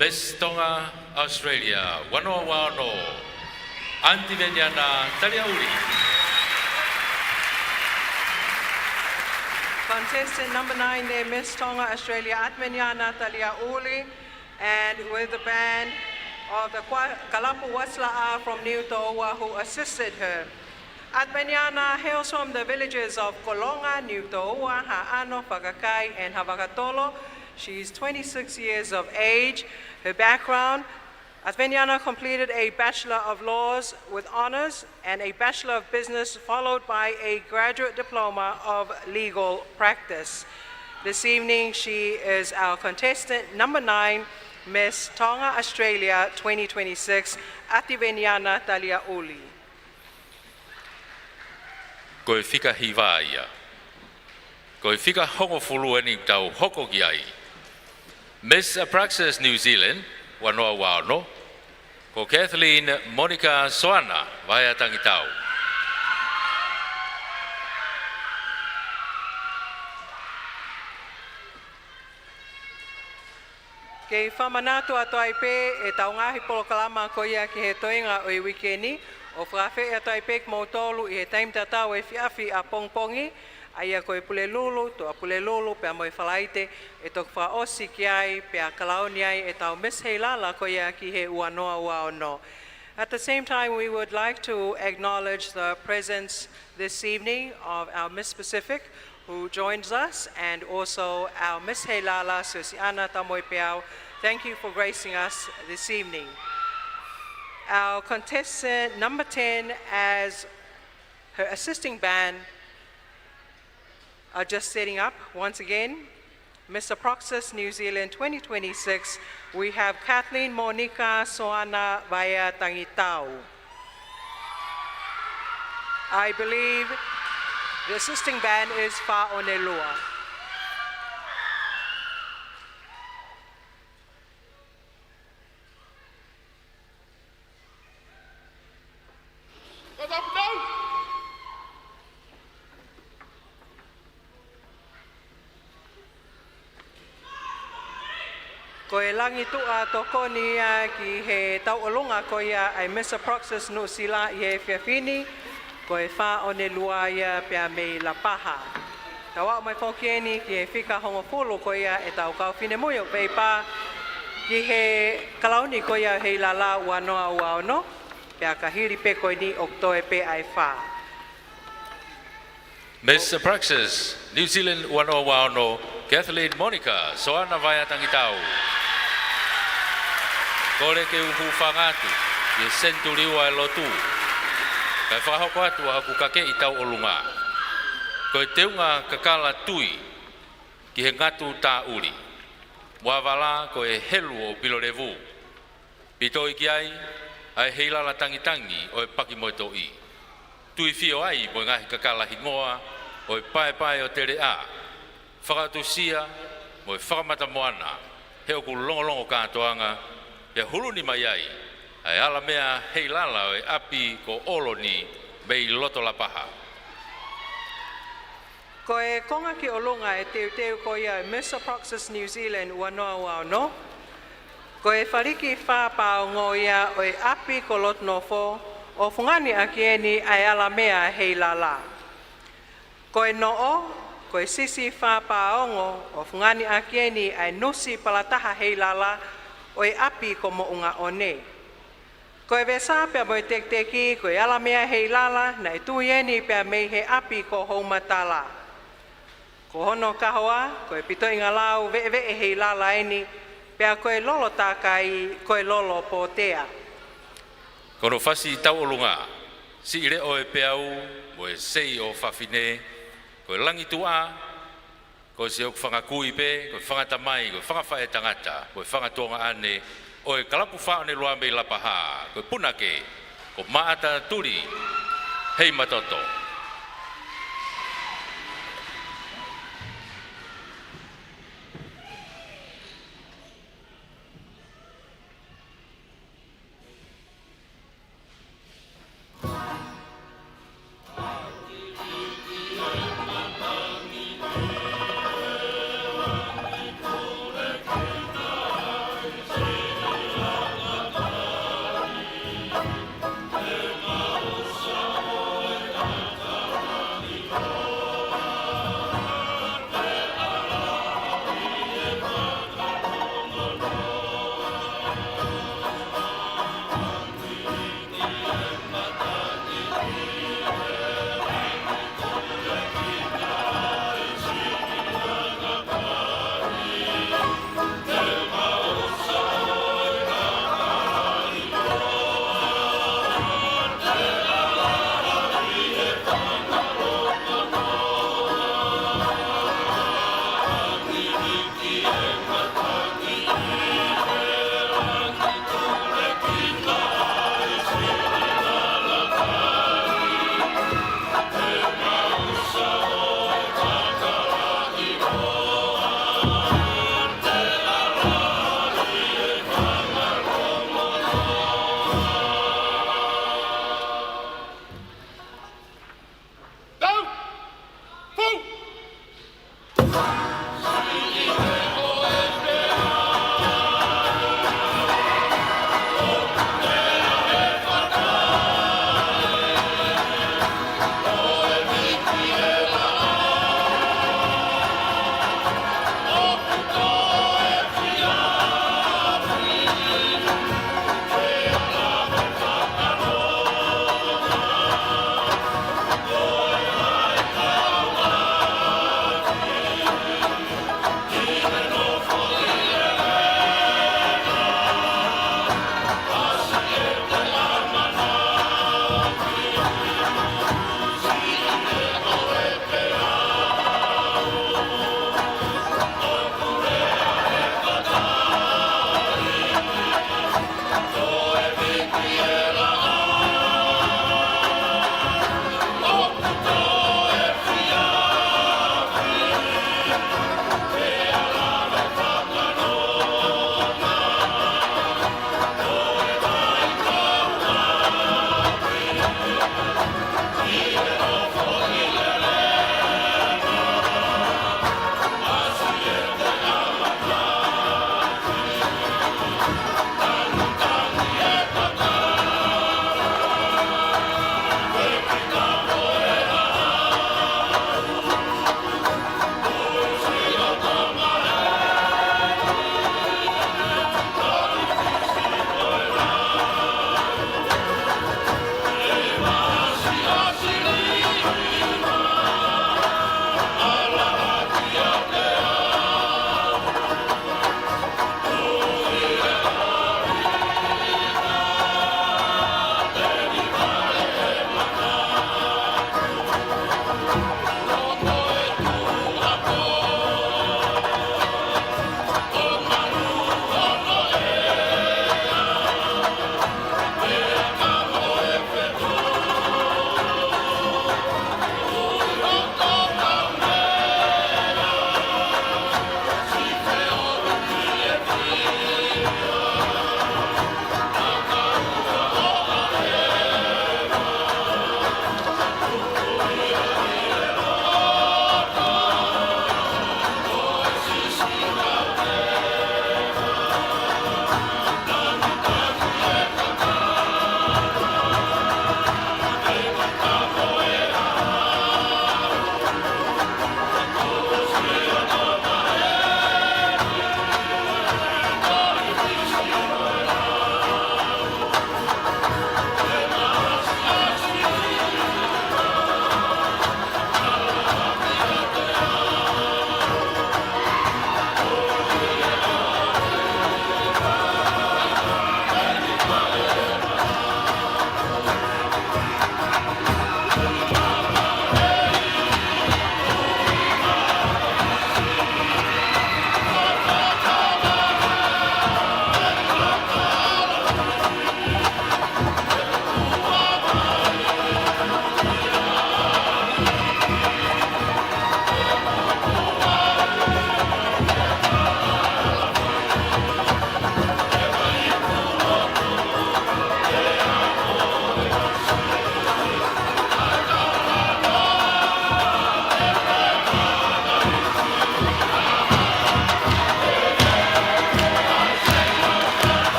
Miss Tonga Australia, ua noa ua ono, ʻAntiveniana Taliaʻuli. Contestant number nine there, Miss Tonga Australia, ʻAntiveniana Taliaʻuli, and with the band of the Kwa-, Kalapu Wasilaʻā from Niutōua who assisted her. ʻAntiveniana hails from the villages of Kolonga, Niutōua, Haʻano, Fakakai, and Havakatolo. She's twenty-six years of age. Her background, ʻAntiveniana completed a Bachelor of Laws with honors and a Bachelor of Business, followed by a graduate diploma of legal practice. This evening, she is our contestant number nine, Miss Tonga Australia twenty twenty-six, ʻAntiveniana Taliaʻuli. Ko e fika hiva ia. Ko e fika hongofulu eni ʻoku tau hoko ki ai. Miss Abraxas New Zealand, ua noa ua ono, ko Kathleen Monica Soana, Vaea Tangitau. Kei fakamanatu atu ai pē ʻetau ngaahi polokalama ko ia ki he toenga ʻo e uike ni, ʻo fakaafeʻi atu ai pē kimoutolu ʻi he taimi tatau efiafi ʻapongipongi, ʻa ia ko e Pulelulu, Toʻa Pulelulu, pea mo e Falaite, ʻe toki fakaʻosi ki ai, pea kalauni ai ʻetau Miss Heilala ko ia ki he ua noa ua ono. At the same time, we would like to acknowledge the presence this evening of our Miss Pacific, who joins us, and also our Miss Heilala, Siosiana Tamoepeau. Thank you for gracing us this evening. Our contestant number ten, as her assisting band are just setting up once again. Miss Aproxus New Zealand twenty twenty-six, we have Kathleen Monica Soana Vaea Tangitau. I believe the assisting band is Faʻonelua. Ko e langi tuʻa tokoni ia ki he tauʻolunga ko ia ʻa e Miss Aproxus Nuʻusila ʻi he efiafi ni, ko e Faʻonelua ia pea mei Lapaha. Tau aʻu mai foki eni ki he fika hongofulu ko ia ʻetau kau finemui ʻoku feʻipa ki he kalauni ko ia Heilala ua noa ua ono, pea ka hili pē ko eni ʻoku toe pē ʻa e fā. Miss Aproxus New Zealand ua noa ua ono, Kathleen Monica Soana Vaea Tangitau. Kole ke u hūfanga atu ʻi he senituli ua ʻo e lotu, kae fakahoko atu ʻa hoku kakeʻi tauʻolunga. Ko e teunga kakala tui ki he ngatu tāʻuli, mo avala ko e helu ʻo Pilolevu. Pito ki ai ʻa e Heilala Tangitangi ʻo e Paki mo e Toʻi. Tuifio ai mo e ngaahi kakala hingoa ʻo e Paepae ʻo Teleʻa, Fakaʻotusia mo e Fakamatamoana, he ʻoku longolongo kātoanga, pea huluni mai ai ʻa e Alamea Heilala ʻo e ʻapi ko ʻOloni mei loto Lapaha. Ko e konga ki ʻolunga ʻo e teuteu ko ia ʻo e Miss Aproxus New Zealand ua noa ua ono, ko e faliki fā pāongo ia ʻo e ʻapi ko Lotonofo, ʻo fungani ʻaki eni ʻa e Alamea Heilala. Ko e noʻo, ko e sisi fā pāongo, ʻo fungani ʻaki eni ʻa e nusi palataha Heilala ʻo e ʻapi ko Moʻungaʻone. Ko e vesa pea mo e tekiteki, ko e Alamea Heilala, naʻe tui eni pea mei he ʻapi ko Houmatala. Ko hono kahoa, ko e pitoʻingalau veʻeveʻe Heilala eni, pea ko e lolo takai, ko e lolo pōtea. Ko hono fasi tauʻolunga, siʻi leʻo ʻo e peau, mo e sei ʻo fafine, ko e langi tuʻa, ko siʻoku fanga kui pē, ko e fanga tamai, ko e fanga faʻētangata, ko e fanga tuongaʻane ʻo e Kalapu Faʻonelua mei Lapaha, ko e punake ko Maʻata Tuli Heimatoto.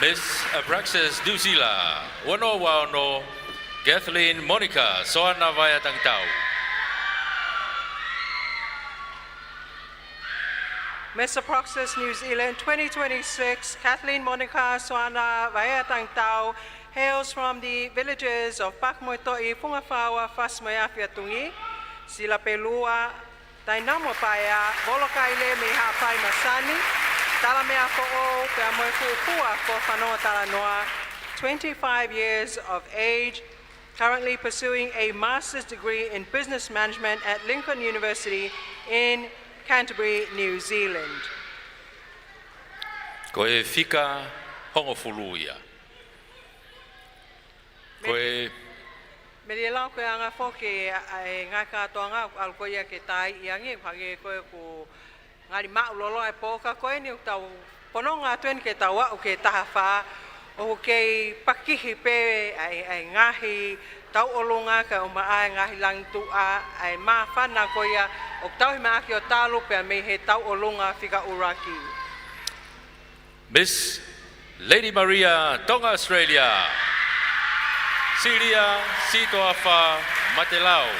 Miss Abraxas New Zealand, ua noa ua ono, Kathleen Monica Soana Vaea Tangitau. Miss Abraxas New Zealand twenty twenty-six, Kathleen Monica Soana Vaea Tangitau, hails from the villages of Pakumoetoʻi, Fungafaua, Fasi mo e Afi ʻo Tuʻi, Silapelua, Tainamopaea, Volokaile mei Haʻapai Masani, Talameafoʻou, pea mo e Fuʻupuha ko Fanongo Talanoa, twenty-five years of age, currently pursuing a master's degree in business management at Lincoln University in Canterbury, New Zealand. Ko e fika hongofulu ia. Ko e Mele lau ko e anga foki ʻa e ngaahi kātoanga ʻoku ʻalu ko ia ke taiʻi ange, hangē ko ē ʻoku ngali maʻulolo ʻa e pō ka ko eni ʻoku tau pononga atu eni ke tau aʻu ki he taha fā, ʻoku kei pakihi pē ʻa e, ʻa e ngaahi tauʻolunga kae ʻumaʻā e ngaahi langituʻa, ʻa e māfana ko ia ʻoku tauhi mai ʻaki ʻo talu pea mei he tauʻolunga fika ʻuluaki. Miss Lady Maria, Tonga, Australia. Silia Sitoafa Matelau.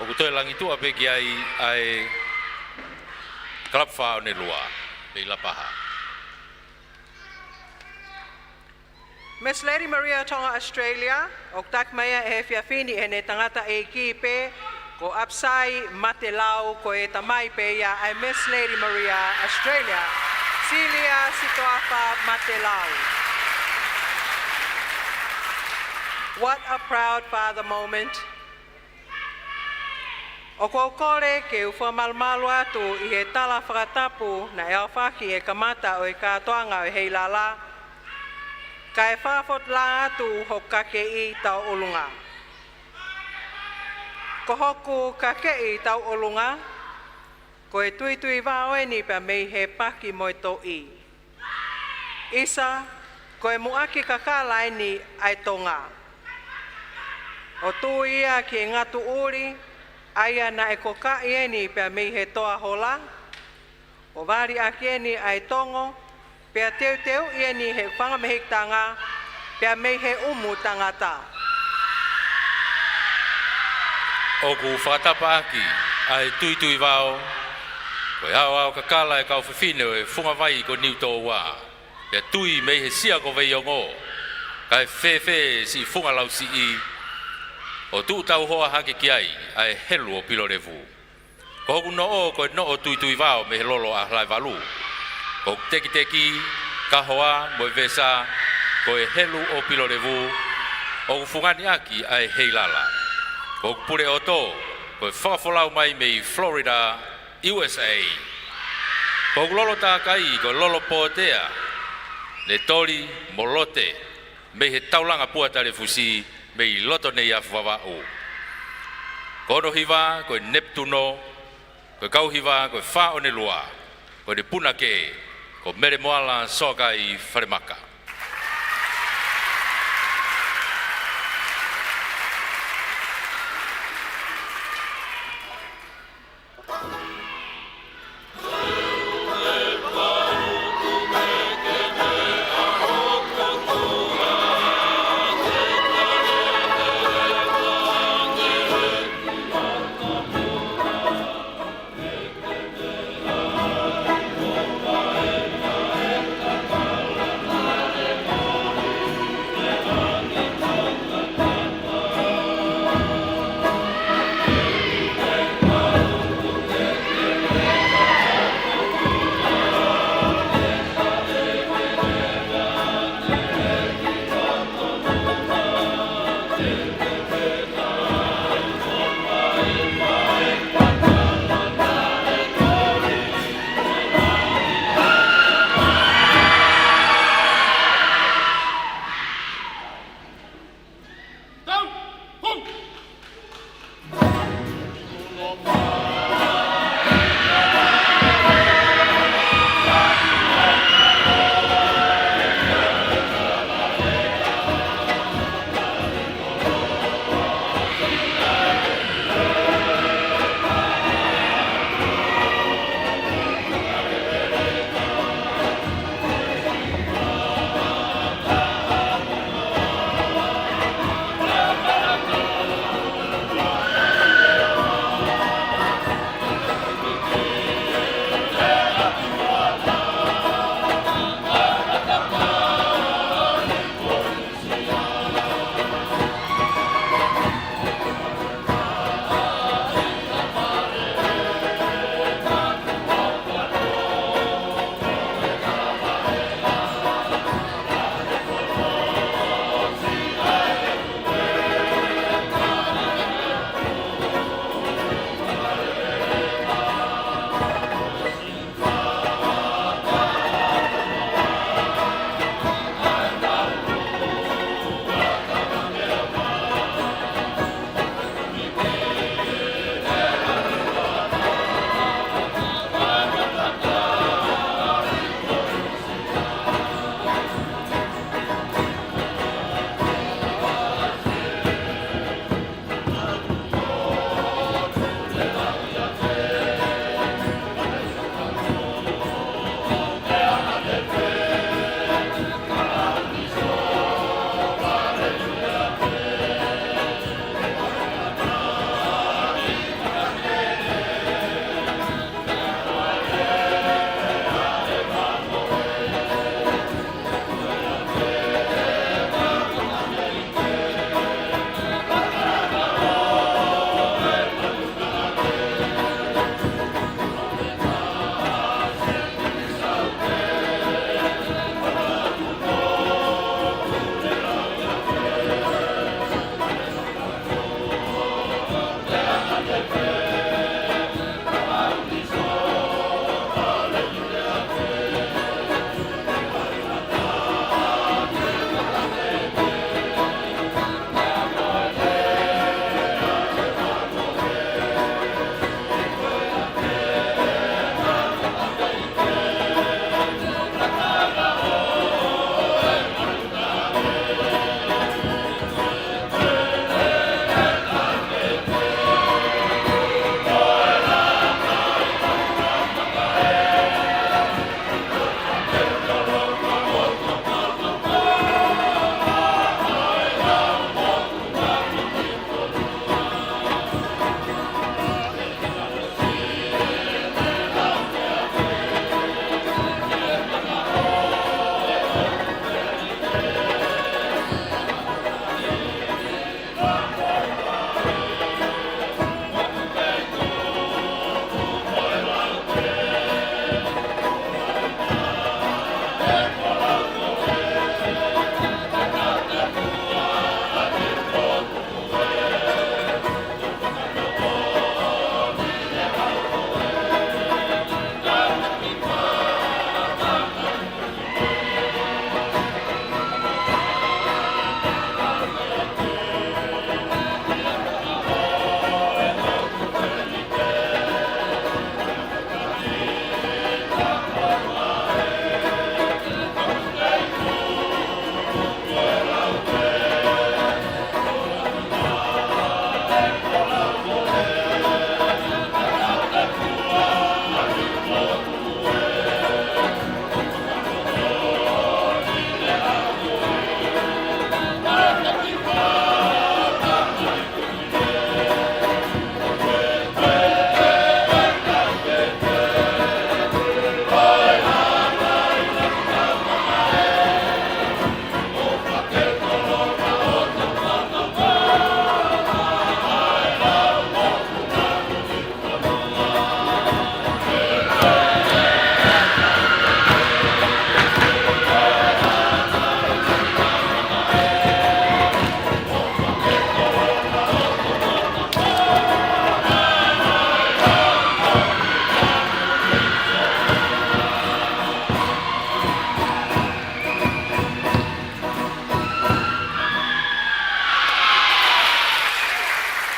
ʻOku toe langituʻa pē ki ai ʻa e Kalapu Fā ʻo Nelua, mei Lapaha. Miss Lady Maria Tonga Australia, ʻoku taki mai ia he efiafi ni ʻe heʻene tangataʻeiki pē, ko ʻApisai Matelau, ko e tamai pē ia ʻa e Miss Lady Maria Australia, Silia Sitoafa Matelau. What a proud father moment. ʻOku ou kole ke u fakamalumalu atu ʻi he tala fakatapu naʻe aofaki he kamata ʻo e kātoanga ʻo e heilala, kae fakafotulā atu hoku kakeʻi tauʻolunga. Ko hoku kakeʻi tauʻolunga, ko e tuitui vao eni pea mei he Paki mo e Toʻi. ʻIsa, ko e muʻaki kakala eni ʻa e Tonga. ʻO tui ia ki he ngatuʻuli, ʻa ia naʻe kokaʻi eni pea mei he Toa Hola, ʻo vali ʻaki eni ʻa e tongo, pea teuteuʻi eni he fanga mehikitanga, pea mei he ʻumu tangata. ʻOku fakatapaʻaki ʻa e tuitui vao, ko e aoao kakala e kau fefine ʻo e funga vai ko Niutōua, pea tui mei he sia ko Veiongo, kae fēfē siʻi funga lausiʻi, ʻo tuʻu tauhoa hake ki ai ʻa e helu ʻo Pilolevu. Ko hoku noʻo, ko e noʻo tuitui vao mei he lolo ʻa Halaevalu. Ko hoku tekiteki, kahoa, mo e vesa, ko e helu ʻo Pilolevu, ʻoku fungani ʻaki ʻa e heilala. Ko hoku pule ʻoto, ko e fakafolau mai mei Florida, U S A. Ko hoku lolo tākai, ko e lolo pōtea, Netoli mo Lote, mei he taulanga Pua Talefusi, mei loto Neiafu Vavaʻu. Ko hono hiva, ko e Neptuno, ko e kau hiva, ko e Fā ʻo Nelua, ko ʻene punake, ko Mele Moala Soakai Falemaka.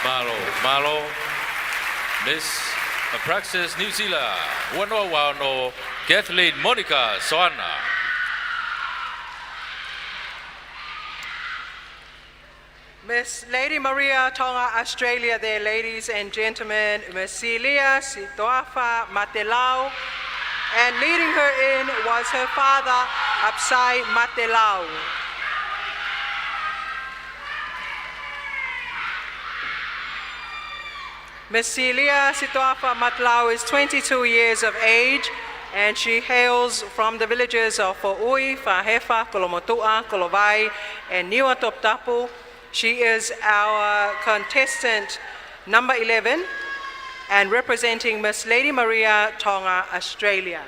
Mālō, mālō. Miss Abraxas New Zealand, ua noa ua ono, Kathleen Monica Soana. Miss Lady Maria Tonga Australia there, ladies and gentlemen, Miss Celia Sitoafa Matelau, and leading her in was her father, Apsai Matelau. Miss Celia Sitoafa Matelau is twenty-two years of age, and she hails from the villages of Foʻui, Fahefa, Kolomotuʻa, Kolovai, and Niua Toputapu. She is our contestant number eleven and representing Miss Lady Maria Tonga, Australia.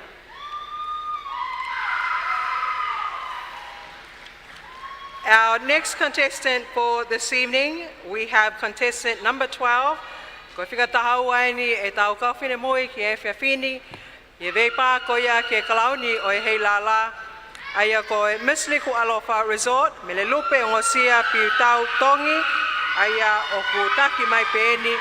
Our next contestant for this evening, we have contestant number twelve. Ko e fika taha ua eni ʻetau kau finemui ki he efiafi ni, ʻi he veipā ko ia ki he kalauni ʻo e Heilala, ʻa ia ko e Miss Likuʻalofa Resort, Melelupe Ongosia Piutau Tongi, ʻa ia ʻoku taki mai pē eni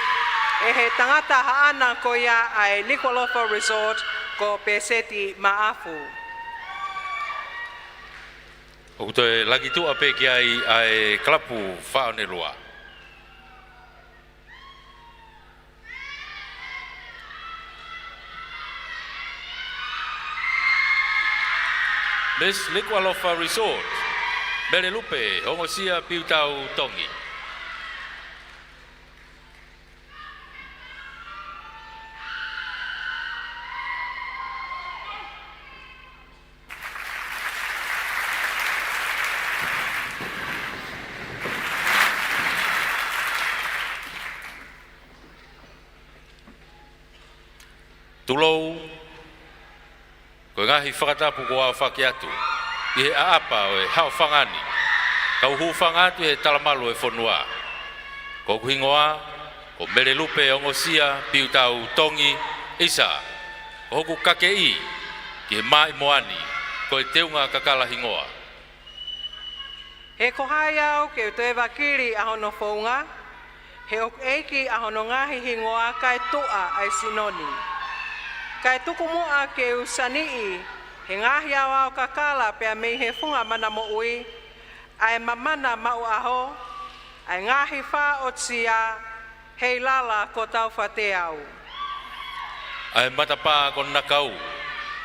ʻe he tangata haʻana ko ia ʻa e Likuʻalofa Resort, ko Pēseti Maʻafu. ʻOku toe langituʻa pē ki ai ʻa e kalapu Faʻonelua. Miss Likuʻalofa Resort, Melelupe Ongosia Piutau Tongi. Tulou, ko e ngaahi fakatapu kuo aofaki atu ʻi he ʻaʻapa ʻo e haʻofanga ni, kau hūfanga atu ʻi he talamalu ʻo e fonua. Ko hoku hingoa ko Melelupe Ongosia Piutau Tongi, ʻisa, ko hoku kakeʻi ki he maʻimoa ni ko e teunga kakala hingoa. He ko hai au ke u toe vakili ʻa hono founga, he ʻoku ʻeiki ʻa hono ngaahi hingoa kae tuʻa ʻa e sino ni. Kae tuku muʻa ke u saniʻi he ngaahi aoao kakala pea mei he funga mana moʻui, ʻa e mamana maʻu ʻaho, ʻa e ngaahi fāʻotia, Heilala ko Taufateau. ʻA e matapā ko Nakau,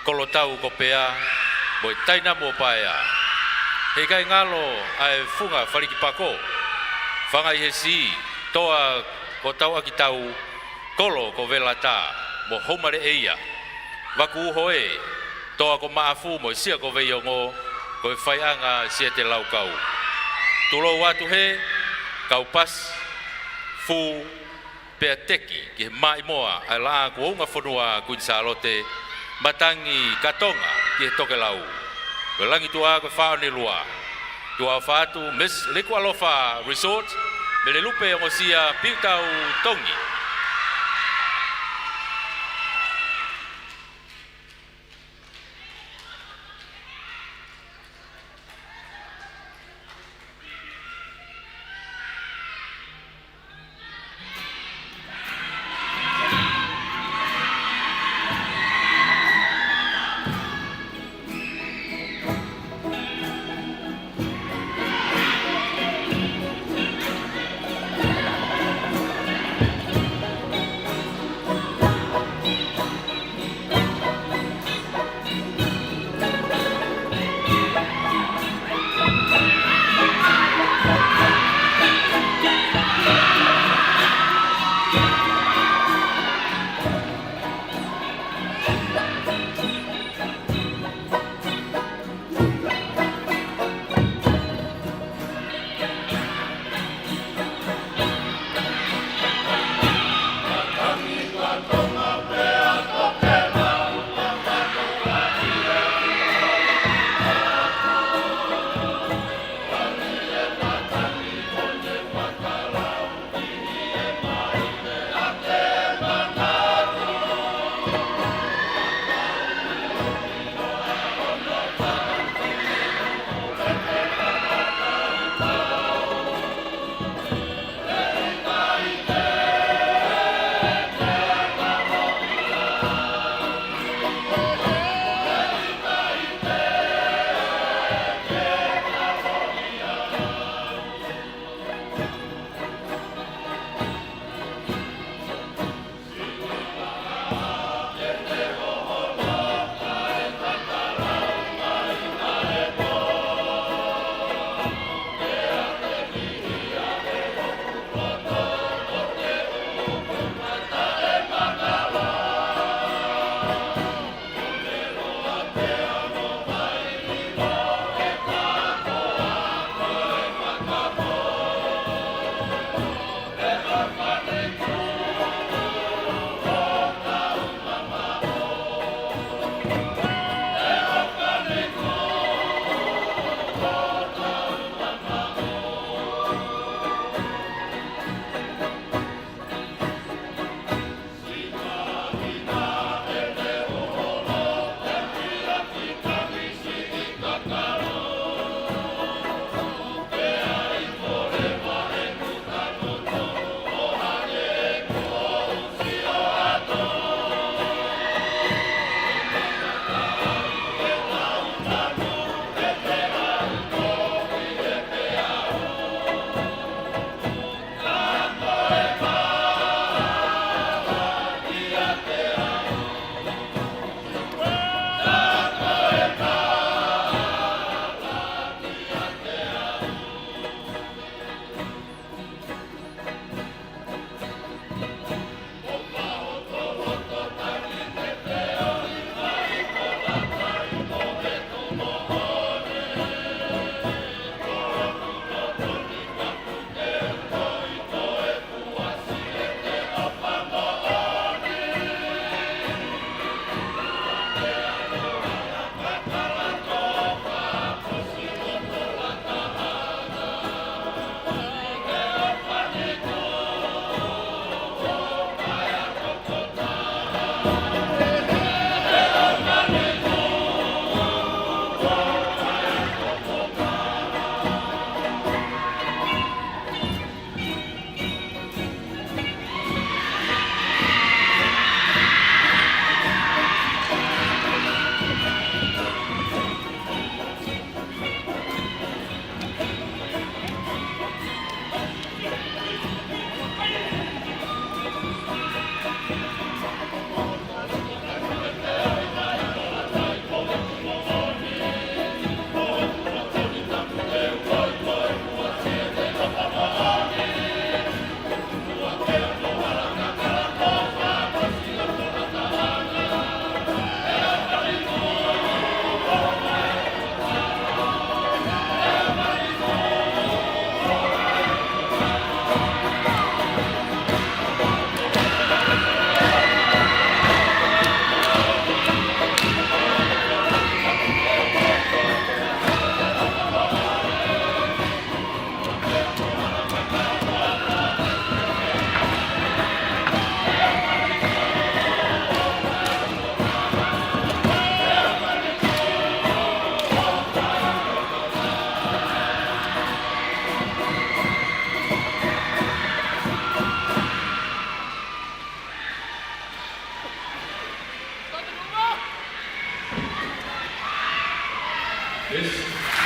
Kolotau ko Pea, mo e Tainamu ʻo Paea. He ʻikai ngalo ʻa e funga Falikipako, Fangaihesi, Toa ko Tauʻakitau, Kolo ko Velata, mo Houmaleʻeia. Vakuuhoe, Toa ko Maʻafu mo e Sia ko Veiongo, ko e faiʻanga Siate Laukau. Tulou atu he kau pasi, fū, pea teki ki he maʻimoa ʻa e Laʻā kuo Unga Fonua Kuini Sālote, matangi ka Tonga ki he tokelau. Ko e langituʻa ko e Faʻonelua. Tuʻa ʻofa atu Miss Likuʻalofa Resort, Melelupe Ongosia Piutau Tongi.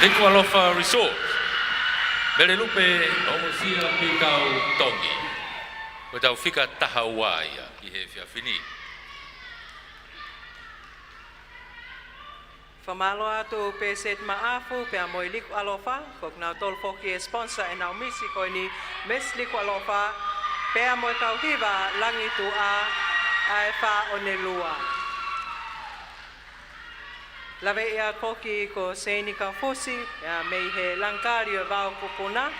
Liku Alofa Resort. Mele Lupe, ongosia Piutau Tongi. Ko ʻetau fika taha ua ia ki he efiafi ni. Fakamālō atu Pēseti Maʻafu pea mo e Liku Alofa, ko kinautolu foki e sponsor ʻenau misi ko eni, Miss Liku Alofa, pea mo e kau hiva Langi Tuʻa, ʻa e Fā One Lua. Laveʻi atu foki ko Seini Kaufusi, ia mei he Langikali ʻo e Vao Kupuna,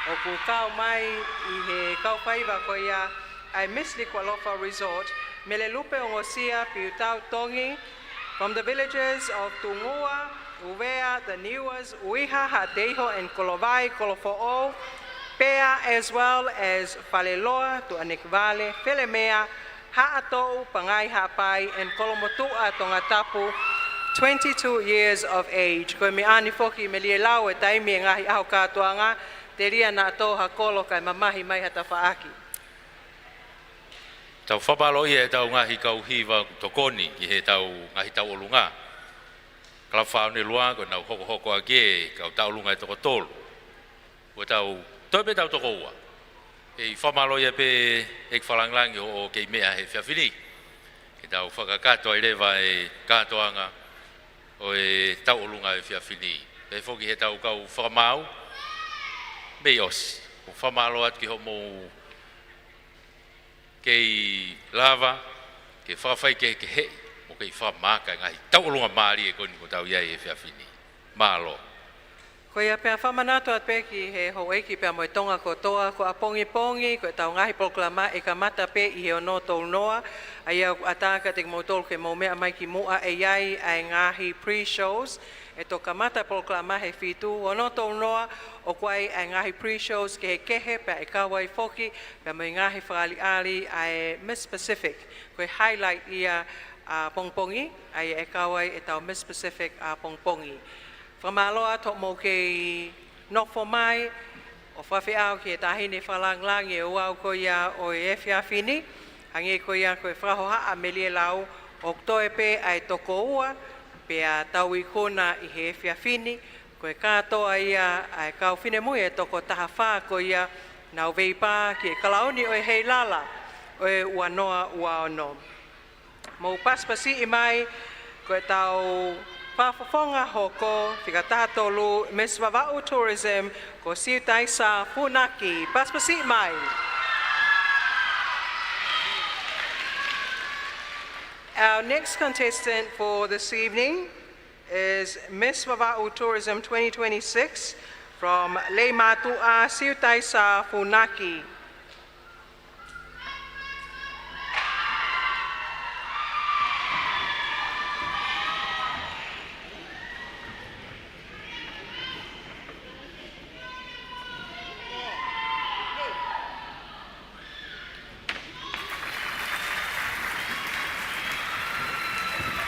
ʻoku kau mai ʻi he kau faiva ko ia ʻa e Miss Liku Alofa Resort, Mele Lupe, ongosia Piutau Tongi, from the villages of Tungua, Uvea, the Niuas, Uiha, Haʻateiho and Kolovai, Kolofoʻou, Pea, as well as Faleloa, Tuʻanekivale, Felemea, Haʻatoʻu, Pangai, Haʻapai and Kolomotuʻa, Tongatapu, twenty-two years of age. Ko e meʻa ni foki, melie lau e taimi e ngaahi ʻaho kātoanga, telia naʻa tō ha kolo kae mamahi mai ha tafaʻaki. Tau fakamālō ia ʻetau ngaahi kau hiva tokoni ki heʻetau ngaahi tauʻolunga. Kalapu Fā One Lua, ko ʻenau hokohoko ʻaki e kau tauʻolunga ʻe toko tolu. Kuo tau toe pē tau toko ua. ʻEi, fakamālō ia pē ʻEiki Fakalāngilangi hoʻo kei meʻa he efiafi ni. Ke tau fakakakato ai leva e kātoanga ʻo e tauʻolunga efiafi ni. Pehē foki heʻetau kau fakamaau mei ʻosi. ʻOku fakamālō atu ki hoʻomou kei lava ke fakafai kehekeheʻi mo kei fakamaaka e ngaahi tauʻolunga mālie ko eni ʻoku tau ʻi ai he efiafi ni. Mālō. Ko ia pea fakamanatu atu pē ki he houʻeiki pea mo e Tonga kotoa, ko ʻapongipongi ko ʻetau ngaahi polokalama ʻe kamata pē ʻi he ono tolu noa, ʻa ia ʻoku ʻatā kiate kimoutolu ke mou meʻa mai ki muʻa, ʻe ʻi ai ʻa e ngaahi pre-shows, ʻe toki kamata e polokalama he fitu, ono tolu noa, ʻoku ʻi ai ʻa e ngaahi pre-shows kehekehe, pea ʻe kau ai foki pea mo e ngaahi fakaʻaliʻali ʻa e Miss Pacific, ko e highlight ia ʻapongipongi, ʻa ia ʻe kau ai ʻetau Miss Pacific ʻapongipongi. Fakamālō atu hoʻomou kei nofo mai ʻo fakafeʻao ki he Taʻahine Fakalāngilangi ʻo e ouau ko ia ʻo e efiafi ni, hangē ko ia ko e fakahohaʻa ʻa Melie Lau, ʻoku toe pē ʻa e toko ua, pea tau ikuna ʻi he efiafi ni, ko e kātoa ia ʻa e kau finemui ʻe toko taha fā ko ia naʻa nau veipā ki he kalauni ʻo e Heilala ʻo e ua noa ua ono. Mou pasipasiʻi mai, ko ʻetau fakafofonga hoko, fika taha tolu, Miss Vavaʻu Tourism, ko Siutaisa Funaki. Pasipasiʻi mai. Our next contestant for this evening is Miss Vavaʻu Tourism twenty twenty-six from Leimātuʻa, Siutaisa Funaki.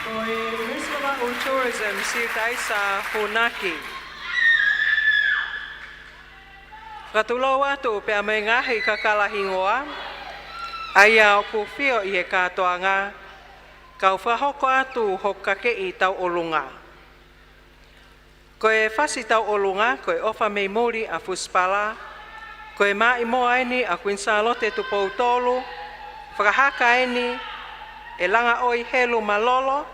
Ko e Miss Vavaʻu Tourism, Siutaisa Funaki. Fakatulou atu pea mo e ngaahi kakala hingoa, ʻa ia ʻoku fio ʻi he kātoanga, kau fakahoko atu hoku kakeʻi tauʻolunga. Ko e fasi tauʻolunga, ko e ʻOfa Mei Muli ʻa Fusipala, ko e Maʻimoa eni ʻa Kuini Sālote Tupou Tolu, fakahaka eni ʻe Langaʻoihelu Malolo,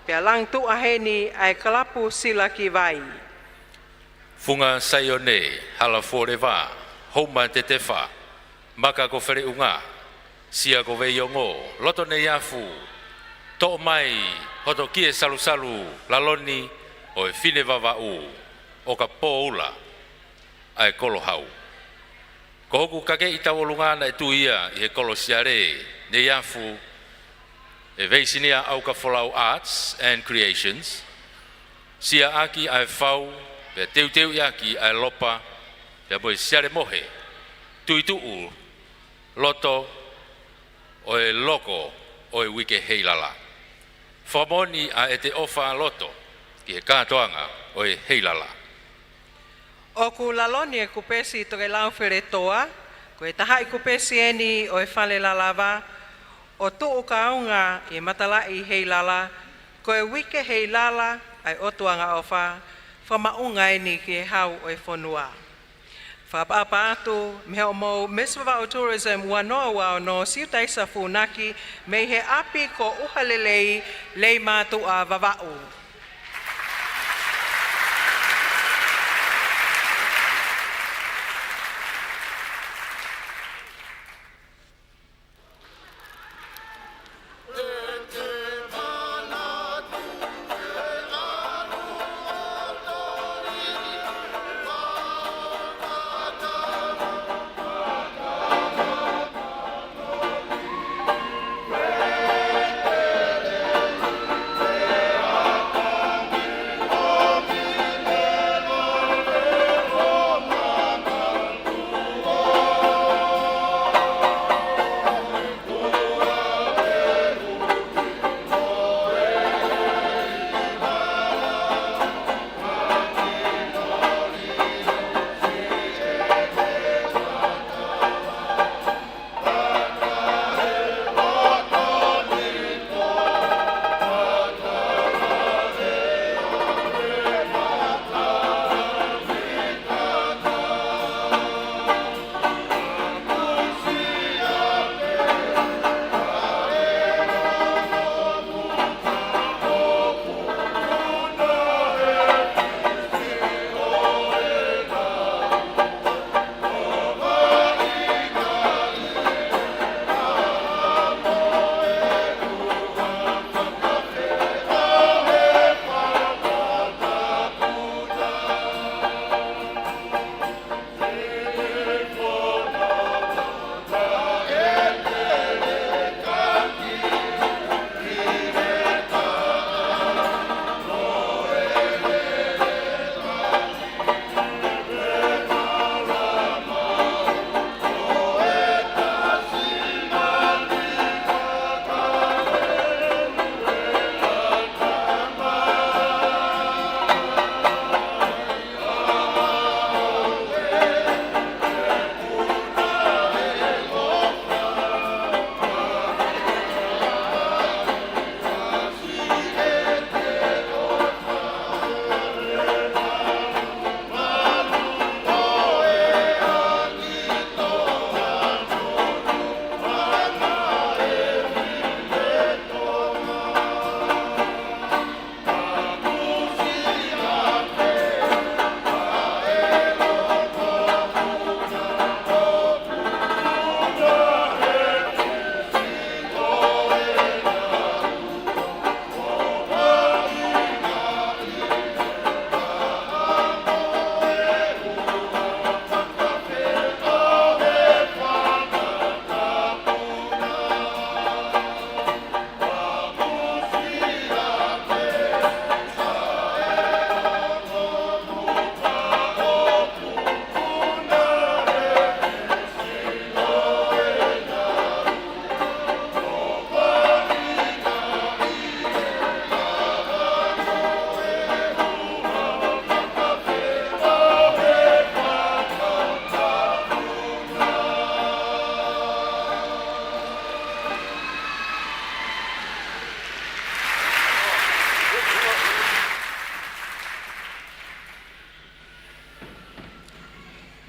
pea langituʻa heni ʻa e Kalapu Silaki Vai. Funga Saione, Hala Fuoleva, Houma Tetefa, Maka ko Feleʻunga, Sia ko Veiongo, Loto Neiafu, toʻo mai hoto kie salusalu, lalo ni ʻo e Fine Vavaʻu, ʻo ka pōula ʻa e kolo hau. Ko hoku kakeʻi tauʻolunga naʻe tui ia ʻi he kolo Siale Neiafu, ʻe Veisinia ʻAukafolau Arts and Creations, siaʻaki ʻa e fau, pea teuteuʻi ʻaki ʻa e lopa, pea mo e Siale Mohe, tuituʻu loto ʻo e loko ʻo e Uike Heilala. Fakamoʻoni ʻa ʻete ʻofa loto ki he kātoanga ʻo e Heilala. ʻOku lalo ni e kupesi Tokelau Feletoa, ko e tahaʻi kupesi eni ʻo e Fale Lalava, ʻo tuʻu kaunga ʻi he matalaʻi Heilala, ko e Uike Heilala ʻa e ʻOtu Angaʻofa, fakamaʻunga eni ki he hau ʻo e fonua. Fakaʻapaʻapa atu, mei hoʻomou Miss Vavaʻu Tourism ua noa ua ono, Siutaisa Funaki, mei he ʻapi ko ʻUhalelei, Leimātuʻa, Vavaʻu.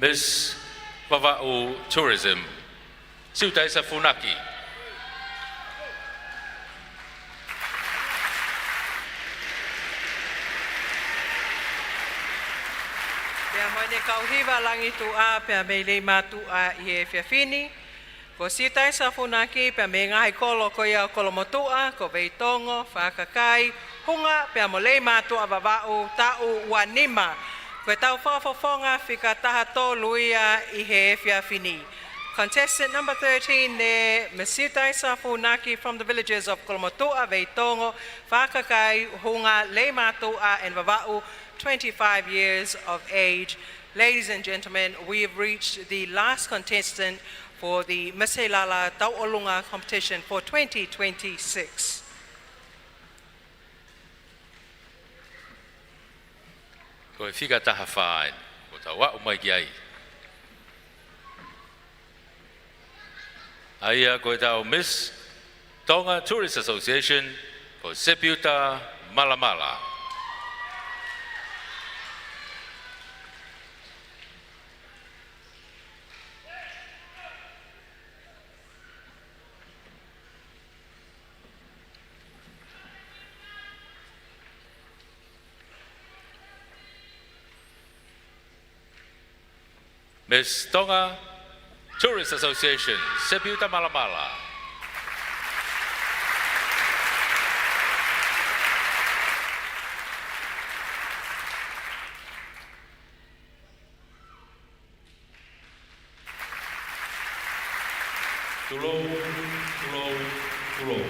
Miss Vavaʻu Tourism, Siutaisa Funaki. Pea mo ʻene kau hiva langituʻa pea mei Leimātuʻa ʻi he efiafi ni, ko Siutaisa Funaki pea mei he ngaahi kolo ko ia ʻo Kolomotuʻa, ko Veitongo, Fakakai, Hunga pea mo Leimātuʻa Vavaʻu, taʻu ua nima. Ko e tau fakafofonga fika taha tolu ia ʻi he efiafi ni. Contestant number thirteen there, Miss Siutaisa Funaki from the villages of Kolomotuʻa, Veitongo, Fakakai, Hunga, Leimātuʻa, and Vavaʻu, twenty-five years of age. Ladies and gentlemen, we have reached the last contestant for the Miss Heilala Tauʻolunga competition for twenty twenty-six. Ko e fika taha fā eni, ko tau aʻu mai ki ai. ʻA ia ko e tau Miss Tonga Tourist Association, ko Sepiuta Malamala. Miss Tonga Tourist Association, Sepiuta Malamala. Tulou, tulou, tulou.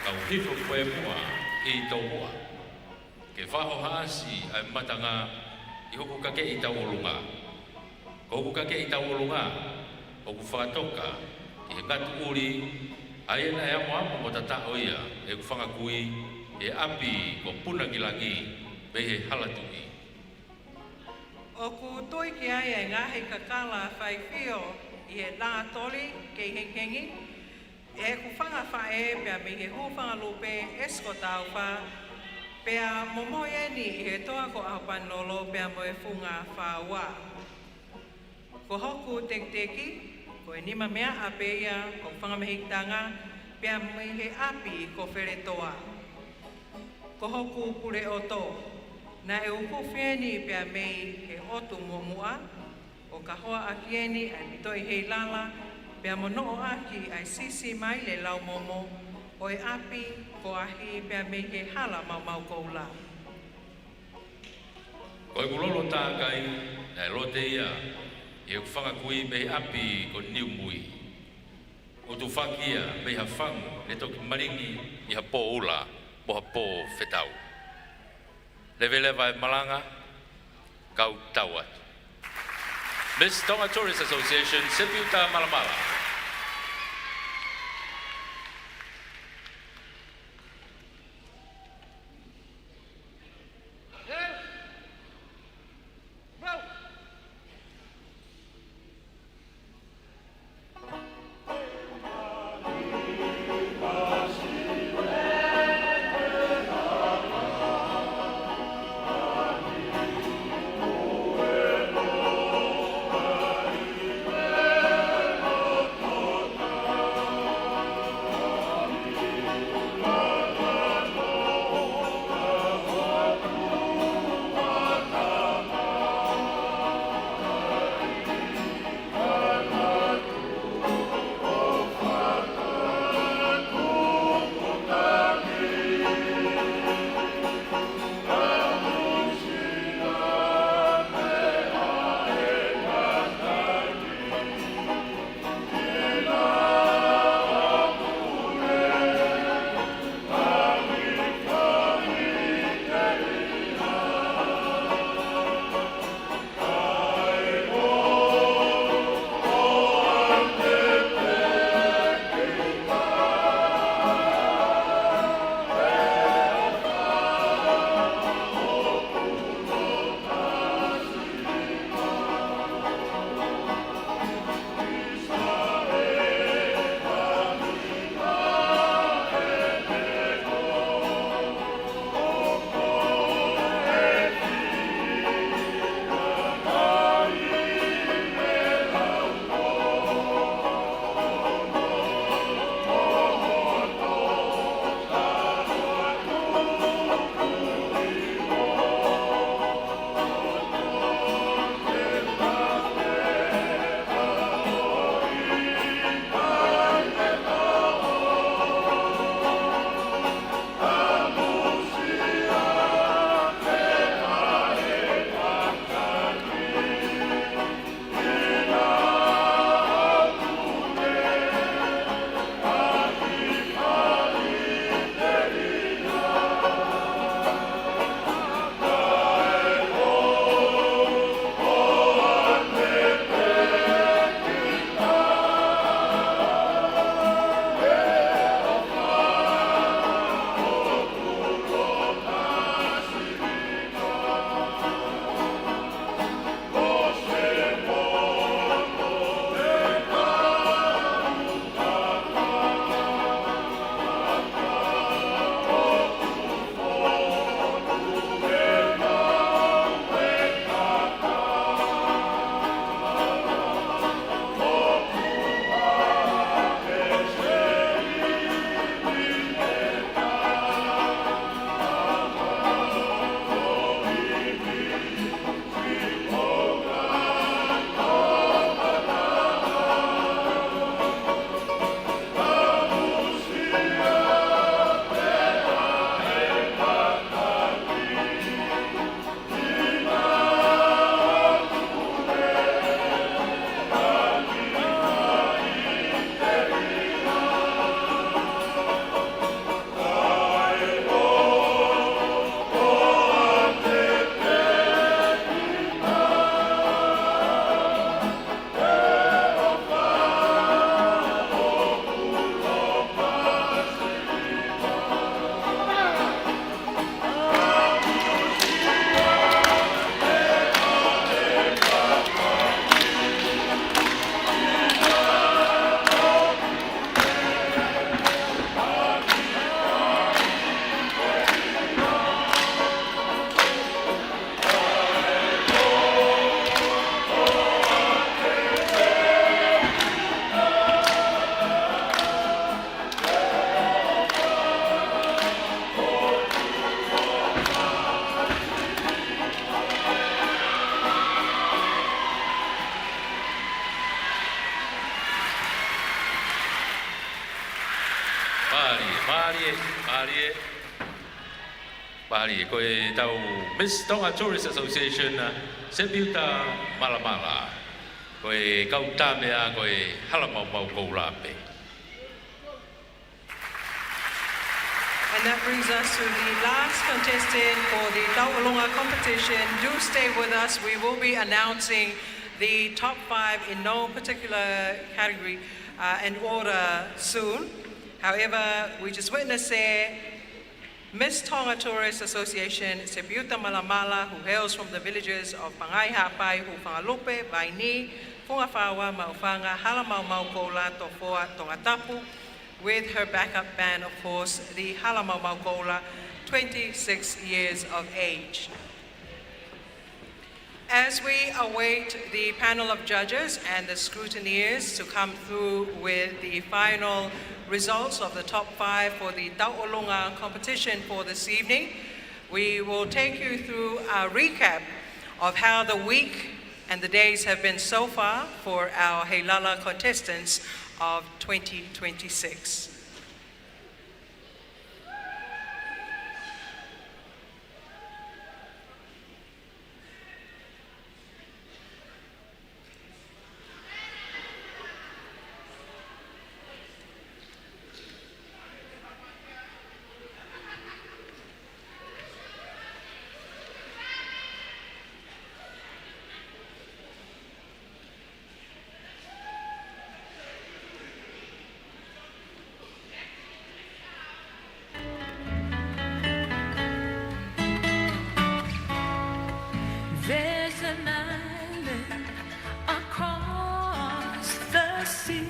Kau hifo ko e muʻa ʻi Toumoʻa. Ke faho haʻasi ʻa e matanga ʻi hoku kakeʻi tauʻolunga. Ko hoku kakeʻi tauʻolunga, ʻoku fakatoka ki he ngatu ʻuli, ʻa ia naʻe amoamo mo tataʻo ia ʻe heʻeku fanga kui, he ʻapi ko Punangilangi, mei he Halatuʻi. ʻOku tui ki ai ʻa e ngaahi kakala faifio ʻi he lā toli kei hengihengi, ʻe heʻeku fanga faʻē pea mei he hūfanga lupe ʻe Sikotaofa, pea momoi eni ʻi he toa ko ʻAhopanilolo pea mo e Funga Fāua. Ko hoku tekiteki, ko e nima meaʻa pē ia ʻo Fangamehikitanga, pea mei he ʻapi ko Feletoa. Ko hoku puleʻoto, naʻe uku fieni pea mei he ʻotu muʻomuʻa, ʻo kahoa ʻaki eni ʻa e pitoʻi heilala, pea mo noʻo ʻaki ʻa e sisi mai le laumomo, ʻo e ʻapi ko Ahi pea mei he hala maumau koula. Ko ʻeku lolo tākai, naʻe lote ia ʻi heʻeku fanga kui mei he ʻapi ko Niumui. ʻO tufaki ia mei ha fangu, ne toki malingi ʻi ha pō ula, mo ha pō fetau. Leveleva e malanga, kau tau atu. Miss Tonga Tourist Association, Sepiuta Malamala. Mālie, mālie, mālie. Mālie, ko e tau Miss Tonga Tourist Association, Sepiuta Malamala. Ko e kau tame ʻa ko e Hala Maumau Koula pē. And that brings us to the last contestant for the Tauʻolunga competition. Do stay with us. We will be announcing the top five in no particular category, uh, and order soon. However, we just witnessed there Miss Tonga Tourist Association, Sepiuta Malamala, who hails from the villages of Pangai Haʻapai, Hūfangalupe, Vainī, Funga Faua, Maʻufanga, Hala Maumau Koula, Tofoa, Tongatapu, with her backup band, of course, the Hala Maumau Koula, twenty-six years of age. As we await the panel of judges and the scrutineers to come through with the final results of the top five for the Tauʻolunga competition for this evening, we will take you through a recap of how the week and the days have been so far for our Heilala contestants of twenty twenty-six. There's an island across the sea,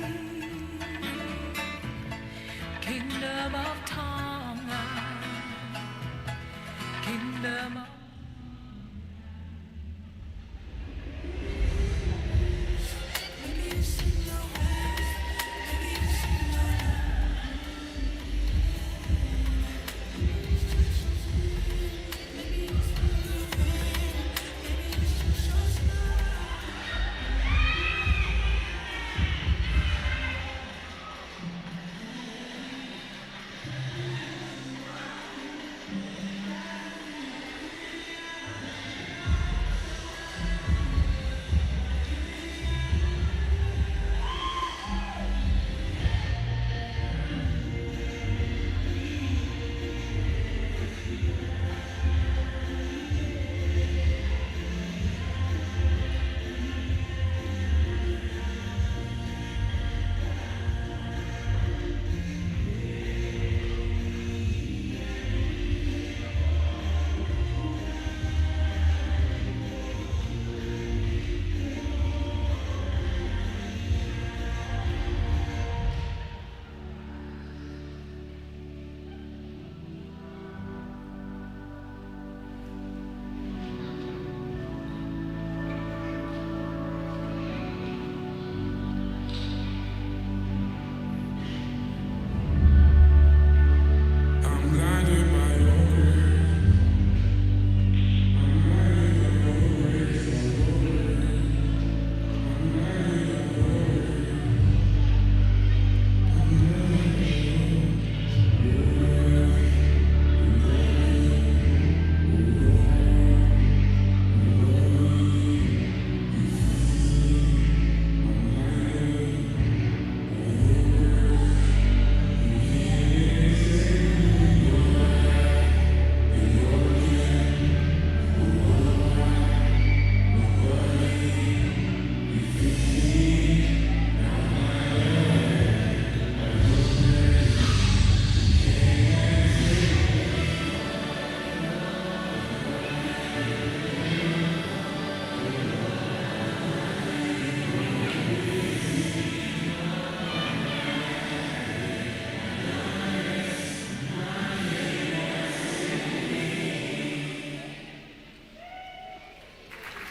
Kingdom of Tonga, Kingdom of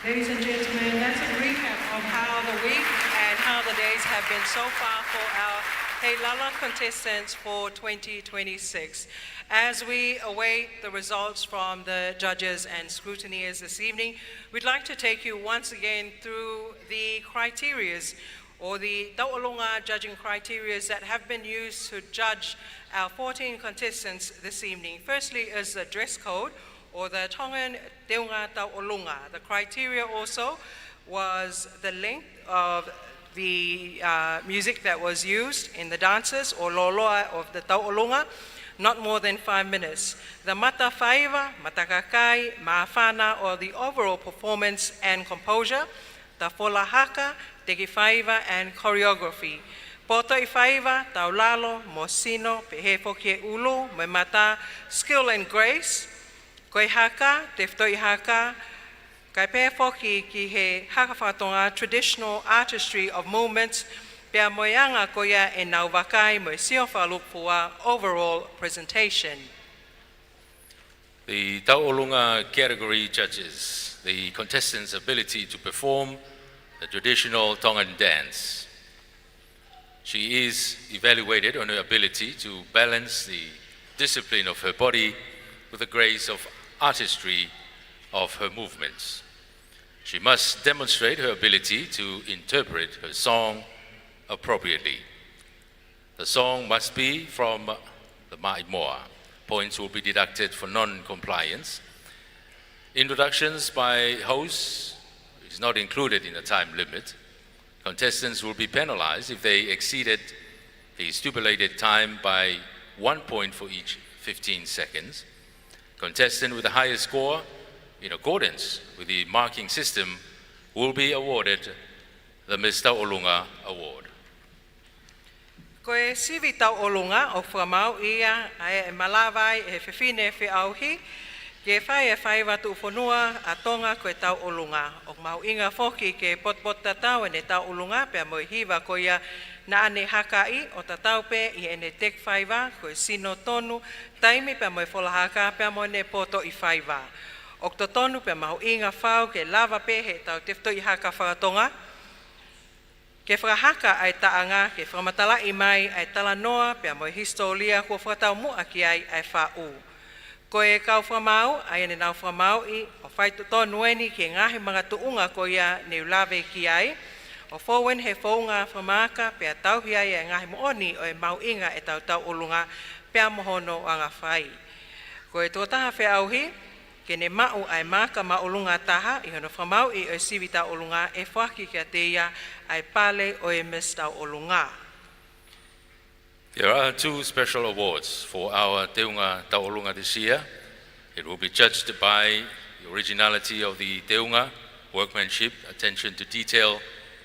Ladies and gentlemen, that's a recap of how the week and how the days have been so far for our Heilala contestants for twenty twenty-six. As we await the results from the judges and scrutineers this evening, we'd like to take you once again through the criterias or the Tauʻolunga judging criteria that have been used to judge our fourteen contestants this evening. Firstly is the dress code, or the Tongan Teunga Tauʻolunga. The criteria also was the length of the, uh, music that was used in the dances or lōloa of the tauʻolunga, not more than five minutes. The mata faiva, mata kakai, māfana, or the overall performance and composure, the fola haka, teki faiva and choreography. Potoʻi faiva, taulalo, mo sino, pehē foki e ʻulu, mo e mata, skill and grace, ko e haka, tefitoʻi haka, kae pehē foki ki he haka faka-Tonga traditional artistry of movements, pea mo e anga ko ia ʻenau vakai mo e sio fakalūkufua overall presentation. The Tauʻolunga category judges the contestant's ability to perform the traditional Tongan dance. She is evaluated on her ability to balance the discipline of her body with the grace of artistry of her movements. She must demonstrate her ability to interpret her song appropriately. The song must be from the Maʻimoa. Points will be deducted for non-compliance. Introductions by hosts is not included in the time limit. Contestants will be penalized if they exceeded the stipulated time by one point for each fifteen seconds. Contestant with the highest score, in accordance with the marking system, will be awarded the Miss Tauʻolunga Award. Ko e sivi tauʻolunga ʻoku fakamāuʻi ia ʻa e malava ai ʻe he fefine feʻauhi ke fai e faiva tuʻufonua ʻa Tonga ko e tauʻolunga. ʻOku mahuʻinga foki ke potupotutatau ʻene tauʻolunga pea mo e hiva ko ia naʻa ne hakaʻi, ʻo tatau pē ʻi heʻene teki faiva, ko e sino tonu, taimi pea mo e fola haka pea mo ʻene potoʻi faiva. ʻOku totonu pea mahuʻinga fau ke lava pē heʻetau tefitoʻi haka faka-Tonga ke fakahaka ʻa e taʻanga ke fakamatalaʻi mai ʻa e talanoa pea mo e hisitōlia kuo fakataumuʻa ki ai ʻa e faʻu. Ko e kau fakamaau ʻa ia ne nau fakamāuʻi ʻo faitotonu eni ki he ngaahi makatuʻunga ko ia ne u lave ki ai, ʻo fou eni he founga fakamaaka pea tauhi ai ʻa e ngaahi moʻoni ʻo e mahuʻinga ʻetau tauʻolunga pea mo hono anga fai. Ko e tokotaha feʻauhi ke ne maʻu ʻa e maaka māʻolunga taha ʻi hono fakamāuʻi ʻo e sivi tauʻolunga, ʻe foaki kiate ia ʻa e pale ʻo e Miss Tauʻolunga. There are two special awards for our Teunga Tauʻolunga this year. It will be judged by the originality of the teunga, workmanship, attention to detail,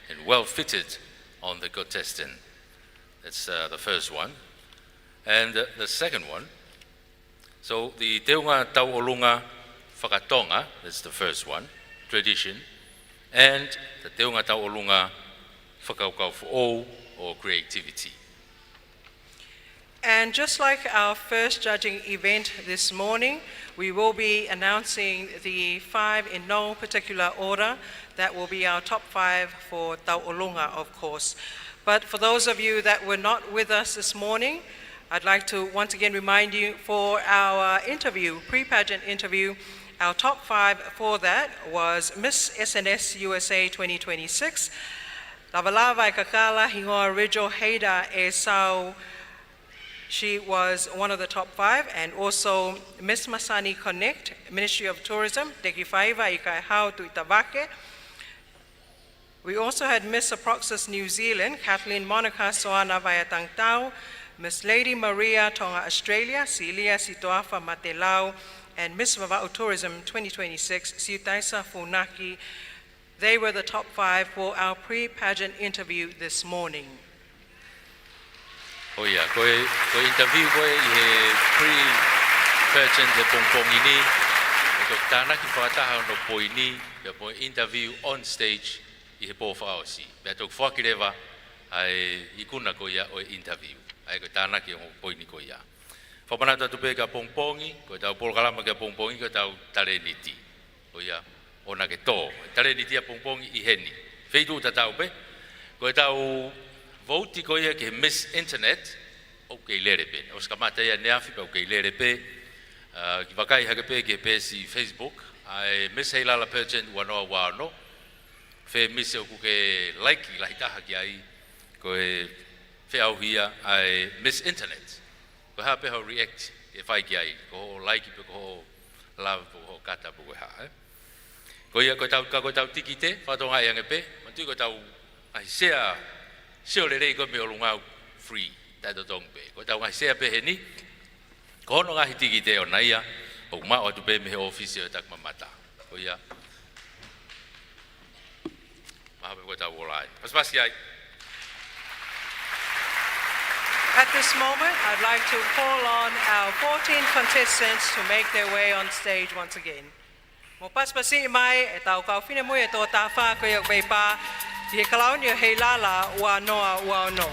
and well fitted on the contestant. That's, uh, the first one. And, uh, the second one, so the Teunga Tauʻolunga Fakatonga, that's the first one, tradition, and the Teunga Tauʻolunga Fakakaukau Foʻou, or creativity. And just like our first judging event this morning, we will be announcing the five in no particular order. That will be our top five for Tauʻolunga, of course. But for those of you that were not with us this morning, I'd like to once again remind you for our interview, pre-pageant interview, our top five for that was Miss S N S U S A twenty twenty-six, Lavalava e Kakala, hingoa Rachel Hader ʻEsau. She was one of the top five, and also Miss Masani Connect, Ministry of Tourism, Teki Faiva ʻIkaehau Tuʻitavake. We also had Miss Aproxus New Zealand, Kathleen Monica Soana Vaiatangtau, Miss Lady Maria Tonga Australia, Celia Sitoafa Matelau, and Miss Vavaʻu Tourism twenty twenty-six, Siutaisa Funaki. They were the top five for our pre-pageant interview this morning. ʻIo, ko e, ko e interview ko ē ʻi he pre-pageant he pongipongi ni, ʻe toki tānaki fakataha hono poini, pea mo e interview on stage ʻi he pō fakaʻosi. Pea toki foaki leva ʻa e ikuna ko ia ʻo e interview. ʻA ia ko e tānaki ʻo e poini ko ia. Fakamanatu atu pē ki he pongipongi, ko ʻetau polokalama ki he pongipongi, ko ʻetau talēniti. ʻO ia, ʻoua ke tō. Talēniti ʻa pongipongi ʻi heni. Feituʻu tatau pē. Ko ʻetau vouti ko ia ki he Miss Internet, ʻoku kei lele pē. ʻOsi kamata ia ʻaneafi pea ʻoku kei lele pē. ʻA, kiʻi vakai hake pē ki he peesi Facebook, ʻa e Miss Heilala Pageant ua noa ua ono. Fēmisi ʻoku ke laiki lahi taha ki ai, ko e feʻauhi ia ʻa e Miss Internet. Ko e hā pē hoʻo react ke fai ki ai, ko hoʻo laiki pe ko hoʻo love pe ko hoʻo kata pe ko e hā, ē? Ko ia, ko ʻetau, ka ko ʻetau tikite, fakatokangaʻi ange pē, manatuʻi ko ʻetau ngaahi sea, sio lelei ko e meʻa ʻolunga, free, taʻetotongi pē. Ko ʻetau ngaahi sea pē heni, ko hono ngaahi tikite ʻoʻona ia, ʻoku maʻu atu pē mei he ʻōfisi ʻo e Takimamata. Ko ia. Mahalo pē ko ʻetau ola ai. Pasipasi ai. At this moment, I'd like to call on our fourteen contestants to make their way on stage once again. Mou pasipasiʻi mai ʻetau kau finemui ʻe toko taha fā ko ia ʻoku pā ʻi he kalauni ʻo Heilala ua noa ua ono.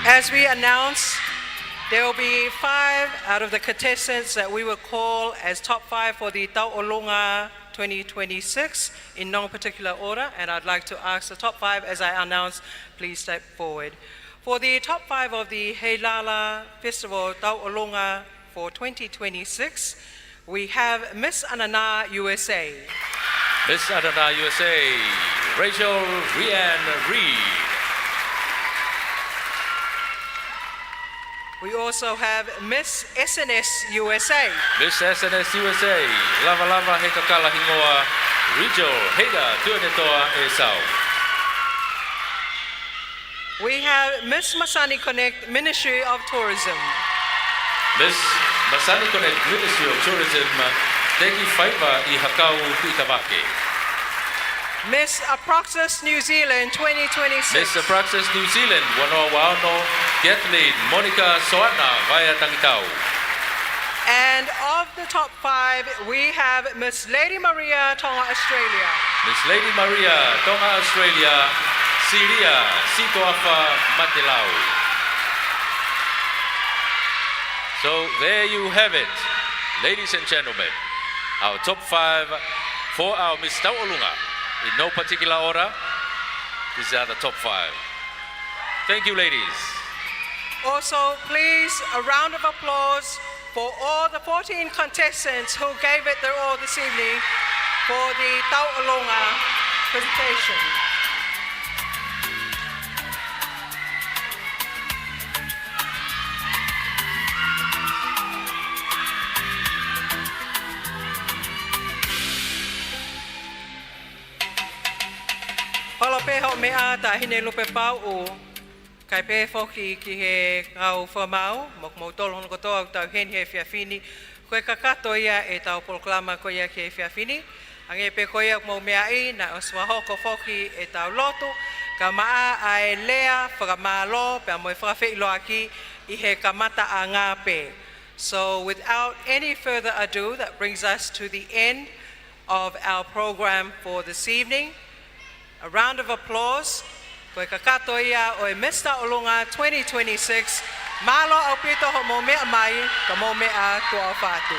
As we announce, there will be five out of the contestants that we will call as top five for the Tauʻolunga twenty twenty-six in no particular order, and I'd like to ask the top five, as I announce, please step forward. For the top five of the Heilala Festival Tauʻolunga for twenty twenty-six, we have Miss Anana U S A. Miss Anana U S A, Rachel Rianne Reed. We also have Miss S N S U S A. Miss S N S U S A, Lavalava Hekakala Hingoa, Rachel Hader Tuʻiʻonetoa ʻEsau. We have Miss Masani Connect, Ministry of Tourism. Miss Masani Connect, Ministry of Tourism, Teki Faiva ʻi Hakau Tuʻitavake. Miss Apraxas New Zealand twenty twenty-six. Miss Apraxas New Zealand, ua noa ua ono, Kathleen Monica Soana Vaea Tangitau. And of the top five, we have Miss Lady Maria Tonga Australia. Miss Lady Maria Tonga Australia, Silia Sitoafa Matelau. So there you have it, ladies and gentlemen, our top five for our Miss Tauʻolunga. In no particular order, these are the top five. Thank you, ladies. Also, please, a round of applause for all the fourteen contestants who gave it their all this evening for the Tauʻolunga presentation. Holo pē hoʻo meʻa, Taʻahine Lupepauʻu, kae pehē foki ki he kau fakamaau, mo kimoutolu hono kotoa ʻoku tau ʻi heni he efiafi ni. Ko e kakato ia ʻetau polokalama ko ia ki he efiafi ni. Hangē pē ko ia ʻoku mou meaʻi, naʻe ʻosi fakahoko foki ʻetau lotu, kae ʻumaʻā ʻa e lea fakamālō pea mo e fakafeʻiloaki ʻi he kamataʻanga pē. So without any further ado, that brings us to the end of our program for this evening. A round of applause. Ko e kakato ia ʻo e Miss Tauʻolunga twenty twenty-six. Mālō ʻaupito hoʻomou meʻa mai, ka mou meʻa tuʻa ʻofa atu.